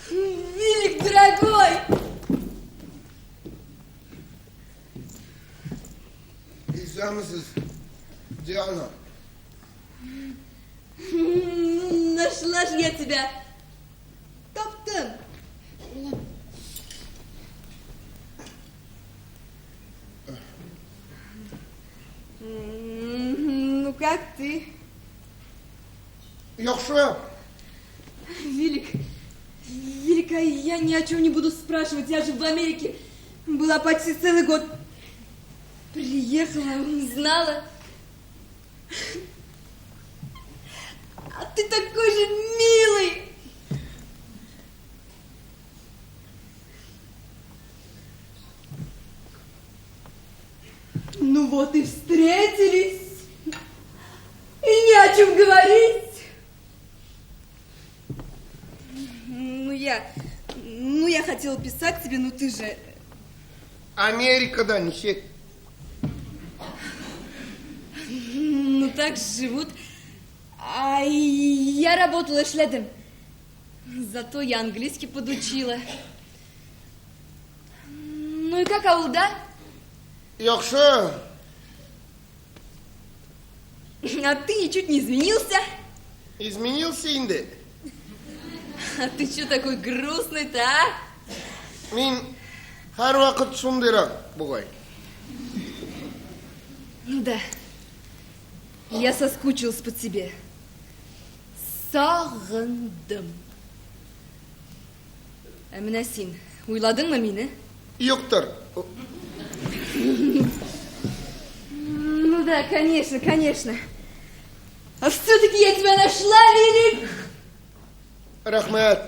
Вилик, дорогой! Исәнмесез, Диана. Нашла же я тебя. Таптым. Ну как ты? Яхшы. Вилик, Вилик, а я ни о чем не буду спрашивать. Я же в Америке была почти целый год. Приехала, узнала. А ты такой же милый. Ну вот и встретились. И не о чем говорить. Я... Ну, я хотела писать тебе, но ты же... Америкада ничек? Ну, так живут. А я работала эшләдем. Зато я английский подучила. Ну и как авылда? Яхшы. А ты ничуть не изменился. Изменился инде. А ты что такой грустный-то, а? Мин һәрвакыт шундыйрак бугай. Ну да. Я соскучилась по тебе. Сагындым. Ә менә син уйладыңмы мине? Юктыр. Ну да, конечно, конечно. А все-таки я тебя нашла, Лилик. Рәхмәт.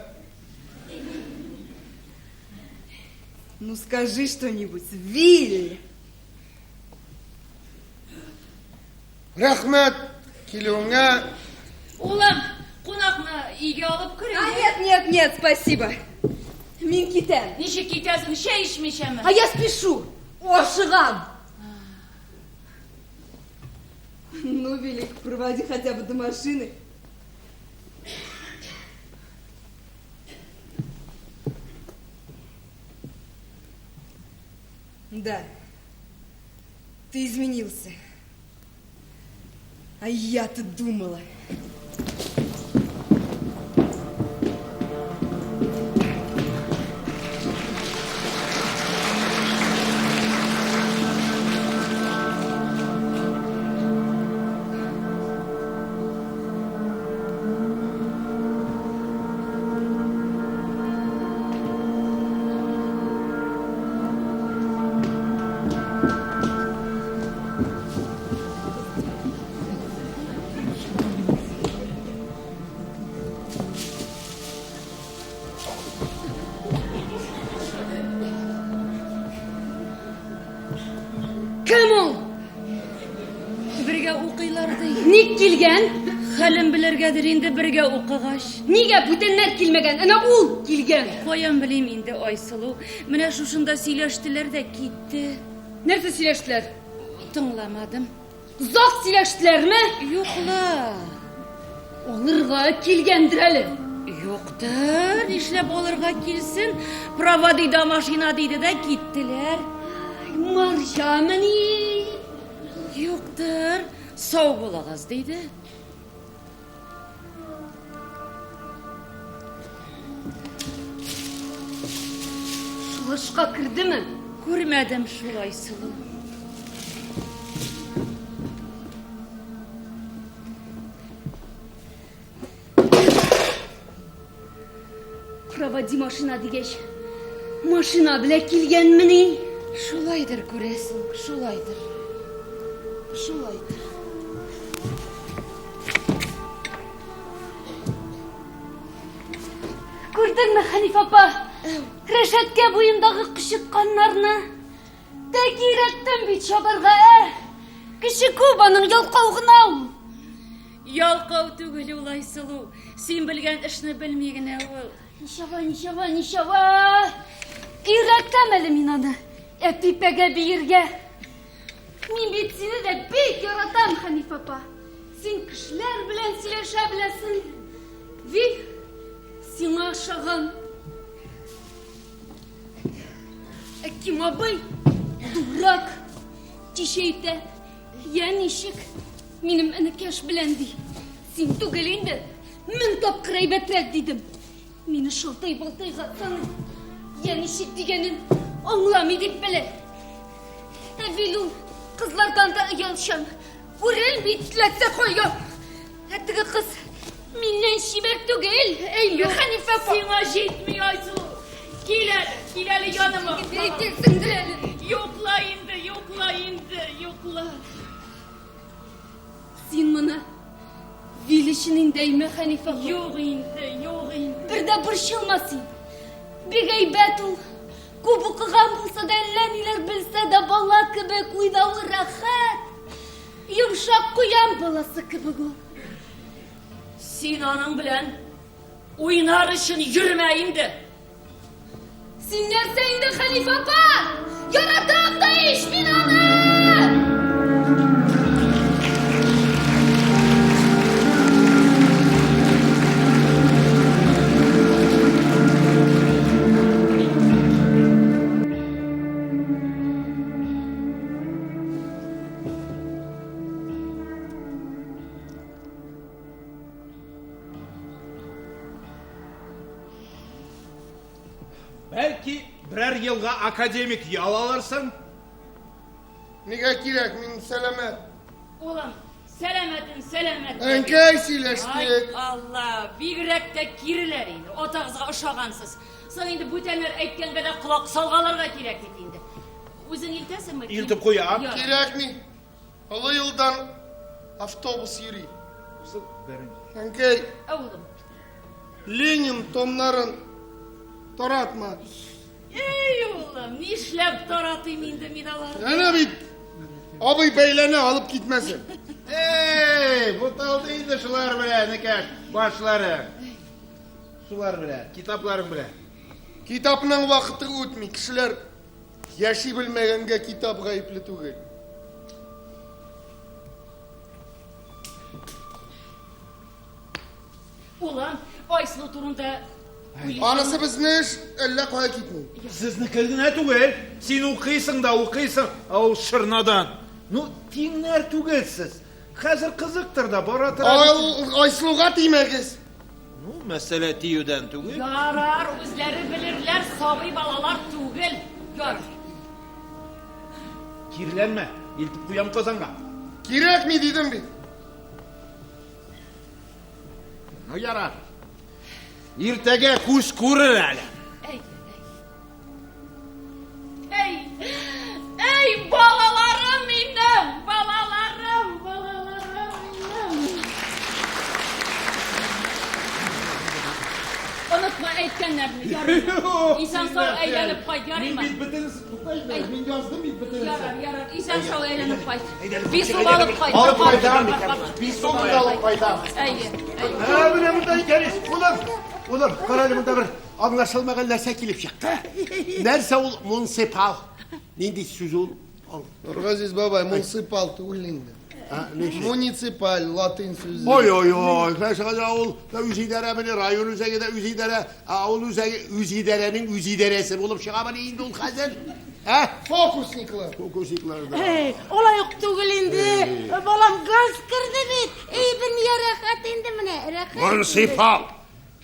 Ну скажи что-нибудь, Вилли. Рәхмәт килүеңә. Улым, кунакны өйгә алып кер. А нет, нет, нет, спасибо. Мин китәм. Ничек китәсең? Чәй эчмичәме? А я спешу. Ашыгам. Ну, Велик, проводи хотя бы до машины. Да, ты изменился. А я-то думала. Кем ул? Бергә укыйлар ди. Ник килгән? Хәлен белергәдер инде бергә укыгач. Нигә бүтәннәр килмәгән? Әнә ул килгән. Каян белим инде, Айсылу. Менә шушында сөйләштеләр дә китте. Нәрсә сөйләштеләр? Тыңламадым. Озак сөйләштеләрме? Юк ла. Алырга килгәндер әле. Юктыр, нишләп алырга килсен? Проводи до машина диде дә киттеләр. Ай, марҗамыни? Юктыр, сау булыгыз диде. Шулышка кердеме? Күрмәдем шул, Айсылу. Проводи машина дигәч, машина белән килгәнмени? Шулайдыр, күрәсең, шулайдыр. Шулайдыр. Күрдеңме, Хәниф апа? Рәшәткә буендагы кычытканнарны. Тәки өйрәттем бит чабарга, ә? Кеше күп аның ялкау гына ул. Ялкау түгел ул, Айсылу. Син белгән эшне белми генә ул. Ничава, ничава, ничава. Өйрәтәм әле мин аны. Әпипәгә биергә. Мин бит сине дә бик яратам, Хәниф апа. Син кешеләр белән сөйләшә беләсең. Вил, сиңа ошаган. Әким абый, дурак. Кичә әйтә, я ничек, минем энекәш белән ди. Син түгел инде, мең тапкыр әйбәтрәк дидем. Мине шалтай-балтайга саный. Я ничек дигәнен аңламый дип белә. Ә Вил ул кызлардан да оялчан. Күренми теләсә кая. Ә теге кыз миннән чибәр түгел. Әй, Хәнифә апа. Сиңа җитми, Айсылу. Кил әле, кил әле яныма. Әйтерсеңдер әле. Йокла инде, йокла инде, йокла. Син моны Вил өчен инде әйме, Хәнифә апа. Юк инде, юк инде. Бер дә борчылма син. Бик әйбәт ул. Күп укыган булса да, әллә ниләр белсә дә, бала кебек уйлавы рәхәт. Йомшак куян баласы кебек ул. Син аның белән Уйнар өчен йөрмә инде. Син нәрсә инде, Хәниф апа? Яратам да ич мин аны! Бәлки, берәр елга академик ял алырсың? Нигә кирәк, мин сәламәт. Улым, сәламәтен, сәламәт. Әнкәй, сөйләштек. Ай, Алла, бигрәк тә киреләр инде. Атагызга ошагансыз. Соң инде бүтәннәр әйткәнгә дә колак салгаларга кирәк бит инде. Үзең илтәсеңме? Илтеп куям. Ярар. Кирәкми. Олы юлдан автобус йөри. Әнкәй, Ә, улым. Ленин томнарын таратма. Эй, улым, нишләп таратыйм инде мин аларны? Әнә бит абый бәйләнә алып китмәсен. Эй, буталды инде шулар белән, энекәш, башлары. Шулар белән, китапларың белән. Китапның вакыты үтми, кешеләр яши белмәгәнгә китап гаепле түгел. Улым, Айсылу турында уйлыйсың. Анысы безнең эш, әллә кая китми. Сезнеке генә түгел. Син укыйсың да укыйсың, ә ул шырнадан. Ну, тиңнәр түгелсез. Хәзер кызыктыр да, бара тора. Айсылуга тимәгез. Ну, мәсьәлә тиюдән түгел. Ярар, үзләре белерләр, сабый балалар түгел. Ярар. Кирләнмә, илтеп куям Казанга. Кирәкми дидем бит. Ну, ярар. Иртәгә күз күрер әле. Әй, әй. Әй, әй, балаларым минем, балаларым, балаларым минем. Онытма әйткәннәрне, ярыймы? Исән сау әйләнеп кайт, ярыймы? Мин бит бөтенесен, туктале, мин яздым бит бөтенесен. Ярар, ярар, исән сау әйләнеп кайт. Бисук алып кайт. Алып бар, кайтам. бар, бар, бар. Бисук алып кайтам. Әйе, әйе. Ә, менә монда икән ич. Улым, улым, кара әле монда бер аңлашылмаган нәрсә килеп чыкты. Нәрсә ул муниципал? Нинди сүз ул? Нургазиз бабай, муниципал түгел инде. Муниципаль, латин сүзе. Ой, ой, ой, нәрсә ул үз идарә белән район үзәге дә үз идарә, авыл үзәге үз идарәнең үз идарәсе булып чыгамы инде ул хәзер? Ә? Фокусниклар. Фокусниклар да. Эй, алай ук түгел инде. Балам газ керде бит. Эй, дөнья рәхәт инде менә, рәхәт. Муниципал.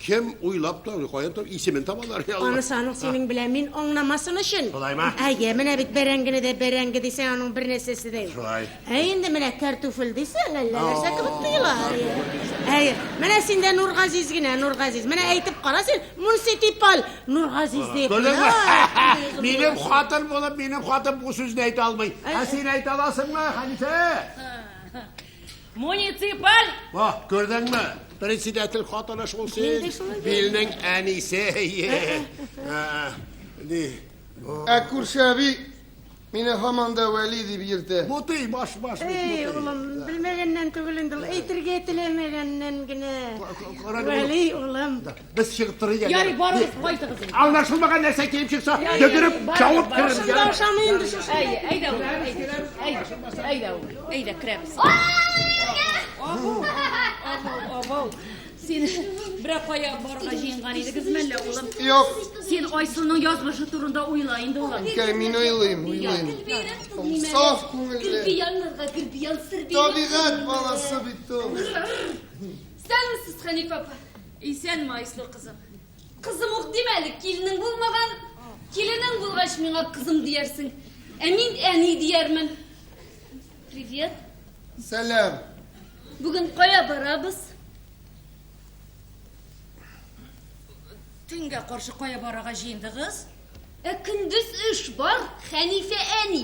Кем уйлап та, каян табып исемен табалар я Алла. Анысы аның синең белән мин аңламасын өчен. Шулаймы? Әйе, менә бит бәрәңгене дә бәрәңге дисәң, аның бер нәрсәсе дә юк. Шулай. Ә инде менә картофель дисәң, әллә нәрсә кебек тоела. Әйе, менә синдә Нургазиз генә, Нургазиз. Менә әйтеп кара син, муниципаль Нургазиз дип. Күрдеңме? Минем хатын булып, минем хатын бу сүзне әйтә алмый. Ә син әйтә аласыңмы, Хәнифә? Муниципаль. Ба, күрдеңме? Председатель хатыны шул син. Инде шулай. Билнең әнисе. Ә, Ни? Ә күрше әби мине һаман да Вәли дип йөртә. Мутый, баш, баш. Эй, улым, белмәгәннән түгел инде ул, әйтергә теләмәгәннән генә. Кара әле, Вәли, улым. Без чыгып торыйк әле. Ярый, барыгыз, кайтыгыз инде. Аңлашылмаган нәрсә килеп чыкса, Ярый, йөгереп, барыгыз, чабып барыгыз. керер. Шунда ашамый инде шушы. Әйе, әйдә улым, әйдә. Әйдә, әйдә улым, әйдә керәбез. Абау, абау, абау. Син берәр кая барырга җыенган идегезме әллә, улым? Юк. Син Айсылның язмышы турында уйла инде, улым. Әнкәй, мин уйлыйм, уйлыйм. Ул саф күңелле. Табигать баласы бит ул. Исәнмесез, Хәниф апа. Исәнме, Айсылу кызым? Кызым ук димә әле, киленең булмаган. Киленең булгач, миңа кызым диярсең. Ә мин әни диярмен. Привет. Сәлам. Бүген кая барабыз? Төнгә каршы кая барырга җыендыгыз? Ә көндез эш бар, Хәнифә әни.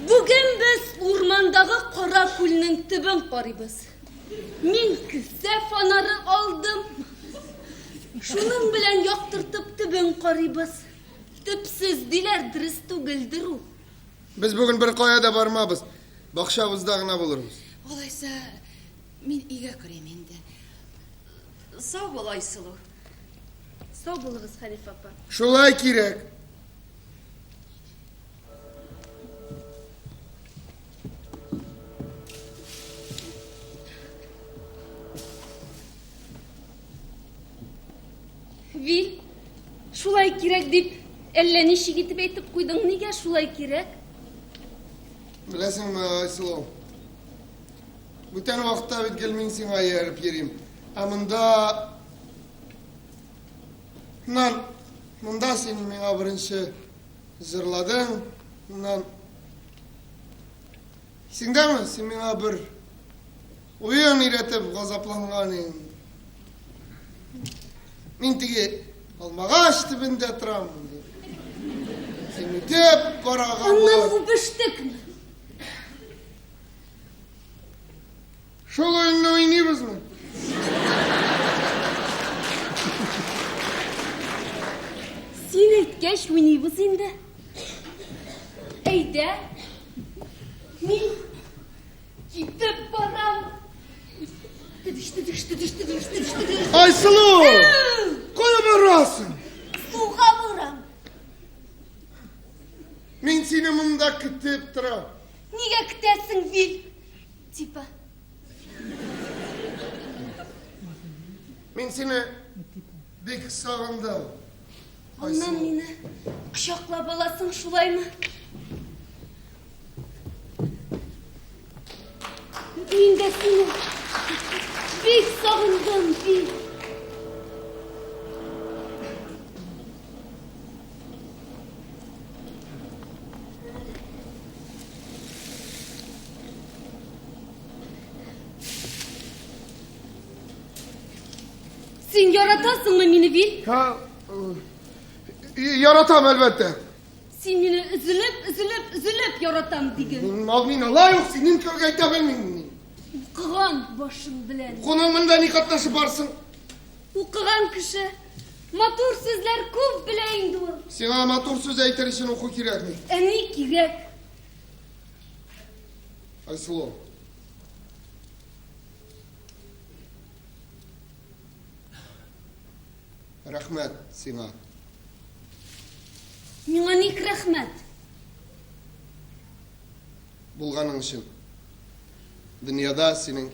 Бүген без урмандагы кара күлнең төбен карыйбыз. Мин кесә фонары алдым. Шуның белән яктыртып төбен карыйбыз. Төпсез диләр, дөрес түгелдер ул. Без бүген бер кая да бармабыз. Бакчабызда гына булырбыз. Алайса, Мин өйгә керим инде. Сау бул, Айсылу. Сау булыгыз, Хәнифә апа. Шулай кирәк. Вил, шулай кирәк дип, әллә ничек итеп әйтеп куйдың, нигә шулай кирәк? Беләсеңме, Айсылу, бүтән вакытта бит гел мин сиңа ияреп йөрим. Ә монда... Моннан, монда син миңа беренче җырладың. Моннан... Исеңдәме, син миңа бер уен өйрәтеп газапланган идең. Мин теге алмагач төбендә торам, дип. Син үтеп барага Аннан булып. үбештекме? Шул уенны уйныйбызмы? Син әйткәч, уйныйбыз инде. Әйдә. Мин китеп барам. Тедеш, тедеш, тедеш, тедеш, тедеш, тедеш. Айсылу! Әу! Кая барасың? Суга барам. Мин сине монда көтеп торам. Нигә көтәсең, Вил? Типа. Мин сине бик сагындым. Аннан мине кочаклап аласың, шулаймы? Мин дә сине бик сагындым, Вил. Син яратасыңмы мине, Вил? Һа, яратам, әлбәттә. Син мине өзелеп, өзелеп, өзелеп яратам диген. Мин алай ук синең кебек әйтә белмим. Укыган башың белән. Укуның монда ни катнашы бар соң? Укыган кеше матур сүзләр күп белә инде ул. Сиңа матур сүз әйтер өчен уку кирәкми. Ә ни кирәк? Айсылу. Рәхмәт сиңа. Миңа ник рәхмәт? Булганың өчен. Дөньяда синең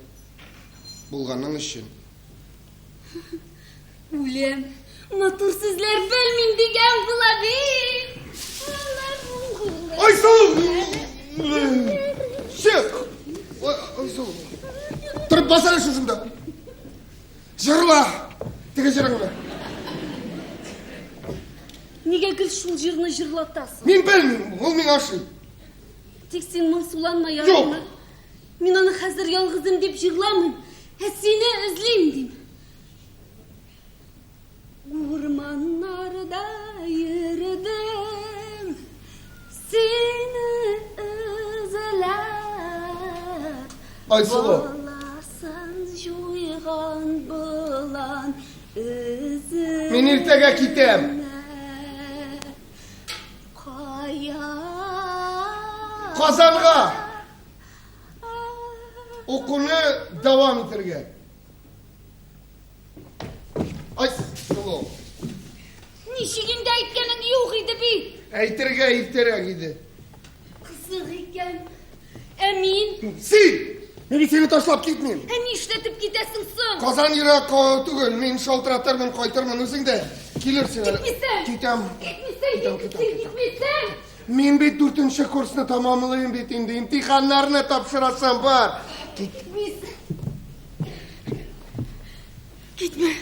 булганың өчен. Үләм. Матур сүзләр белмим дигән була бит. Айсылу! Чык! Айсылу. Торып бас әле шушында. Җырла! Теге җырыңны. Нигә гел шул җырны җырлатасың? Мин белмим, ул миңа ошый. Тик син моңсуланма, ярыймы? Мин аны хәзер ялгызым дип җырламыйм, ә сине эзлим дим. Урманнарда йөрдем, сине эзләп. Айсылу. Баласын җуйган болан эзе. Мин иртәгә китәм. Кая? Казанга. Укуны дәвам итәргә. Айсылу. Ничек инде әйткәнең юк иде бит. Әйтергә иртәрәк иде. Кызык икән. Ә мин? Син! Мин бит сине ташлап китмим. Ә нишләтеп китәсең соң? Казан ерак түгел, мин шалтыратырмын, кайтырмын, үзең дә килерсең әле. Китмисең! Китәм. Китмисең, Китәм, китмисең, китәм, китәм. китмисең! Мин бит 4нче курсны тәмамлыйм бит инде, имтиханнарны тапшырасым бар. Китмисең. Китмә.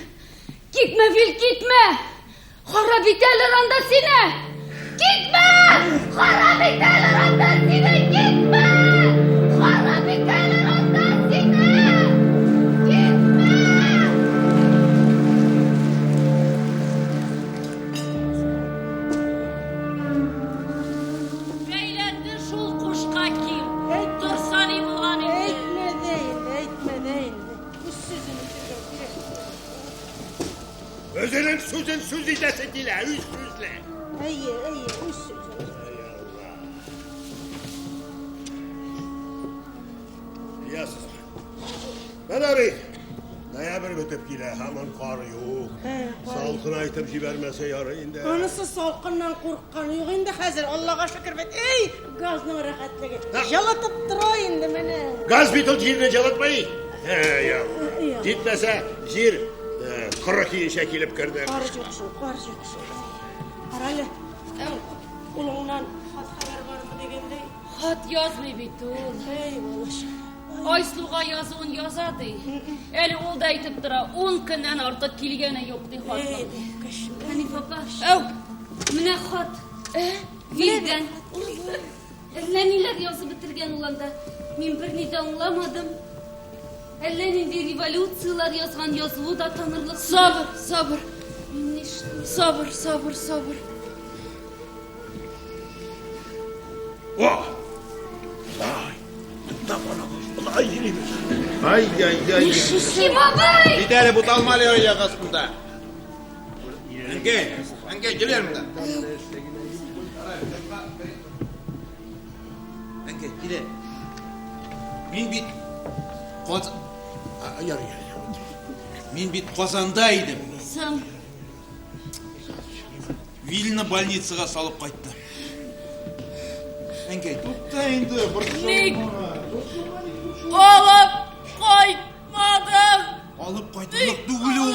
Китмә, Вил, китмә! Харап итәләр анда сине! Китмә! Харап итәләр анда сине! Китмә! Харап итәләр анда сине! Китмә! Бәйләнде шул кушка кил. Торса ни булган инде. Әйтмә дә инде, әйтмә дә инде. Үз сүзен әйтергә кирәк. Үзенең сүзен сүз итәсе килә, үз сүзле. Әйе, әйе, үз сүзен. Беләсезме? Менә бит. Ноябрь бетеп килә, һаман кар юк. Салкынайтып җибәрмәсә ярый инде. Анысы салкыннан курыккан юк инде хәзер, Аллага шөкер бит. Эй, газның рәхәтлеге. Җылытып тора инде менә. Газ бит ул җирне җылытмый. Җитмәсә, җир коры көенчә килеп керде. Кар юк шул, кар юк шул. Карале, улыңнан хат хәбәр бармы дигәндәй. Хат язмый бит ул. Эй, балача. Айсылуга язуын яза ди. Әле ул да әйтеп тора, 10 көннән артык килгәне юк ди хатның. Хәниф апа. Әү. Менә хат. Вилдән. Әллә ниләр язып бетергән ул анда. Мин берни дә аңламадым. Әллә нинди революцияләр язган язуы да танырлык. Сабыр, сабыр. Мин нишлим? Сабыр, сабыр, сабыр. О! Ай, туктап ана. Ай, йөрибез. Ай-яй-яй. Ким абый! Бит әле буталма әле аяк астында. Әнкәй, әнкәй, кил әле монда. Әнкәй, кил әле. Мин бит Каз... Ярый, ярый. Мин бит Казанда идем. Соң. Вильны больницага салып кайтты. Әнкәй, тукта инде, Ник? Алып кайтмадың. Алып кайтырлык түгел ул.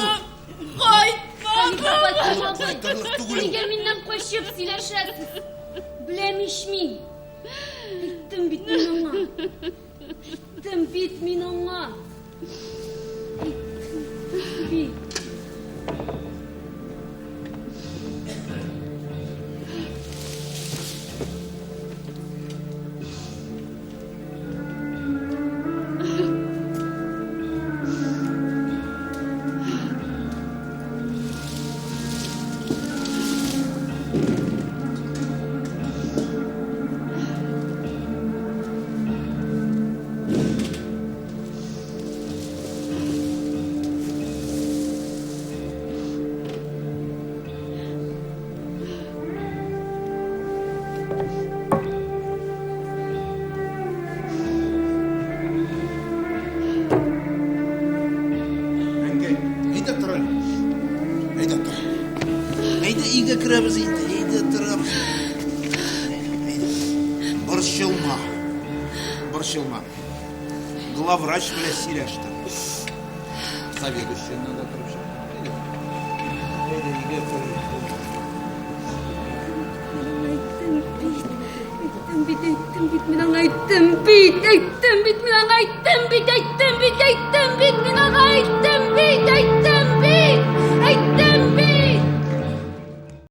Кайтмадың. Алып кайтырлык түгел ул. Нигә миннән качып сөйләшәсез? Беләм ич мин. Әйттем бит мин аңа. Әйттем бит мин аңа. Әйттем бит. Әнкәй, әйдә тор әле. Әйдә тор. Әйдә өйгә керәбез инде, әйдә торабыз. Әйдә. Борчылма. Борчылма. Главврач белән сөйләштем. Заведующийны да торып чыктым. Әйдә. Әйдә өйгә керәбез. Әйттем бит, әйттем бит, әйттем бит, мин аңа әйттем бит, әйттем бит, мин аңа әйттем бит, әйттем бит, әйттем бит, мин аңа әйттем бит, әйттем бит, әйттем.